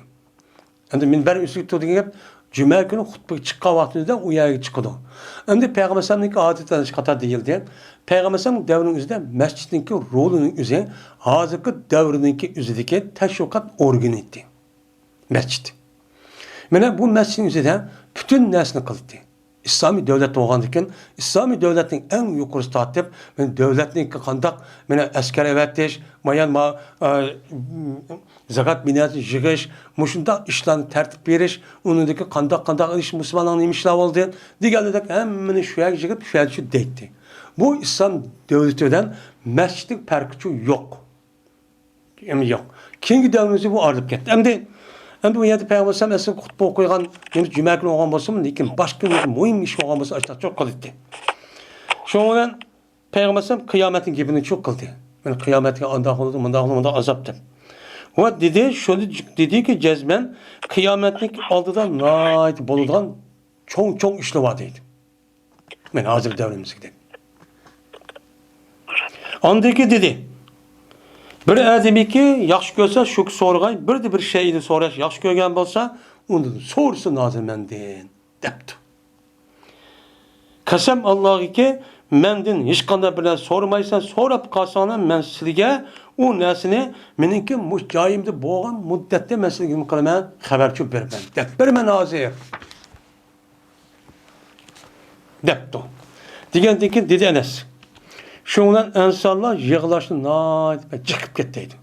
ئەمدى مىنبەرنىڭ ئۈستىگە تۇر دېگەن گەپ، جۈمە كۈنى خۇتبىگە چىققان ۋاقتىمىزدا ئۇ يەرگە چىقىدۇ. ئەمدى پەيغەمبەر ئەلەيھىسسالامنىڭكى ئادىتى قاتار دېيىلدى. پەيغەمبەر ئەلەيھىسسالام دەۋرىنىڭ ئۆزىدە مەسچىتنىڭكى رولىنىڭ ئۆزى ھازىرقى دەۋرنىڭكى ئۆزىدىكى تەشۋىقات ئورگىنى ئىدى. مەسچىت. مانا بۇ مەسچىتنىڭ ئۆزىدە پۈتۈن نەرسىنى قىلدى. ئىسلامىي دۆلەت بولغاندىكىن، ئىسلامىي دۆلەتنىڭ ئەڭ يۇقىرىسى تارتىپ، مانا دۆلەتنىڭكى قانداق، مانا ئەسكەر ئەۋەتىش، مايان ما-، ئا، زاكات مىنەتنى يىغىش، مۇشۇنداق ئىشلارنى تەرتىپ بېرىش، ئۇنىڭدىكى قانداق، قانداق ئىش، مۇسۇلمانلارنىڭ نېمە ئىشلار بولدى دېگەندەك ھەممىنى شۇ يەرگە يىغىپ، شۇ يەردە شۇ دەيتتى. بۇ ئىسلام دۆلىتى بىلەن مەسچىتنىڭ پەرقىچۇ يوق. ئەمدى يوق. كېيىنكى دەۋرىمىزدە بۇ ئايرىلىپ كەتتى. ئەمدى، ئەمدى بۇ يەردە پەيغەمبەر ئەلەيھىسسالام ئەسلى خۇتبە ئوقۇيدىغان، يەنى جۈمە كۈنى بولغان بولسىمۇ، لېكىن باشقا كۈنى مۇھىم ئىش بولغان بولسا، ئاشتاق چوق قىلاتتى. شۇنىڭ بىلەن پەيغەمبەر ئەلەيھىسسالام قىيامەتنىڭ گېپىنى چوق قىلدى. مانا قىيامەتكە ئانداق بولىدۇ، مۇنداق بولىدۇ، مۇنداق ئازاب دەپ. ۋە دېدى، شۇنى دېدىكى، جەزمەن قىيامەتنىڭ ئالدىدا ناھايىتى بولىدىغان چوڭ-چوڭ ئىشلار بار دەيدۇ. مانا ھازىر دەۋرىمىزدىكىدەك. ئاندىكى دېدى، بىر ئادىمىكى ياخشى كۆرسە، شۇ سورىغاي، بىردە بىر شەيئىنى سوراش ياخشى كۆرگەن بولسا، ئۇندىن سورىسۇن ھازىر مەندىن، دەپتۇ. قەسەم ئاللاغىكى، مەندىن ھېچقانداق بىر نەرسە سورىمايسەن، سوراپ قالساڭلار، مەن سىلىگە ئۇ نەرسىنى مېنىڭكى مۇشۇ جايىمدا بولغان مۇددەتتە مەن سىلىگە نېمە قىلىمەن؟ خەۋەرچۇ بېرىمەن، دەپ بېرىمەن ھازىر. دەپتۇ. دېگەندىن كېيىن دېدى ئەنەس، شۇنىڭ بىلەن ئەنسارلار يىغلاشنى ناھايىتى بەك جىقىپ كەتتى دەيدۇ.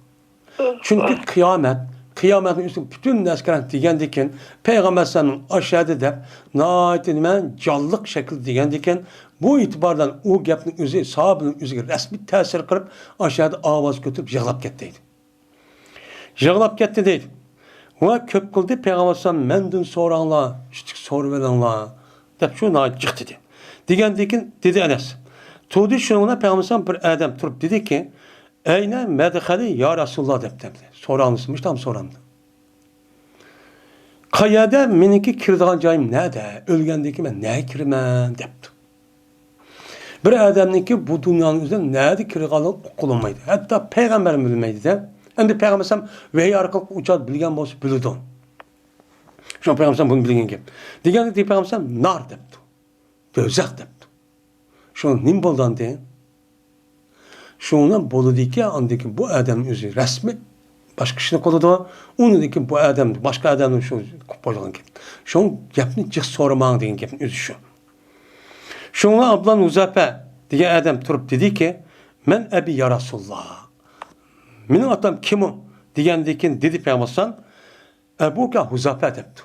چۈنكى قىيامەت قىيامەتنىڭ ئۈستىگە پۈتۈن نەرسە كىرەر دېگەندىكىن، پەيغەمبەر ئەلەيھىسسالام ئاشۇ يەردە دەپ، ناھايىتى نېمە، جانلىق شەكىلدە دېگەندىكىن، بۇ ئېتىبار بىلەن ئۇ گەپنى ئۆزى، ساھابىنىڭ ئۆزىگە رەسمىي تەسىر قىلىپ، ئاشۇ يەردە ئاۋاز كۆتۈرۈپ يىغلاپ كەتتى دەيدۇ. يىغلاپ كەتتى دەيدۇ. ۋە كۆپ قىلدى پەيغەمبەر ئەلەيھىسسالام، مەندىن سوراڭلار، ئىشتىك سورىۋېلىڭلار، دەپ شۇ ناھايىتى جىق دېدى. دېگەندىن كېيىن دېدى ئەنەس. تۇردى شۇنىڭ بىلەن پەيغەمبەر ئەلەيھىسسالام بىر ئادەم تۇرۇپ دېدىكى، ئەينە مەدخەلى يا رەسۇلاللا دەپ دەپتۇ. سوراڭلىسى مۇشتام سورامدۇ. قەيەردە مېنىڭكى كىرىدىغان جايىم نەدە؟ ئۆلگەندىن كېيىن مەن نەگە كىرىمەن؟ دەپتۇ. بىر ئادەمنىڭكى بۇ دۇنيانىڭ ئۆزىدە نەدە كىرىدىغانلىقى ئۇقۇلمايدۇ. ھەتتا پەيغەمبەرمۇ بىلمەيدۇ-دە. ئەمدى پەيغەمبەر ئەلەيھىسسالام ۋەھىي ئارقىلىق ئۇ چاغدا بىلگەن بولسا بىلىدۇ. شۇڭا پەيغەمبەر ئەلەيھىسسالام بۇنى بىلگەن گەپ. دېگەندە پەيغەمبەر ئەلەيھىسسالام نار دەپتۇ. دوزاخ دەپتۇ. شۇڭا نېمە بولدى ئاندىن؟ شۇڭا بولىدىكى، ئاندىكى بۇ ئادەم ئۆزى رەسمىي باشقا ئىشنى قىلىدۇ. ئۇنىڭدىن كېيىن بۇ ئادەم باشقا ئادەمنى شۇ قىلىپ قويغان گەپ. شۇڭا گەپنى جىق سورىماڭ دېگەن گەپنى ئۆزى شۇ. شۇڭا ئابدۇللا ھۇزەپە دېگەن ئادەم تۇرۇپ دېدىكى، مەن ئەبى يا رەسۇلاللا. مېنىڭ ئاتام كىم ئۇ؟ دېگەندىن كېيىن دېدى پەيغەمبەر ئەلەيھىسسالام، ئەبۇكە ھۇزەپە دەپتۇ.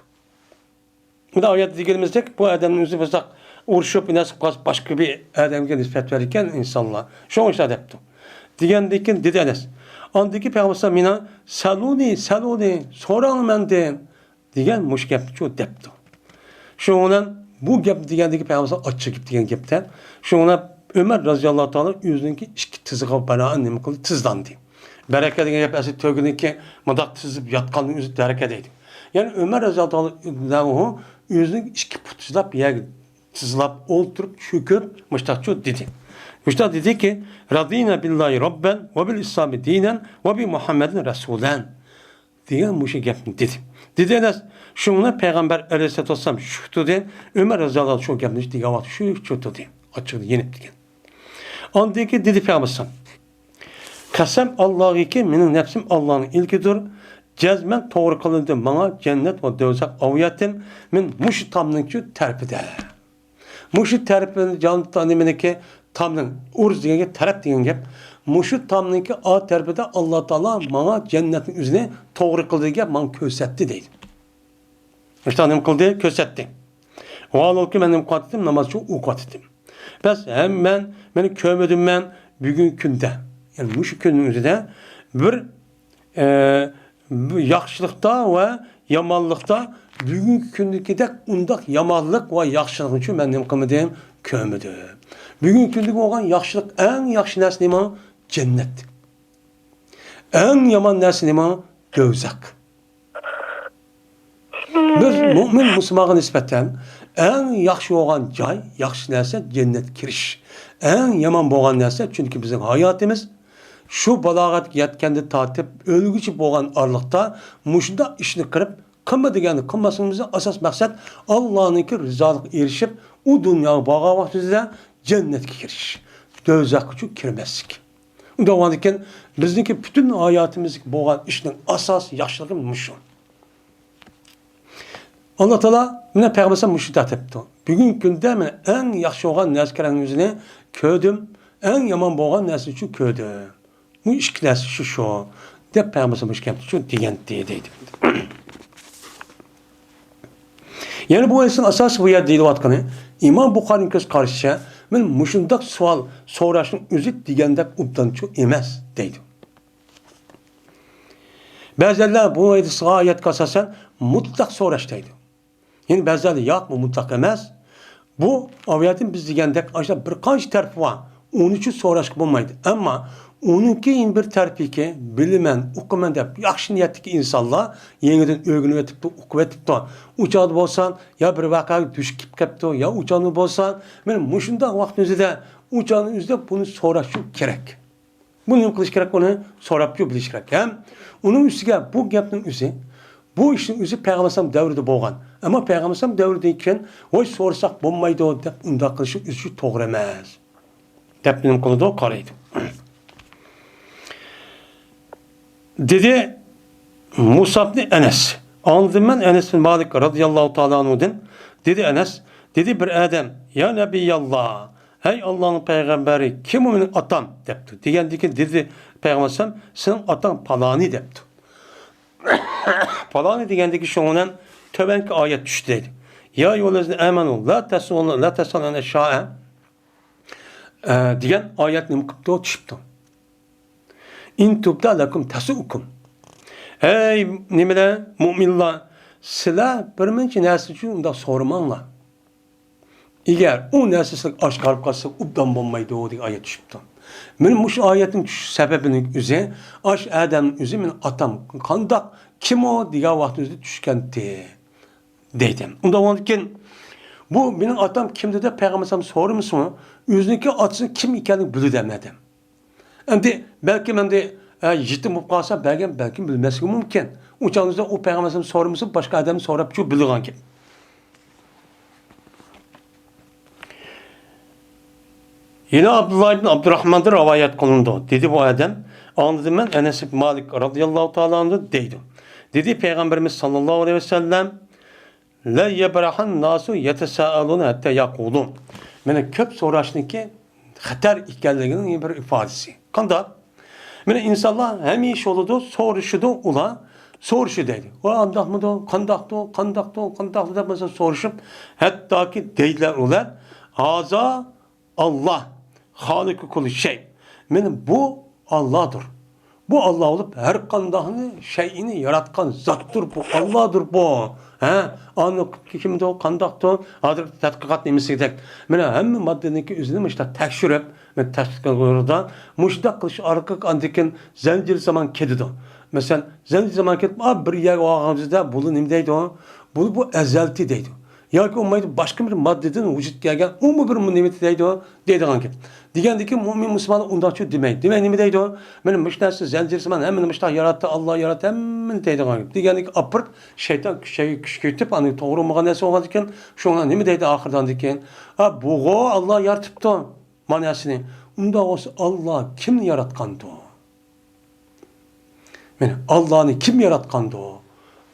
بۇندا ئايەتتە دېگىنىمىزدەك، بۇ ئادەمنىڭ ئۆزى بۇزاق ئۇرۇشۇپ، نەرسە قىلىپ قالسا، باشقا بىر ئادەمگە نىسبەت بېرىدىكەن ئىنسانلار. شۇڭا ئىشلار دەپتۇ. دېگەندىن كېيىن دېدى ئەنەس. ئاندىن كېيىن پەيغەمبەر ئەلەيھىسسالام مېنىڭ، سەلۇنى، سەلۇنى، سوراڭ مەندىن، دېگەن مۇشۇ گەپنىچۇ دەپتۇ. شۇنىڭ بىلەن بۇ گەپنى دېگەندىكى پەيغەمبەر ئەلەيھىسسالام ئاچچىق گەپ دېگەن گەپتە. شۇنىڭ بىلەن ئۆمەر رەزىياللاھۇ تائالا ئۆزىنىڭكى ئىككى تىزىغا بىنائەن نېمە قىلدى؟ تىزلاندى. بەرەكە دېگەن گەپ ئەسلى تۆگىنىڭكى مۇنداق تىزىپ ياتقاننى ئۆزى بەرەكە دەيدۇ. يەنى ئۆمەر رەزىياللاھۇ تائالا ئەنھۇ ئۆزىنىڭ ئىككى پۇتى تىزلاپ يەرگە تىزلاپ ئولتۇرۇپ چۆكۈپ مۇشتاقچۇ دېدى. مۇشتاق دېدىكى، رەزىينا بىللاھى رەببەن ۋە بىل ئىسلامى دىنەن ۋە بى مۇھەممەدىن رەسۇلەن. دېگەن مۇشۇ گەپنى دېدى. دېدى ئەنەس، شۇڭا پەيغەمبەر ئەلەيھىسسالاتۇ ۋەسسالام شۇ تۇردى، ئۆمەر رەزىياللاھۇ شۇ گەپنى دېگەن ۋاقىت شۇ، شۇ تۇردى. ئاچچىقىدىن يېنىپ دېگەن. ئاندىن كېيىن دېدى پەيغەمبەر ئەلەيھىسسالام، قەسەم ئاللاغىكى، مېنىڭ نەپسىم ئاللانىڭ ئىلكىدۇر. جەزمەن توغرا قىلىندى ماڭا جەننەت ۋە دوزاخ ئاۋىيەتىم. مەن مۇشۇ تامنىڭچۇ تەرىپىدە. مۇشۇ تەرىپىدە جان نېمىنىڭكى تامنىڭ، ئۇرز دېگەنگە تەرەپ دېگەن گەپ. مۇشۇ تامنىڭكى ئا تەرىپىدە ئاللا تائالا ماڭا جەننەتنىڭ ئۆزىنى توغرا قىلدى دېگەن گەپ، ماڭا كۆرسەتتى دەيدۇ. مۇشۇنداق نېمە قىلدى؟ كۆرسەتتى. ۋاھالەنكى مەن نېمە قىلىۋاتىدىم؟ ناماز ئوقۇۋاتىدىم. بەس، ھەم مەن، مېنى كۆرمىدىم مەن بۈگۈنكى كۈندە. يەنى مۇشۇ كۈننىڭ ئۆزىدە بىر، ئە، بۇ ياخشىلىقتا ۋە يامانلىقتا بۈگۈنكى كۈندىكىدەك ئۇنداق يامانلىق ۋە ياخشىلىقنىچۇ مەن نېمە قىلمىدىم؟ كۆرمىدىم. بۈگۈنكى كۈندىكى بولغان ياخشىلىق، ئەڭ ياخشى نەرسە نېمە؟ جەننەت. ئەڭ يامان نەرسە نېمە؟ دوزاخ. بىز مۆمىن مۇسۇلمانغا نىسبەتەن ئەڭ ياخشى بولغان جاي، ياخشى نەرسە جەننەتكە كىرىش. ئەڭ يامان بولغان نەرسە، چۈنكى بىزنىڭ ھاياتىمىز شۇ بالاغەتكە يەتكەندىن تارتىپ ئۆلگۈچە بولغان ئارىلىقتا مۇشۇنداق ئىشنى قىلىپ، قىلما دېگەننى قىلماسلىقىمىزنىڭ ئاساس مەقسەت ئاللانىڭكى رىزالىقىغا ئېرىشىپ، ئۇ دۇنياغا بارغان ۋاقتىمىزدا جەننەتكە كىرىش، دوزاخقىچۇ كىرمەسلىك. ئۇنداق بولغاندىكىن، بىزنىڭكى پۈتۈن ھاياتىمىزدىكى بولغان ئىشنىڭ ئاساسىي ياخشىلىقى مۇشۇ. ئاللا تائالا مانا پەيغەمبەر مۇشۇ دەپتۇ. بۈگۈنكى كۈندە مەن ئەڭ ياخشى بولغان نەرسىلەرنىڭ ئۆزىنى كۆردۈم، ئەڭ يامان بولغان نەرسىنىچۇ كۆردۈم. بۇ ئىككى نەرسە شۇ، شۇ، دەپ پەيغەمبەر مۇشۇ گەپنىچۇ دېگەنتى دەيدۇ. يەنە بۇ ھەدىسنىڭ ئاساسى بۇ يەردە دېيىلىۋاتقىنى، ئىمام بۇخارىنىڭ كۆز قارىشىچە، مەن مۇشۇنداق سوئال سوراشنىڭ ئۆزى دېگەندەك ئوبدانچۇ ئەمەس، دەيدۇ. بەزىلەر بۇ ھەدىسقا، ئايەتكە ئاساسەن مۇتلەق سوراش دەيدۇ. يەنە بەزىلەر ياق، بۇ مۇتلەق ئەمەس. بۇ ئاۋىيەتىن بىز دېگەندەك ئاشۇنداق بىر قانچە تەرىپى بار. ئۇنىچۇ سوراشقا بولمايدۇ. ئەمما ئۇنىڭكى يەنە بىر تەرىپىكى، بىلىمەن، ئوقۇيمەن دەپ ياخشى نىيەتتىكى ئىنسانلار يېڭىدىن ئۆگىنىۋېتىپتۇ، ئوقۇۋېتىپتۇ. ئۇ چاغدا بولسا يا بىر ۋەقەگە دۇچ كېلىپ قاپتۇ، يا ئۇ چاغدا بولسا مانا مۇشۇنداق ۋاقىتنىڭ ئۆزىدە، ئۇ چاغنىڭ ئۆزىدە بۇنى سوراشچۇ كېرەك. بۇنى نېمە قىلىش كېرەك؟ ئۇنى سوراپچۇ بىلىش كېرەك. ھەم ئۇنىڭ ئۈستىگە بۇ گەپنىڭ ئۆزى، بۇ ئىشنىڭ ئۆزى پەيغەمبەر ئەلەيھىسسالام دەۋرىدە بولغان. ئەمما پەيغەمبەر ئەلەيھىسسالام دەۋرىدىن كېيىن، ۋاي سورىساق بولمايدۇ دەپ ئۇنداق قىلىشنىڭ ئۆزى توغرا ئەمەس. دەپ نېمە قىلىدۇ؟ قارايدۇ. دېدى مۇسئەبنى ئەنەس. ئاڭلىدىم مەن ئەنەس بىن مالىك رەزىياللاھۇ تائالا ئەنھۇدىن. دېدى ئەنەس، دېدى بىر ئادەم، يا نەبىياللا، ھەي ئاللانىڭ پەيغەمبىرى، كىم ئۇ مېنىڭ ئاتام؟ دەپتۇ. دېگەندىن كېيىن دېدى پەيغەمبەر ئەلەيھىسسالام، سېنىڭ ئاتاڭ پالانى دەپتۇ. پالانى دېگەندىكى شۇنىڭ بىلەن تۆۋەنكى ئايەت چۈشتى دەيدۇ. يا ئەييۇھەللەزىنە ئامەنۇ لا تەسئەلۇ، لا تەسئەلۇ ئەن ئەشياء، ئە، دېگەن ئايەت نېمە قىپتۇ؟ چۈشۈپتۇ. ئىن تۇبدە لەكۇم تەسۇئكۇم. ئەي نېمىلەر، مۇئمىنلار، سىلەر بىر مۇنچە نەرسە ئۈچۈن ئۇنداق سورىماڭلار. ئەگەر ئۇ نەرسە سىلەرگە ئاشكارىلىنىپ قالسا، ئوبدان بولمايدۇ دېگەن ئايەت چۈشۈپتۇ. مېنىڭ مۇشۇ ئايەتنىڭ چۈشۈش سەۋەبىنىڭ ئۆزى، ئاش ئادەمنىڭ ئۆزى مېنىڭ ئاتام قانداق، كىم ئۇ دېگەن ۋاقتىمىزدا چۈشكەنتى دەيدۇ. ئۇنداق بولغاندىكىن، بۇ مېنىڭ ئاتام كىمدۇ دەپ پەيغەمبەر ئەلەيھىسسالام سورىمىسىمۇ، ئۆزىنىڭكى ئاتىسىنىڭ كىم ئىكەنلىكىنى بىلىدۇ ھەممە ئادەم. ئەمدى بەلكىم ئەمدى، ئە، يېتىم بولۇپ قالسا، بەلكىم، بەلكىم بىلمەسلىكى مۇمكىن. ئۇ چاغدا ئۇ پەيغەمبەر ئەلەيھىسسالام سورىمىسا، باشقا ئادەم سوراپچۇ بىلىدىغان گەپ. يەنە ئابدۇللا ئىبن ئابدۇراخماندىن رىۋايەت قىلىنىدۇ. دېدى بۇ ئادەم، ئاڭلىدىم مەن ئەنەس ئىبن مالىك رازىياللاھۇ تائالا ئەنھۇ دەيدۇ. دېدى پەيغەمبىرىمىز ساللاللاھۇ ئەلەيھى ۋەسەللەم، لا يەبرەھەن ناسۇ يەتەسائەلۇنە ھەتتا يەقۇلۇ. مانا كۆپ سوراشنىڭكى خەتەر ئىكەنلىكىنىڭ بىر ئىپادىسى. قانداق؟ مانا ئىنسانلار ھەمىشە بولىدۇ، سورىشىدۇ ئۇلار. سورىشىدۇ دەيدۇ. ۋا ئانداقمىدۇ؟ قانداقتۇ؟ قانداقتۇ؟ قانداقتۇ؟ دەپ مەسىلەن سورىشىپ، ھەتتاكى دەيدىلەر ئۇلار، ھازا ئاللا، خالىقۇ كۇللى شەي. مانا بۇ ئاللادۇر. بۇ ئاللا بولۇپ، ھەر قانداقنى، شەيئىنى ياراتقان زاتتۇر بۇ، ئاللادۇر بۇ. ھە؟ ئاندىن كىمدۇ، قانداقتۇ؟ ھازىرقى تەتقىقات نېمىسىدەك. مانا ھەممە ماددىنىڭكى ئۆزىنى مۇشۇنداق تەكشۈرۈپ، مانا تەتقىقات مۇشۇنداق قىلىش ئارقىلىق ئاندىن كېيىن زەنجىر زامان كېتىدۇ. مەسىلەن، زەنجىر زامان كېتىپ، ئا، بىر يەرگە بارغىنىمىزدا بۇنى نېمە دەيدۇ؟ بۇنى بۇ ئەزەلتى دەيدۇ. ياكى بولمايدۇ، باشقا بىر ماددىدىن ۋۇجۇدقا كەلگەن، ئۇمۇ بىر نېمە دەيدۇ، دەيدىغان گەپ. دېگەندىكىن، مۆمىن مۇسۇلمانلار ئۇنداقچۇ دېمەي. دېمەي نېمە دەيدۇ؟ مانا مۇشۇ نەرسە زەنجىر زامان، ھەممىنى مۇشۇنداق ياراتتى، ئاللا ياراتتى، ھەممىنى دەيدىغان گەپ. دېگەندىكىن ئاپىرىپ، شەيتان كۈچ، كۈچ كېتىپ، ئاندىن توغرا بولمىغان نەرسە بولغاندىكىن، شۇڭا نېمە دەيدۇ ئاخىرىدا ئاندىكىن؟ ھە، بۇغۇ ئاللا يارىتىپتۇ مەناسىنى. ئۇنداق بولسا، ئاللا كىمنى ياراتقاندۇ؟ مانا، ئاللانى كىم ياراتقاندۇ؟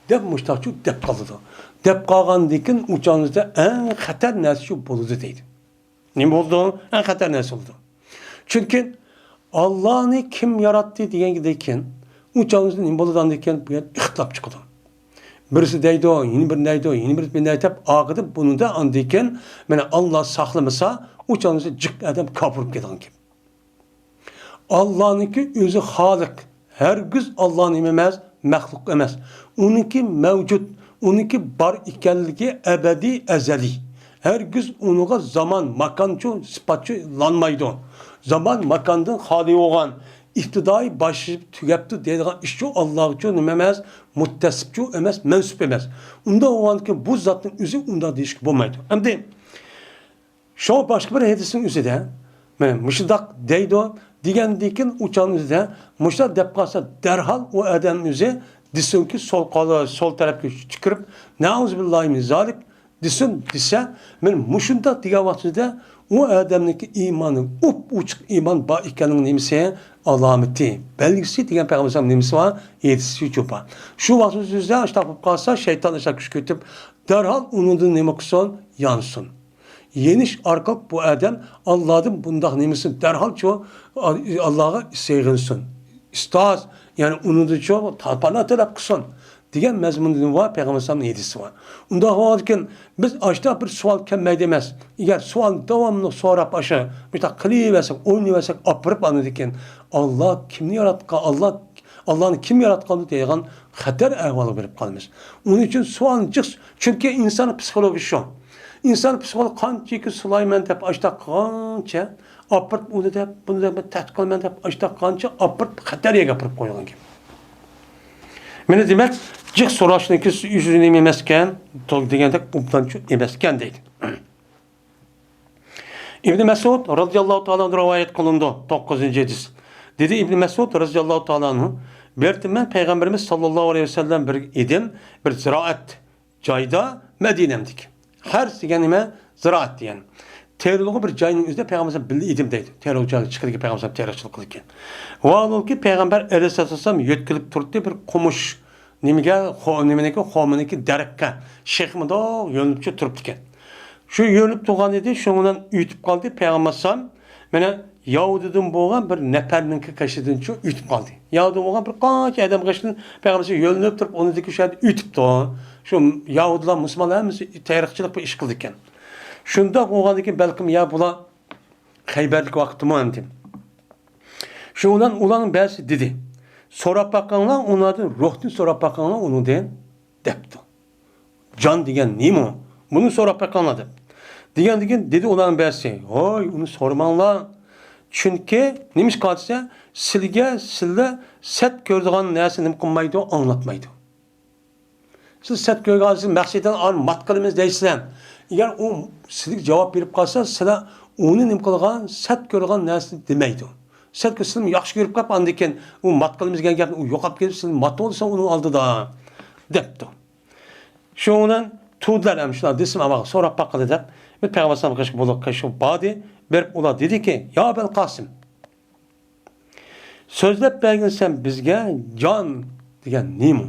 دەپ مۇشتاقچۇ دەپ قالىدۇ. دەپ قالغاندىكىن ئۇ چاغىڭىزدا ئەڭ خەتەر نەرسە شۇ بولىدۇ دەيدۇ. نېمە بولىدۇ؟ ئەڭ خەتەر نەرسە بولىدۇ. چۈنكى ئاللانى كىم ياراتتى دېگەندىكىن، ئۇ چاغىڭىزدا نېمە بولىدۇ ئاندىكىن؟ بۇ يەر ئىختىلاپ چىقىدۇ. بىرسى دەيدۇ، يەنە بىرى دەيدۇ، يەنە بىرسى دەيدۇ دەپ، ئاخىرىدا بۇنىدا ئاندىكىن، مانا، ئاللا ساقلىمىسا، ئۇ چاغىڭىزدا جىق ئادەم كاپىر بولۇپ كېتىدىغان گەپ. ئاللانىڭكى ئۆزى خالىق، ھەرگىز ئاللا نېمە ئەمەس، مەخلۇق ئەمەس. ئۇنىڭكى مەۋجۇت، ئۇنىڭكى بار ئىكەنلىكى ئەبەدىي، ئەزەلىي. ھەرگىز ئۇنىڭغا زامان، ماكانچۇ، سىپاتچۇ لانمايدۇ. زامان، ماكاندىن خالىي بولغان، ئىپتىدائىي باشلىشىپ تۈگەپتۇ دەيدىغان ئىشچۇ ئاللاغىچۇ نېمە ئەمەس، مۇتتەسىپچۇ ئەمەس، مەنسۇپ ئەمەس. ئۇنداق بولغاندىكىن بۇ زاتنىڭ ئۆزى ئۇنداق دېيىشكە بولمايدۇ. ئەمدى شۇڭا باشقا بىر ھەدىسنىڭ ئۆزىدە، مانا مۇشۇنداق دەيدۇ، دېگەندىكىن ئۇ چاغنىڭ ئۆزىدە مۇشۇنداق دەپ قالسا، دەرھال ئۇ ئادەم ئۆزى دېسۇنكى سول قولى، سول تەرەپكە تۈكۈرۈپ، نەئۇزۇبىللاھى مىن زالىك دېسۇن، دېسە، مانا مۇشۇنداق دېگەن ۋاقتىدا ئۇ ئادەمنىڭكى ئىمانى، ئۇپ-ئوچۇق ئىمان بار ئىكەنلىكىنىڭ نېمىسى؟ ئالامىتى، بەلگىسى دېگەن پەيغەمبەر ئەلەيھىسسالام نېمىسى بار؟ ھەدىسى شۇ بار. شۇ ۋاقتىدا ئۆزىدە ئاشتاق بولۇپ قالسا، شەيتان ئاشتاق كۈچ كۆتۈپ، دەرھال ئۇنىڭدىن نېمە قىلسۇن؟ يانسۇن. يېنىش ئارقىلىق بۇ ئادەم ئاللادىن بۇنداق نېمىسىنى دەرھالچۇ، ئاللاغا سېغىنسۇن. ئىستائاز، يەنى ئۇنىڭدىنچۇ پانا تەلەپ قىلسۇن، دېگەن مەزمۇندا نېمە بار؟ پەيغەمبەر ئەلەيھىسسالامنىڭ ھەدىسى بار. ئۇنداق بولغاندىكىن، بىز ئاشتا بىر سوئال كەلمەيدۇ ئەمەس. ئەگەر سوئالنى داۋاملىق سوراپ، ئاشۇ مۇشۇنداق قىلىۋەرسەك، ئوينىۋەرسەك، ئاپىرىپ ئاندىن كېيىن، ئاللا كىمنى ياراتقان، ئاللا، ئاللانى كىم ياراتقاندۇ دەيدىغان خەتەر ئەھۋالغا بېرىپ قالىمىز. ئۇنىڭ ئۈچۈن سوئالنى جىق، چۈنكى ئىنسان پسىخولوگىيىسى شۇ. ئىنسان پسىخولوگى قانچىكى سۇلايمەن دەپ ئاشتاق قىلغانچە، ئاپىرىپ ئۇنى دەپ، بۇنى دەپ، تەھدىت قىلىمەن دەپ ئاشتاق قىلغانچە ئاپىرىپ خەتەر يەرگە ئاپىرىپ قويغان گەپ. مانا دېمەك، جىق سوراشنىڭكى ئۆزى نېمە ئەمەسكەن، دېگەندەك ئوبدانچۇ ئەمەسكەن دەيدۇ. ئىبنى مەسئۇد رازىياللاھۇ تائالا ئەنھۇ رىۋايەت قىلىنىدۇ، توققۇزىنچى ھەدىس. دېدى ئىبنى مەسئۇد رازىياللاھۇ تائالا ئەنھۇ، بىر قېتىم مەن پەيغەمبىرىمىز ساللاللاھۇ ئەلەيھى ۋەسەللەم بىر ئىدىم، بىر زىرائەت جايدا، مەدىنەمدىكى. ھەرس دېگەن نېمە؟ زىرائەت دېگەن. تېرىلغۇ بىر جاينىڭ ئۆزىدە پەيغەمبەر بىللە ئىدىم دەيدۇ. تېرىلغۇ جايغا چىقىدىكەن، پەيغەمبەر تېرىقچىلىق قىلىدىكەن. ۋاھالۇكى، پەيغەمبەر ئەلەيھىسسالام يۆتكىلىپ تۇرۇپتۇ بىر قومۇش نېمىگە، خو-، نېمىنىڭكى، خورمىنىڭكى دەرەخكە، شېخىمىدۇق يۆنىلىپچۇ تۇرۇپتىكەن. شۇ يۆنىلىپ تۇرغان ئىدى، شۇنىڭ بىلەن ئۆتۈپ قالدى. پەيغەمبەر ئەلەيھىسسالام مانا يەھۇدىيدىن بولغان بىر نەپەرنىڭكى قېشىدىنچۇ ئۆتۈپ قالدى. يەھۇدىيدىن بولغان بىر قانچە ئادەم قېشىدىن پەيغەمبەر يۆنىلىپ تۇرۇپ، ئۇنىڭدىكى شۇ يەردە ئۆتۈپتۇ. شۇ يەھۇدىيلار، مۇسۇلمانلار ھەممىسى تېرىقچىلىق بىر ئىش قىلىدىكەن. شۇنداق بولغاندىكىن بەلكىم يا بۇلار خەيبەردىكى ۋاقىتتىمۇ ئەمدى. شۇنىڭ بىلەن ئۇلارنىڭ بەزىسى دېدى، سوراپ باقىڭلار ئۇلاردىن، روھتىن سوراپ باقىڭلار ئۇنىڭدىن، دەپتۇ. جان دېگەن نېمە؟ بۇنى سوراپ باقىڭلار دەپ. دېگەندىكىن دېدى ئۇلارنىڭ بەزىسى، ھوي، ئۇنى سورىماڭلار. چۈنكى نېمىشقا دېسە، سىلگە سىلەر سەت كۆرىدىغان نەرسە نېمە قىلمايدۇ، ئاڭلاتمايدۇ. سىز سەت كۆرگەن، سىز مەقسىتىدىن ئان مات قىلىمىز دەيسىلەر. ئەگەر ئۇ سىزگە جاۋاب بېرىپ قالسا، سىلەر ئۇنى نېمە قىلغان، سەت كۆرىدىغان نەرسىنى دېمەيدۇ. سەت كۆرسە، سىلەرمۇ ياخشى كۆرۈپ قاپ، ئاندىن كېيىن ئۇ مات قىلىمىز دېگەن گەپنى ئۇ يوقاپ كېتىپ، سىلەر مات بولسا ئۇنىڭ ئالدىدا، دەپتۇ. شۇنىڭ بىلەن تۇردىلار ھەم شۇلار دېسىم ئاۋاغا سوراپ باققىلى دەپ، بىر پەيغەمبەر ئەلەيھىسسالامغا قېشىغا بولۇپ، قېشىغا باردى. بېرىپ ئۇلار دېدىكى، يا ئەبەل قاسىم، سۆزلەپ بەرگىن سەن بىزگە، جان دېگەن نېمە؟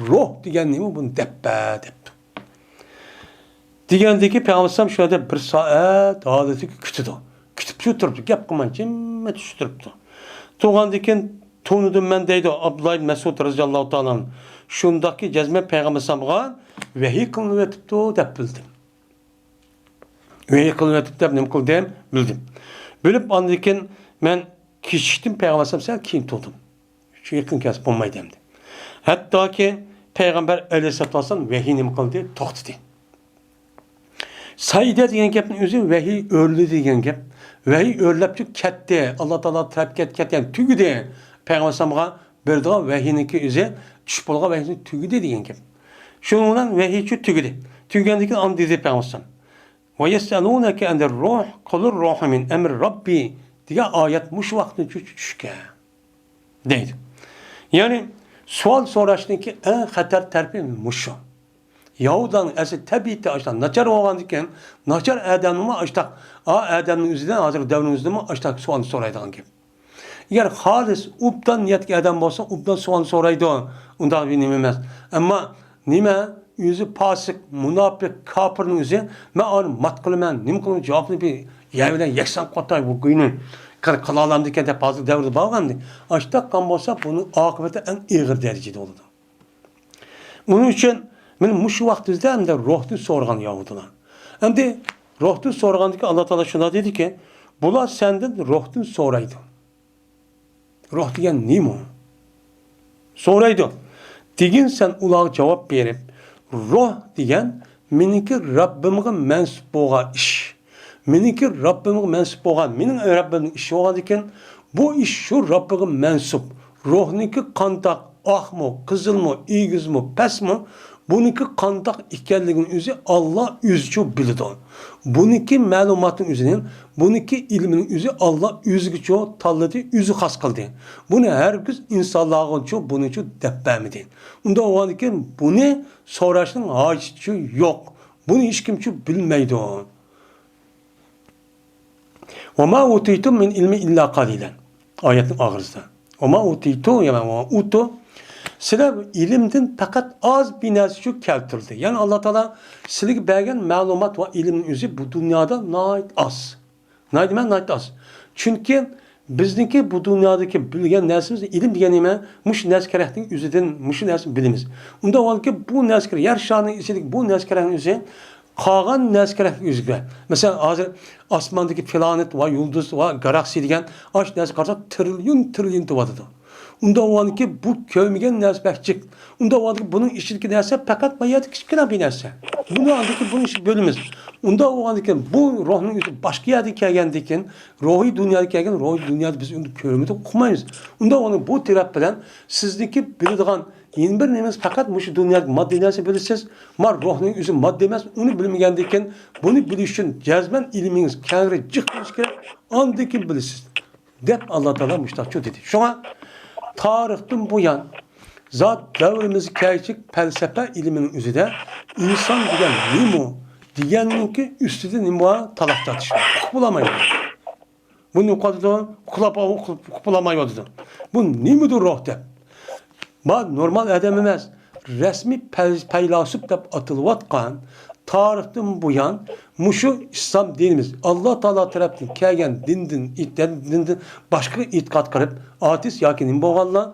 روھ دېگەن نېمە؟ بۇنى دەپ بەر، دەپتۇ. دېگەندىكى پەيغەمبەر ئەلەيھىسسالام شۇ يەردە بىر سائەت ھالىتىگە كۈتىدۇ. كۈتۈپ شۇ تۇرۇپتۇ، گەپ قىلماي جىممىدە شۇ تۇرۇپتۇ. تۇرغاندىن كېيىن تونۇدۇم مەن دەيدۇ ئابدۇللا ئىبن مەسئۇد رەزىياللاھۇ تائالا ئەنھۇ. شۇنداقكى جەزمەن پەيغەمبەر ئەلەيھىسسالامغا ۋەھىي قىلىنىۋېتىپتۇ دەپ بىلدىم. ۋەھىي قىلىنىۋېتىپتۇ دەپ نېمە قىلدىم؟ بىلدىم. بىلىپ ئاندىن كېيىن مەن كېچىكتىم، پەيغەمبەر ئەلەيھىسسالام سەل كېيىن تۇردۇم. شۇ يېقىن كەلسە بولمايدۇ ئەمدى. ھەتتاكى پەيغەمبەر ئەلەيھىسسالاتۇ ۋەسسالام ۋەھىي نېمە قىلدى؟ توختىدى. سەيدە دېگەن گەپنىڭ ئۆزى ۋەھىي ئۆرلىدى دېگەن گەپ. ۋەھىي ئۆرلەپچۇ كەتتى. ئاللا تائالا تەرەپ كەتتى، كەتتى، يەنى تۈگىدى. پەيغەمبەر ئەلەيھىسسالامغا بېرىدىغان ۋەھىينىڭكى ئۆزى، چۈشۈپ بولغان ۋەھىينى تۈگىدى دېگەن گەپ. شۇنىڭ بىلەن ۋەھىيچۇ تۈگىدى. تۈگىگەندىن كېيىن ئاندىن دېدى پەيغەمبەر ئەلەيھىسسالام، ۋە يەسئەلۇنەكە ئەنىر روھ، قۇلۇر روھۇ مىن ئەمرى رەببى دېگەن ئايەت مۇشۇ ۋاقىتتا چۈشكەن. دەيدۇ. يەنى سوئال سوراشنىڭكى ئەڭ خەتەر تەرىپى مۇشۇ. يەھۇدىيلارنىڭ ئەسلى تەبىئىتى ئاشۇنداق ناچار بولغاندىكىن، ناچار ئادەمنىمۇ ئاشۇنداق، ئا ئادەمنىڭ ئۆزىدىن، ھازىرقى دەۋرنىڭ ئۆزىدىنمۇ ئاشۇنداق سوئال سورايدىغان گەپ. ئەگەر خالىس ئوبدان نىيەتلىك ئادەم بولسا، ئوبدان سوئال سورايدۇ. ئۇنداق بىر نېمە ئەمەس. ئەمما نېمە؟ ئۆزى پاسىق، مۇناپىق، كاپىرنىڭ ئۆزى، مەن ئۇنى مات قىلىمەن، نېمە قىلىمەن، جاۋابنى بېرىپ، يەر بىلەن يەكسان قىلىۋاتاي بۇ گۇينى. قىل-، قىلالامدىكەن دەپ ھازىر دەۋردە بارغاندا، ئاشۇنداق قىلغان بولسا، بۇنىڭ ئاقىۋىتى ئەڭ ئېغىر دەرىجىدە بولىدۇ. ئۇنىڭ ئۈچۈن مانا مۇشۇ ۋاقتىمىزدا ئەمدى روھنى سورىغان يەھۇدىيلار. ئەمدى روھتىن سورىغاندىكىن ئاللا تائالا شۇنداق دېدىكى، بۇلار سەندىن روھتىن سورايدۇ. روھ دېگەن نېمە؟ سورايدۇ. دېگىن سەن ئۇلارغا جاۋاب بېرىپ، روھ دېگەن مېنىڭكى رەببىمغا مەنسۇپ بولغان ئىش. مېنىڭكى رەببىمغا مەنسۇپ بولغان، مېنىڭ رەببىمنىڭ ئىشى بولغاندىكىن، بۇ ئىش شۇ رەببىگە مەنسۇپ. روھنىڭكى قانداق، ئاقمۇ، قىزىلمۇ، ئېگىزمۇ، پەسمۇ، بۇنىڭكى قانداق ئىكەنلىكىنىڭ ئۆزى ئاللا ئۆزىچۇ بىلىدۇ. بۇنىڭكى مەلۇماتنىڭ ئۆزىنى، بۇنىڭكى ئىلمىنىڭ ئۆزى ئاللا ئۆزىگىچۇ تاللىدى، ئۆزى خاس قىلدى. بۇنى ھەرگىز ئىنسانلارغىچۇ بۇنىچۇ دەپ بەرمىدى. ئۇنداق بولغاندىكىن بۇنى سوراشنىڭ ھاجىتىچۇ يوق. بۇنى ھېچكىمچۇ بىلمەيدۇ. «وما أوتيتم من العلم إلا قليلا» ئايەتنىڭ ئاخىرىسىدا. «وما أوتيتم»، يەنى «وما أوتوا»، سىلەر ئىلىمدىن پەقەت ئاز بىر نەرسىچۇ كەلتۈردى. يەنى ئاللا تائالا سىلەرگە بەرگەن مەلۇمات ۋە ئىلىمنىڭ ئۆزى بۇ دۇنيادا ناھايىتى ئاز. ناھايىتى نېمە؟ ناھايىتى ئاز. چۈنكى بىزنىڭكى بۇ دۇنيادىكى بىلگەن نەرسىمىز، ئىلىم دېگەن نېمە؟ مۇشۇ نەرسە كېرەكنىڭ ئۆزىدىن مۇشۇ نەرسىنى بىلىمىز. ئۇنداق بولغاندىكىن بۇ نەرسە كېرەك، يەر شارىنىڭ ئىچىدىكى بۇ نەرسە كېرەكنىڭ ئۆزى قالغان نەرسە كېرەكلىك ئۆزگە. مەسىلەن، ھازىر ئاسماندىكى پلانېت ۋە يۇلدۇز ۋە گالاكسىيە دېگەن ئاشۇ نەرسە قارىساق، تىرىليون، تىرىليون تۇرۇۋاتىدۇ. ئۇنداق بولغاندىكىن بۇ كۆرمىگەن نەرسە بەك جىق. ئۇنداق بولغاندىكىن بۇنىڭ ئىچىدىكى نەرسە پەقەت بۇ يەردە كىچىككىنە بىر نەرسە. بۇنى ئاندىكىن بۇنىڭ ئىچىگە بۆلىمىز. ئۇنداق بولغاندىكىن بۇ روھنىڭ ئۆزى باشقا يەردىن كەلگەندىكىن، روھىي دۇنيادىن كەلگەن، روھىي دۇنيادا بىز ئۇنى كۆرمىدۇق، ئۇقمايمىز. ئۇنداق بولغاندا بۇ تەرەپ بىلەن سىزنىڭكى بىلىدىغان يەنە بىر نېمىڭىز پەقەت مۇشۇ دۇنيادىكى ماددىي نەرسە بىلىسىز. ما روھنىڭ ئۆزى ماددىي ئەمەس، ئۇنى بىلمىگەندىكىن، بۇنى بىلىش ئۈچۈن جەزمەن ئىلمىڭىز كەڭرى جىق بولۇشى كېرەك، ئاندىن كېيىن بىلىسىز، دەپ ئاللا تائالا مۇشتاقچۇ دېدى. شۇڭا تارىختىن بۇيان زات دەۋرىمىزگە كەلگۈچە پەلسەپە ئىلمىنىڭ ئۆزىدە ئىنسان دېگەن نېمە دېگەننىڭكى ئۈستىدە نېمە بار؟ تالاش تارتىش بار. ئۇقۇپ بولالمايدۇ. بۇنى ئۇقىدۇ، ئۇقۇپ، ئۇقۇپ بولالمايۋاتىدۇ. بۇ نېمىدۇ روھ دەپ؟ ما نورمال ئادەم ئەمەس، رەسمىي پەل-، پەيلاسوپ دەپ ئاتىلىۋاتقان تارىختىن بۇيان مۇشۇ ئىسلام دىنىمىز، ئاللا تائالا تەرەپتىن كەلگەن دىندىن، دىندىن باشقىغا ئېتىقاد قىلىپ، ئاتېئىست ياكى نېمە بولغانلار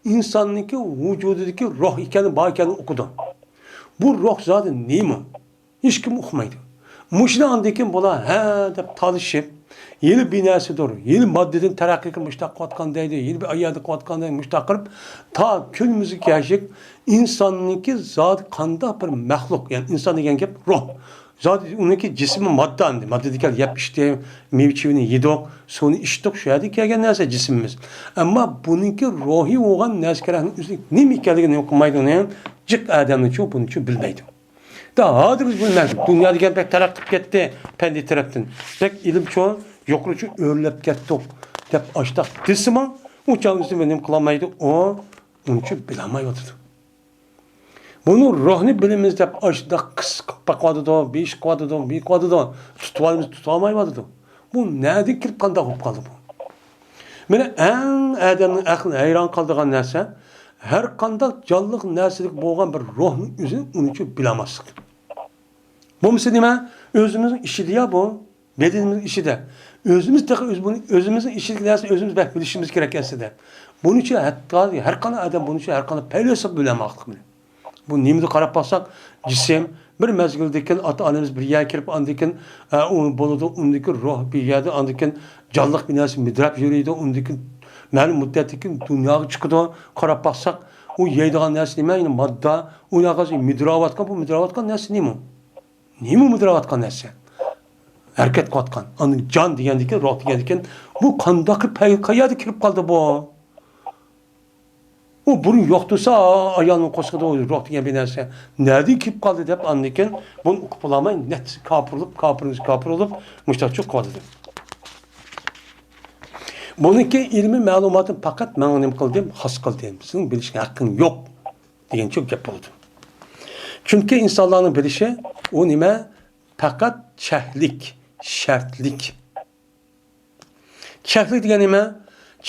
ئىنساننىڭكى ۋۇجۇدىدىكى روھ ئىكەنلىكى، بار ئىكەنلىكىنى ئۇقىدۇ. بۇ روھ زادى نېمە؟ ھېچكىم ئۇقمايدۇ. مۇشۇنى ئاندىن كېيىن بۇلار ھە دەپ تالىشىپ، ھېلى بىنەسىدۇر، ھېلى ماددىدىن تەرەققىي قىلىپ مۇشتاق قىلىۋاتقان دەيدۇ، ھېلى بىر ئايالدا قىلىۋاتقان دەيدۇ، مۇشتاق قىلىپ، تا كۈنىمىزگە كەلگەچ ئىنساننىڭكى زادى قانداق بىر مەخلۇق، يەنى ئىنسان دېگەن گەپ روھ. زادى ئۇنىڭكى جىسمى ماددا ئەمدى. ماددىدىكى يەپ ئىچتى، مېۋە چىۋىنى يېدۇق، سۇنى ئىچتۇق، شۇ يەردىن كەلگەن نەرسە جىسمىمىز. ئەمما بۇنىڭكى روھىي بولغان نەرسە كېرەكنىڭ ئۆزى نېمە ئىكەنلىكىنى نېمە قىلمايدۇ ئۇنى. جىق ئادەمنىچۇ بۇنىچۇ بىلمەيدۇ. دا ھازىر بىز بۇنى مەلۇم. دۇنيا دېگەن بەك تەرەققىي قىلىپ كەتتى پەندىي تەرەپتىن. بەك ئىلىمچۇ يۇقىرىچۇ ئۆرلەپ كەتتۇق دەپ ئاشتاق دېسىمۇ، ئۇ چاغ ئۆزى نېمە قىلالمايدۇ، ئۇ ئۇنچە بىلەلمەيۋاتىدۇ. بۇنى روھنى بىلىمىز دەپ ئاشتاق قىس قىلىپ باقىۋاتىدۇ، بېشى قىلىۋاتىدۇ، بېيىقىۋاتىدۇ. تۇتۇۋالىمىز، تۇتالمايۋاتىدۇ. بۇ نەدىن كىرىپ قانداق بولۇپ قالدى بۇ؟ مانا ئەڭ ئادەمنىڭ ئەقلىنى ھەيران قالدۇرغان نەرسە، ھەر قانداق جانلىق نەرسىدىكى بولغان بىر روھنىڭ ئۆزىنى ئۇنىڭچە بىلەلمەسلىك. بولمىسا نېمە؟ ئۆزىمىزنىڭ ئىچىدە يا بۇ، بەدىنىمىزنىڭ ئىچىدە. ئۆزىمىز تېخى ئۆز-، بۇنى ئۆزىمىزنىڭ ئىچىدىكى نەرسىنى ئۆزىمىز بەك بىلىشىمىز كېرەك ئەسلىدە. بۇنىڭ ئۈچۈن ھەتتا ھەر قانداق ئادەم بۇنىڭ ئۈچۈن ھەر قانداق پەيلاسوپ بىلەلمەسلىك. بۇ نېمىدە قاراپ باقساق، جىسىم بىر مەزگىلدىن كېيىن ئاتا-ئانىمىز بىر يەرگە كىرىپ، ئاندىن كېيىن، ئە، ئۇ بولىدۇ، ئۇندىن كېيىن روھ بىر يەردە، ئاندىن كېيىن جانلىق بىر نەرسە مىدىرلاپ يۈرىدۇ، ئۇندىن كېيىن مەلۇم مۇددەتتىن كېيىن دۇنياغا چىقىدۇ. قاراپ باقساق، ئۇ يەيدىغان نەرسە نېمە؟ يەنە ماددا، ئۇ ياقى مىدىرلاۋاتقان، بۇ مىدىرلاۋاتقان نەرسە نېمە؟ نېمە مىدىرلاۋاتقان نەرسە؟ ھەرىكەت قىلىۋاتقان. ئاندىن جان دېگەندىكىن، روھ دېگەندىكىن، بۇ قانداق پەي-، قەيەردە كىرىپ قالدى بۇ؟ ئۇ بۇرۇن يوق تۇرسا، ئايالنىڭ قورسىقىدا ئۇ روھ دېگەن بىر نەرسە نەدىن كېلىپ قالدى دەپ، ئاندىن كېيىن بۇنى ئۇقۇپ بولالماي، نەچچىسى كاپىر بولۇپ، كاپىرنىڭ كاپىرى بولۇپ، مۇشتاق چوق قىلىۋاتىدۇ. بۇنىڭكى ئىلمىي مەلۇماتىم پەقەت ماڭا نېمە قىلدى؟ خاس قىلدى. سىزنىڭ بىلىشكە ھەققىڭ يوق دېگەن چوق گەپ بولىدۇ. چۈنكى ئىنسانلارنىڭ بىلىشى ئۇ نېمە؟ پەقەت چەكلىك، شەرتلىك. چەكلىك دېگەن نېمە؟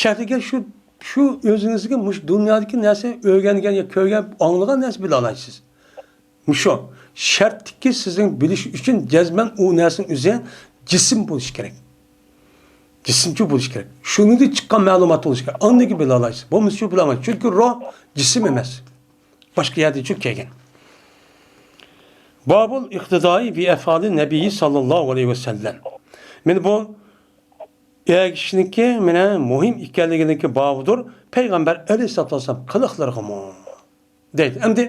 چەكلىككە شۇ، شۇ ئۆزىڭىزگە مۇشۇ دۇنيادىكى نەرسە ئۆگەنگەن يا كۆرگەن، ئاڭلىغان نەرسە بىلەلايسىز. مۇشۇ شەرتتىكى سىزنىڭ بىلىش ئۈچۈن جەزمەن ئۇ نەرسىنىڭ ئۆزى جىسىم بولۇشى كېرەك. جىسىمچۇ بولۇشى كېرەك. شۇنىڭدىن چىققان مەلۇمات بولۇشى كېرەك. ئاندىن كېيىن بىلەلايسىز. بولمىسا شۇ بىلەلمەيسىز. چۈنكى روھ جىسىم ئەمەس. باشقا يەردىن چۈشۈپ كەلگەن. بابۇل ئىقتىدائى بى ئەفئالى نەبىيى ساللاللاھۇ ئەلەيھى ۋەسەللەم. مانا بۇ ئەگىشىشنىڭكى مانا مۇھىم ئىكەنلىكىنىڭكى بابىدۇر، پەيغەمبەر ئەلەيھىسسالاتۇ ۋەسسالام قىلىقلىرىغىمۇ دەيدۇ. ئەمدى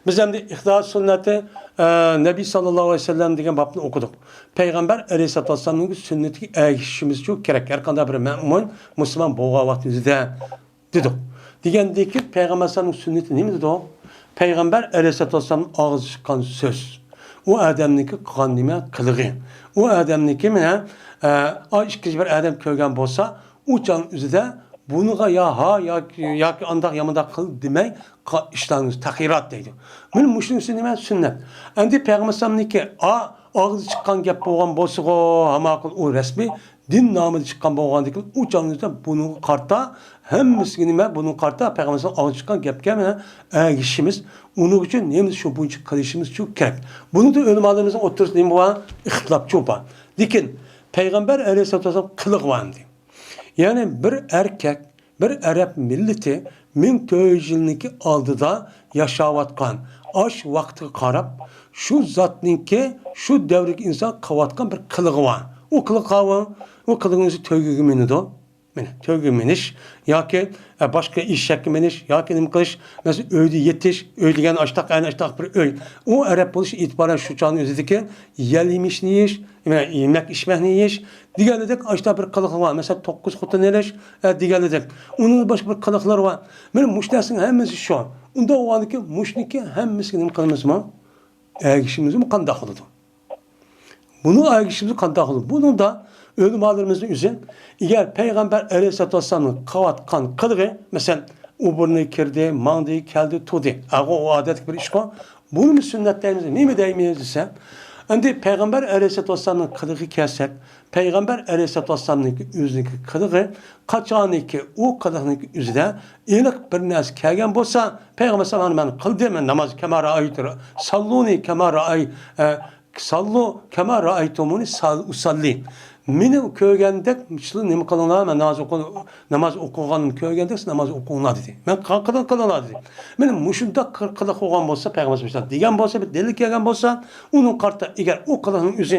بىز ئەمدى ئىقتىدا سۈننەتى، ئە، نەبىي ساللاللاھۇ ئەلەيھى ۋەسەللەم دېگەن بابنى ئوقۇدۇق. پەيغەمبەر ئەلەيھىسسالاتۇ ۋەسسالامنىڭ سۈننىتىگە ئەگىشىشىمىز شۇ كېرەك. ھەر قانداق بىر مەمۇن مۇسۇلمان بولغان ۋاقتىمىزدا دېدۇق. دېگەندىكىن پەيغەمبەر ئەلەيھىسسالامنىڭ سۈننىتى نېمە دېدۇق؟ پەيغەمبەر ئەلەيھىسسالاتۇ ۋەسسالامنىڭ ئاغزى چىققان سۆز. ئۇ ئادەمنىڭكى قىلغان نېمە؟ قىلىقى. ئۇ ئادەمنىڭكى مانا، ئە، ئا، ئىككىنچى بىر ئادەم كۆرگەن بولسا، ئۇ چاغنىڭ ئۆزىدە بۇنىڭغا يا ھا ياكى، ياكى ئانداق يا مۇنداق قىل دېمەي، قا-، ئىشلارنى تەخيىرات دەيدۇ. مانا مۇشۇنىڭ ئۈستى نېمە؟ سۈننەت. ئەمدى پەيغەمبەر ئەلەيھىسسالامنىڭكى ئا، ئاغزى چىققان گەپ بولغان بولسىغۇ، ھاماقۇل ئۇ رەسمىي دىن نامىدا چىققان بولغاندىكىن، ئۇ چاغنىڭ ئۆزىدە بۇنىڭغا قارىتا ھەممىسىگە نېمە؟ بۇنىڭغا قارىتا پەيغەمبەر ئەلەيھىسسالام ئاغزى چىققان گەپكە مانا ئەگىشىشىمىز، ئۇنىڭ ئۈچۈن نېمە شۇ بويىچە قىلىشىمىز شۇ كېرەك. بۇنىڭدا ئۆلىمالىرىمىزنىڭ ئوتتۇرىسىدا نېمە بار؟ ئىختىلاپ چوپان. لېكىن پەيغەمبەر ئەلەيھىسسالاتۇ ۋەسسالام قىلىقى بار ئەمدى. يەنى بىر ئەركەك، بىر ئەرەب مىللىتى مىڭ تۆت يۈز يىلنىڭكى ئالدىدا ياشاۋاتقان، ئاش ۋاقتىغا قاراپ، شۇ زاتنىڭكى، شۇ دەۋردىكى ئىنسان قىلىۋاتقان بىر قىلىقى بار. ئۇ قىلىق قاۋۇ، ئۇ قىلىقنىڭ ئۆزى تۆگىگە مىنىدۇ. مانا، تۆگىگە مىنىش ياكى، ئە، باشقا ئېشەككە مىنىش ياكى نېمە قىلىش، مەسىلەن، ئۆيدە يېتىش، ئۆي دېگەن ئاشتاق، ئەنە ئاشتاق بىر ئۆي. ئۇ ئەرەب بولۇش ئېتىبارەن شۇ چاغنىڭ ئۆزىدىكى يەل يېمىشنى يېيىش، يېمەك ئىچمەكنى يېيىش دېگەندەك ئاشتا بىر قىلىقى بار. مەسىلەن، توققۇز خوتۇن ئېلىش، ئە، دېگەندەك. ئۇنىڭ باشقا بىر قىلىقلىرى بار. مانا مۇشۇ نەرسىنىڭ ھەممىسى شۇ. ئۇنداق بولغاندىكىن مۇشۇنىڭكى ھەممىسىگە نېمە قىلىمىزمۇ؟ ئەگىشىمىزمۇ قانداق بولىدۇ؟ بۇنىڭ ئەگىشىمىزمۇ قانداق بولىدۇ؟ بۇنىڭدا ئۆلىمالىرىمىزنىڭ ئۆزى، ئەگەر پەيغەمبەر ئەلەيھىسسالاتۇ ۋەسسالامنىڭ قىلىۋاتقان قىلىقى، مەسىلەن، ئۇ بۇرنى كىردى، ماڭدى، كەلدى، تۇردى. ئەغۇ ئۇ ئادەتتىكى بىر ئىشقۇ. بۇنىمۇ سۈننەت دەيمىز، نېمە دەيمىز دېسە، ئەمدى پەيغەمبەر ئەلەيھىسسالاتۇ ۋەسسالامنىڭ قىلىقى كەلسەك، پەيغەمبەر ئەلەيھىسسالاتۇ ۋەسسالامنىڭكى ئۆزىنىڭكى قىلىقى، قاچانكى ئۇ قىلىقنىڭكى ئۆزىدە ئېنىق بىر نەرسە كەلگەن بولسا، پەيغەمبەر ئەلەيھىسسالام، مەن قىلدىم، مەن ناماز، كەما رائايتۇ، ساللۇنى كەما رائاي، ئە، ساللۇ كەما رائايتۇمۇنى سال-، ئۇساللى. مېنى كۆرگەندەك سىلەر نېمە قىلىڭلار، مەن ناماز ئوقۇ-، ناماز ئوقۇغاننى كۆرگەندەك سىلەر ناماز ئوقۇڭلار دېدى. مەن قىلغان قىلىقنى قىلىڭلار دېدى. مېنى مۇشۇنداق قىل-، قىلىق بولغان بولسا، پەيغەمبەر ئەلەيھىسسالام دېگەن بولسا، بىر دەلىل كەلگەن بولسا، ئۇنىڭ قارىتا، ئەگەر ئۇ قىلىقنىڭ ئۆزى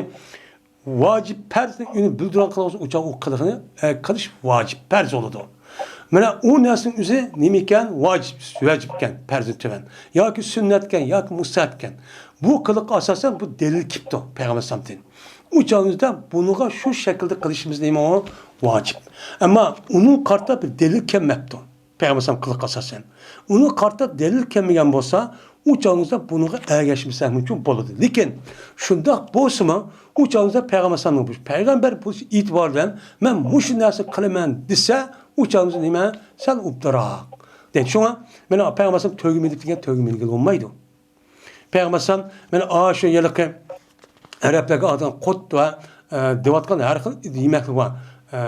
ۋاجىپ پەرزنى ئۈنى بىلدۈرگەن قىلىق بولسا، ئۇ چاغ ئۇ قىلىقنى، ئە، قىلىش ۋاجىپ پەرز بولىدۇ. مانا ئۇ نەرسىنىڭ ئۆزى نېمە ئىكەن؟ ۋاجىپ، ۋاجىپ ئىكەن، پەرزدىن تۆۋەن. ياكى سۈننەتكەن، ياكى مۇستەھەبكەن. بۇ قىلىققا ئاساسەن بۇ دەلىل كېلىپتۇ پەيغەمبەر ئەلەيھىسسالامدىن. ئۇ چاغىمىزدا بۇنىڭغا شۇ شەكىلدە قىلىشىمىز نېمە ئۇ؟ ۋاجىپ. ئەمما ئۇنىڭ قارىتا بىر دەلىل كەلمەپتۇ. پەيغەمبەر ئەلەيھىسسالام قىلىققا ئاساسەن. ئۇنىڭ قارىتا دەلىل كەلمىگەن بولسا، ئۇ چاغىمىزدا بۇنىڭغا ئەگەشمىسەكمۇ بولىدۇ. لېكىن شۇنداق بولسىمۇ، ئۇ چاغىمىزدا پەيغەمبەر ئەلەيھىسسالامنىڭ بۇ پەيغەمبەر بولۇش ئېتىبارى بىلەن مەن مۇشۇ نەرسىنى قىلىمەن دېسە، ئۇ چاغىمىزدا نېمە؟ سەل ئوبدانراق. دەيدۇ. شۇڭا مانا پەيغەمبەر ئەلەيھىسسالام تۆگە مىنىپ دېگەن تۆگە مىنگىلى بولمايدۇ. پەيغەمبەر ئەلەيھىسسالام مانا ئاشۇ ھېلىقى ئەرەبلەرگە ئاتىغان قوت ۋە، ئە، دەۋاتقان ھەر خىل يېمەكلىك بار. ئە،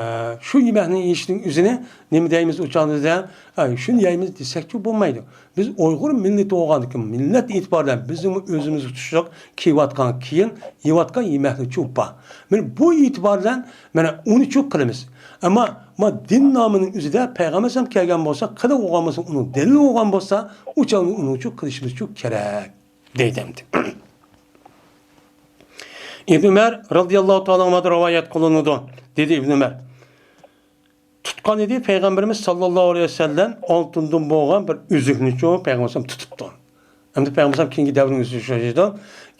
شۇ يېمەكنى يېيىشنىڭ ئۆزىنى نېمە دەيمىز ئۇ چاغدا؟ ئە، شۇنى يەيمىز دېسەكچۇ بولمايدۇ. بىز ئۇيغۇر مىللىتى بولغاندىكىن، مىللەت ئېتىبارى بىلەن بىزنىڭمۇ ئۆزىمىزگە تۇتۇشلۇق كىيىۋاتقان كىيىم، يەۋاتقان يېمەكلىكچۇ بار. مانا بۇ ئېتىبار بىلەن مانا ئۇنىچۇ قىلىمىز. ئەمما ما دىن نامىنىڭ ئۆزىدە پەيغەمبەر ئەلەيھىسسالام كەلگەن بولسا، قىلىق بولغان بولسا، ئۇنىڭ دەلىلى بولغان بولسا، ئۇ چاغدا ئۇنىڭچۇ قىلىشىمىزچۇ كېرەك. دەيدۇ ئەمدى. ئىبن ئۆمەر رازىياللاھۇ تائالا ئەنھۇدىن رىۋايەت قىلىنىدۇ. دېدى ئىبن ئۆمەر، تۇتقان ئىدى پەيغەمبىرىمىز ساللاللاھۇ ئەلەيھى ۋەسەللەم ئالتۇندىن بولغان بىر ئۈزۈكنىچۇ پەيغەمبەر ئەلەيھىسسالام تۇتۇپتۇ. ئەمدى پەيغەمبەر ئەلەيھىسسالام كېيىنكى دەۋرنىڭ ئۆزىدە ئۇچرايدۇ.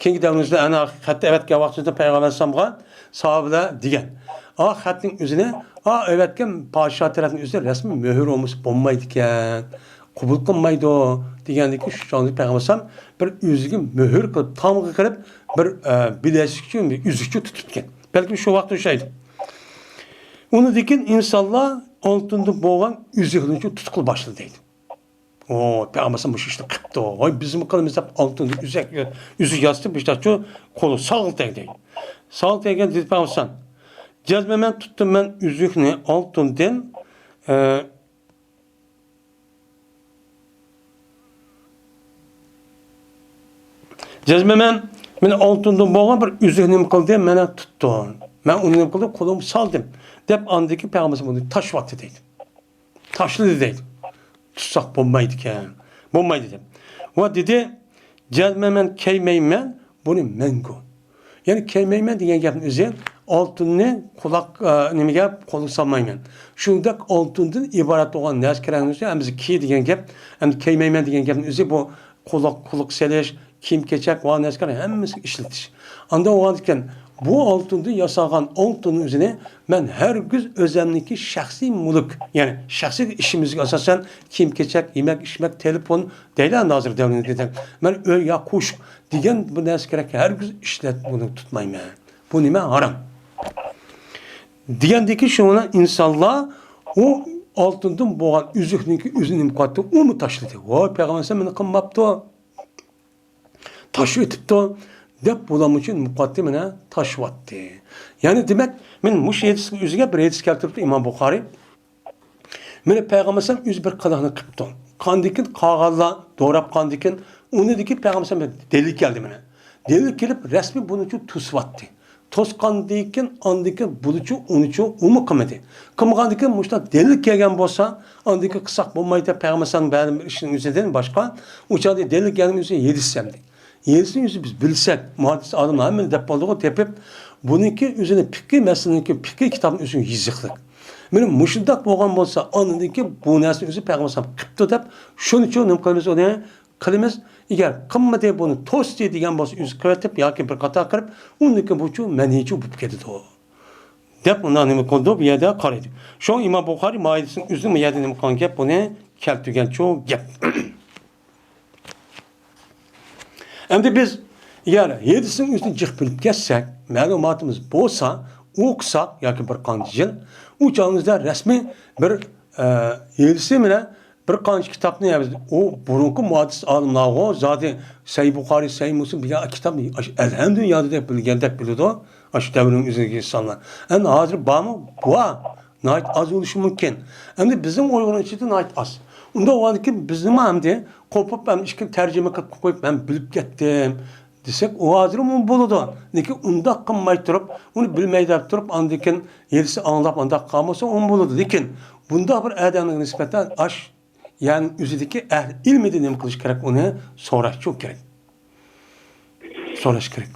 كېيىنكى دەۋرنىڭ ئۆزىدە ئەنە خەت ئەۋەتكەن ۋاقتىدا پەيغەمبەر ئەلەيھىسسالامغا ساھابىلەر دېگەن، ئا خەتنىڭ ئۆزىنى، ئا ئەۋەتكەن پادىشاھ تەرەپنىڭ ئۆزىدە رەسمىي مۆھۈر بولمىسا بولمايدىكەن. قوبۇل قىلمايدۇ دېگەندىكى شۇ چاغدا پەيغەمبەر ئەلەيھىسسالام بىر ئۆزىگە مۆھۈر قىلىپ، تامغا قىلىپ، بىر، ئە، بىلەزۈكچۇ، بىر ئۈزۈكچۇ تۇتۇپتىكەن. بەلكىم شۇ ۋاقىتتا ئۇچرايدۇ. ئۇنىڭدىن كېيىن ئىنسانلار ئالتۇندىن بولغان ئۈزۈكنىچۇ تۇتقىلى باشلىدى دەيدۇ. ئو، پەيغەمبەر ئەلەيھىسسالام مۇشۇ ئىشنى قىپتۇ. ۋاي، بىزمۇ قىلىمىز دەپ ئالتۇندىن ئۈزۈك، ئۈزۈك ياسىتىپ، مۇشتاقچۇ قولى ساغلىق تەگدى. ساغلىق تەگكەن دېدى پەيغەمبەر ئەلەيھىسسالام. جەزمەن مەن تۇتتۇم مەن ئۈزۈكنى ئالتۇندىن، ئە، جەزمەن مەن، مەن ئالتۇندىن بولغان بىر ئۈزۈك نېمە قىلدىم، مەن تۇتتۇم. مەن ئۇنى نېمە قىلدىم، قولۇمغا سالدىم. دەپ ئاندىكى پەيغەمبەر بۇنى تاشلىۋەتتى دەيدۇ. تاشلىدى دەيدۇ. تۇتساق بولمايدىكەن. بولمايدۇ دەپ. ۋە دېدى، جەزمەن مەن كىيمەيمەن بۇنى مەڭگۈ. يەنى كىيمەيمەن دېگەن گەپنىڭ ئۆزى ئالتۇننى قۇلاق، ئە، نېمىگە، قولغا سالمايمەن. شۇنداق ئالتۇندىن ئىبارەت بولغان نەرسە كېرەك بولسا، ئەمدى كىي دېگەن گەپ، ئەمدى كىيمەيمەن دېگەن گەپنىڭ ئۆزى بۇ قۇلاق، قۇلىق سېلىش، كىيىم-كېچەك ۋە نەرسە كېرەك ھەممىسىگە ئىشلىتىش. ئانداق بولغاندىكىن بۇ ئالتۇندىن ياسالغان ئالتۇننىڭ ئۆزىنى مەن ھەرگىز ئۆزەمنىڭكى شەخسىي مۈلۈك، يەنى شەخسىي ئىشىمىزگە ئاساسەن كىيىم-كېچەك، يېمەك-ئىچمەك، تېلېفون دەيلى ھازىر دەۋرىمىزدە. مەن ئۆي يا قوشۇق دېگەن بىر نەرسە كېرەك، ھەرگىز ئىشلەت بۇنى تۇتمايمەن. بۇ نېمە؟ ھارام. دېگەندىكى شۇ بىلەن ئىنسانلار ئۇ ئالتۇندىن بولغان ئۈزۈكنىڭكى ئۆزىنى نېمە قىلاتتى؟ ئۇمۇ تاشلىدى. ۋاي، پەيغەمبەر ئەلەيھىسسالام مېنى قىلماپتۇ، تاشلىۋېتىپتۇ دەپ بۇلارمۇ ئۈچۈن نېمە قىلاتتى؟ مانا تاشلىۋەتتى. يەنى دېمەك، مەن مۇشۇ ھەدىسنىڭ ئۆزىگە بىر ھەدىس كەلتۈرۈپتۇ ئىمام بۇخارىي. مانا پەيغەمبەر ئەلەيھىسسالام ئۆزى بىر قىلىقنى قىپتۇ. قاندىكىن قالغانلار دوراپ قاندىكىن ئۇنىدىكى پەيغەمبەر ئەلەيھىسسالام دەلىل كەلدى مانا. دەلىل كېلىپ رەسمىي بۇنىچۇ توسۇۋەتتى. توسقاندىكىن ئاندىكىن بۇنىچۇ ئۇنىچۇ ئۇمۇ قىلمىدى. قىلمىغاندىكىن مۇشۇنداق دەلىل كەلگەن بولسا ئاندىكىن قىلساق بولمايدۇ دەپ پەيغەمبەر ئەلەيھىسسالام بەزى بىر ئىشنىڭ ئۆزىدىن باشقا ئۇ چاغدا دەلىل كەلگەن ئۆزى ھەدىس ئەمدى. يېزىسىنى ئۆزى بىز بىلسەك، مۇھەددىس ئالىملار ھەممىنى دەپ بولدىغۇ تېپىپ، بۇنىڭكى ئۆزىنى پىققى مەسىلىنىڭكى پىققى كىتابىنى ئۆزىنىڭ يېزىقلىق. مانا مۇشۇنداق بولغان بولسا، ئاندىن كېيىن بۇ نەرسىنى ئۆزى پەيغەمبەر ئەلەيھىسسالام قىپتۇ دەپ، شۇنىڭ ئۈچۈن نېمە قىلىمىز ئۇنى؟ قىلىمىز. ئگەر قىلمىدى، بۇنى توستى دېگەن بولسا، ئۆزى قىلىۋېتىپ ياكى بىر قاتار قىلىپ، ئۇندىن كېيىن بۇچۇ مەنھىيچۇ بولۇپ كېتىدۇ. دەپ ئۇنداق نېمە قىلىدۇ، بۇ يەردە قارايدۇ. شۇ ئىمام بۇخارىي ماھىيەتىسىنىڭ ئۆزىنىڭ بۇ يەردە نېمە قىلغان گەپ، بۇنى كەلتۈرگەنچۇ گەپ. ئەمدى بىز ئەگەر ھەدىسنىڭ ئۆزىنى جىق بىلىپ كەتسەك، مەلۇماتىمىز بولسا، ئوقۇساق ياكى بىر قانچە يىل، ئۇ چاغىمىزدا رەسمىي بىر، ئە، ھەدىسى بىلەن بىر قانچە كىتابنى، ئۇ بۇرۇنقى مۇھەددىس ئالىملارغۇ زادى سەھىھ بۇخارىي، سەھىھ مۇسلىم دېگەن كىتابنى ئەلھەمدۇلىللا يادىدەك بىلگەندەك بىلىدۇ. ئاشۇ دەۋرنىڭ ئۆزىدىكى ئىنسانلار. ئەمدى ھازىر بارمۇ؟ بار. ناھايىتى ئاز بولۇشى مۇمكىن. ئەمدى بىزنىڭ ئۇيغۇرنىڭ ئىچىدە ناھايىتى ئاز. ئۇنداق بولغاندىكىن بىزنىمۇ ئەمدى قوپۇپ، ئەمدى ئىككىنى تەرجىمە قىلىپ قويۇپ، مەن بىلىپ كەتتىم دېسەك، ئۇ ھازىرمۇ بولىدۇ. لېكىن ئۇنداق قىلماي تۇرۇپ، ئۇنى بىلمەي دەپ تۇرۇپ، ئاندىن كېيىن ھېلىسى ئاڭلاپ ئانداق قالمىسا، ئۇمۇ بولىدۇ. لېكىن بۇنداق بىر ئادەمگە نىسبەتەن ئاش، يەنى ئۆزىدىكى ئەھلى ئىلمىدىن نېمە قىلىش كېرەك؟ ئۇنى سوراش كېرەك. سوراش كېرەك.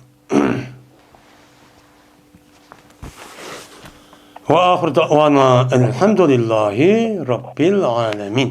وآخر دعوانا الحمد لله رب العالمين.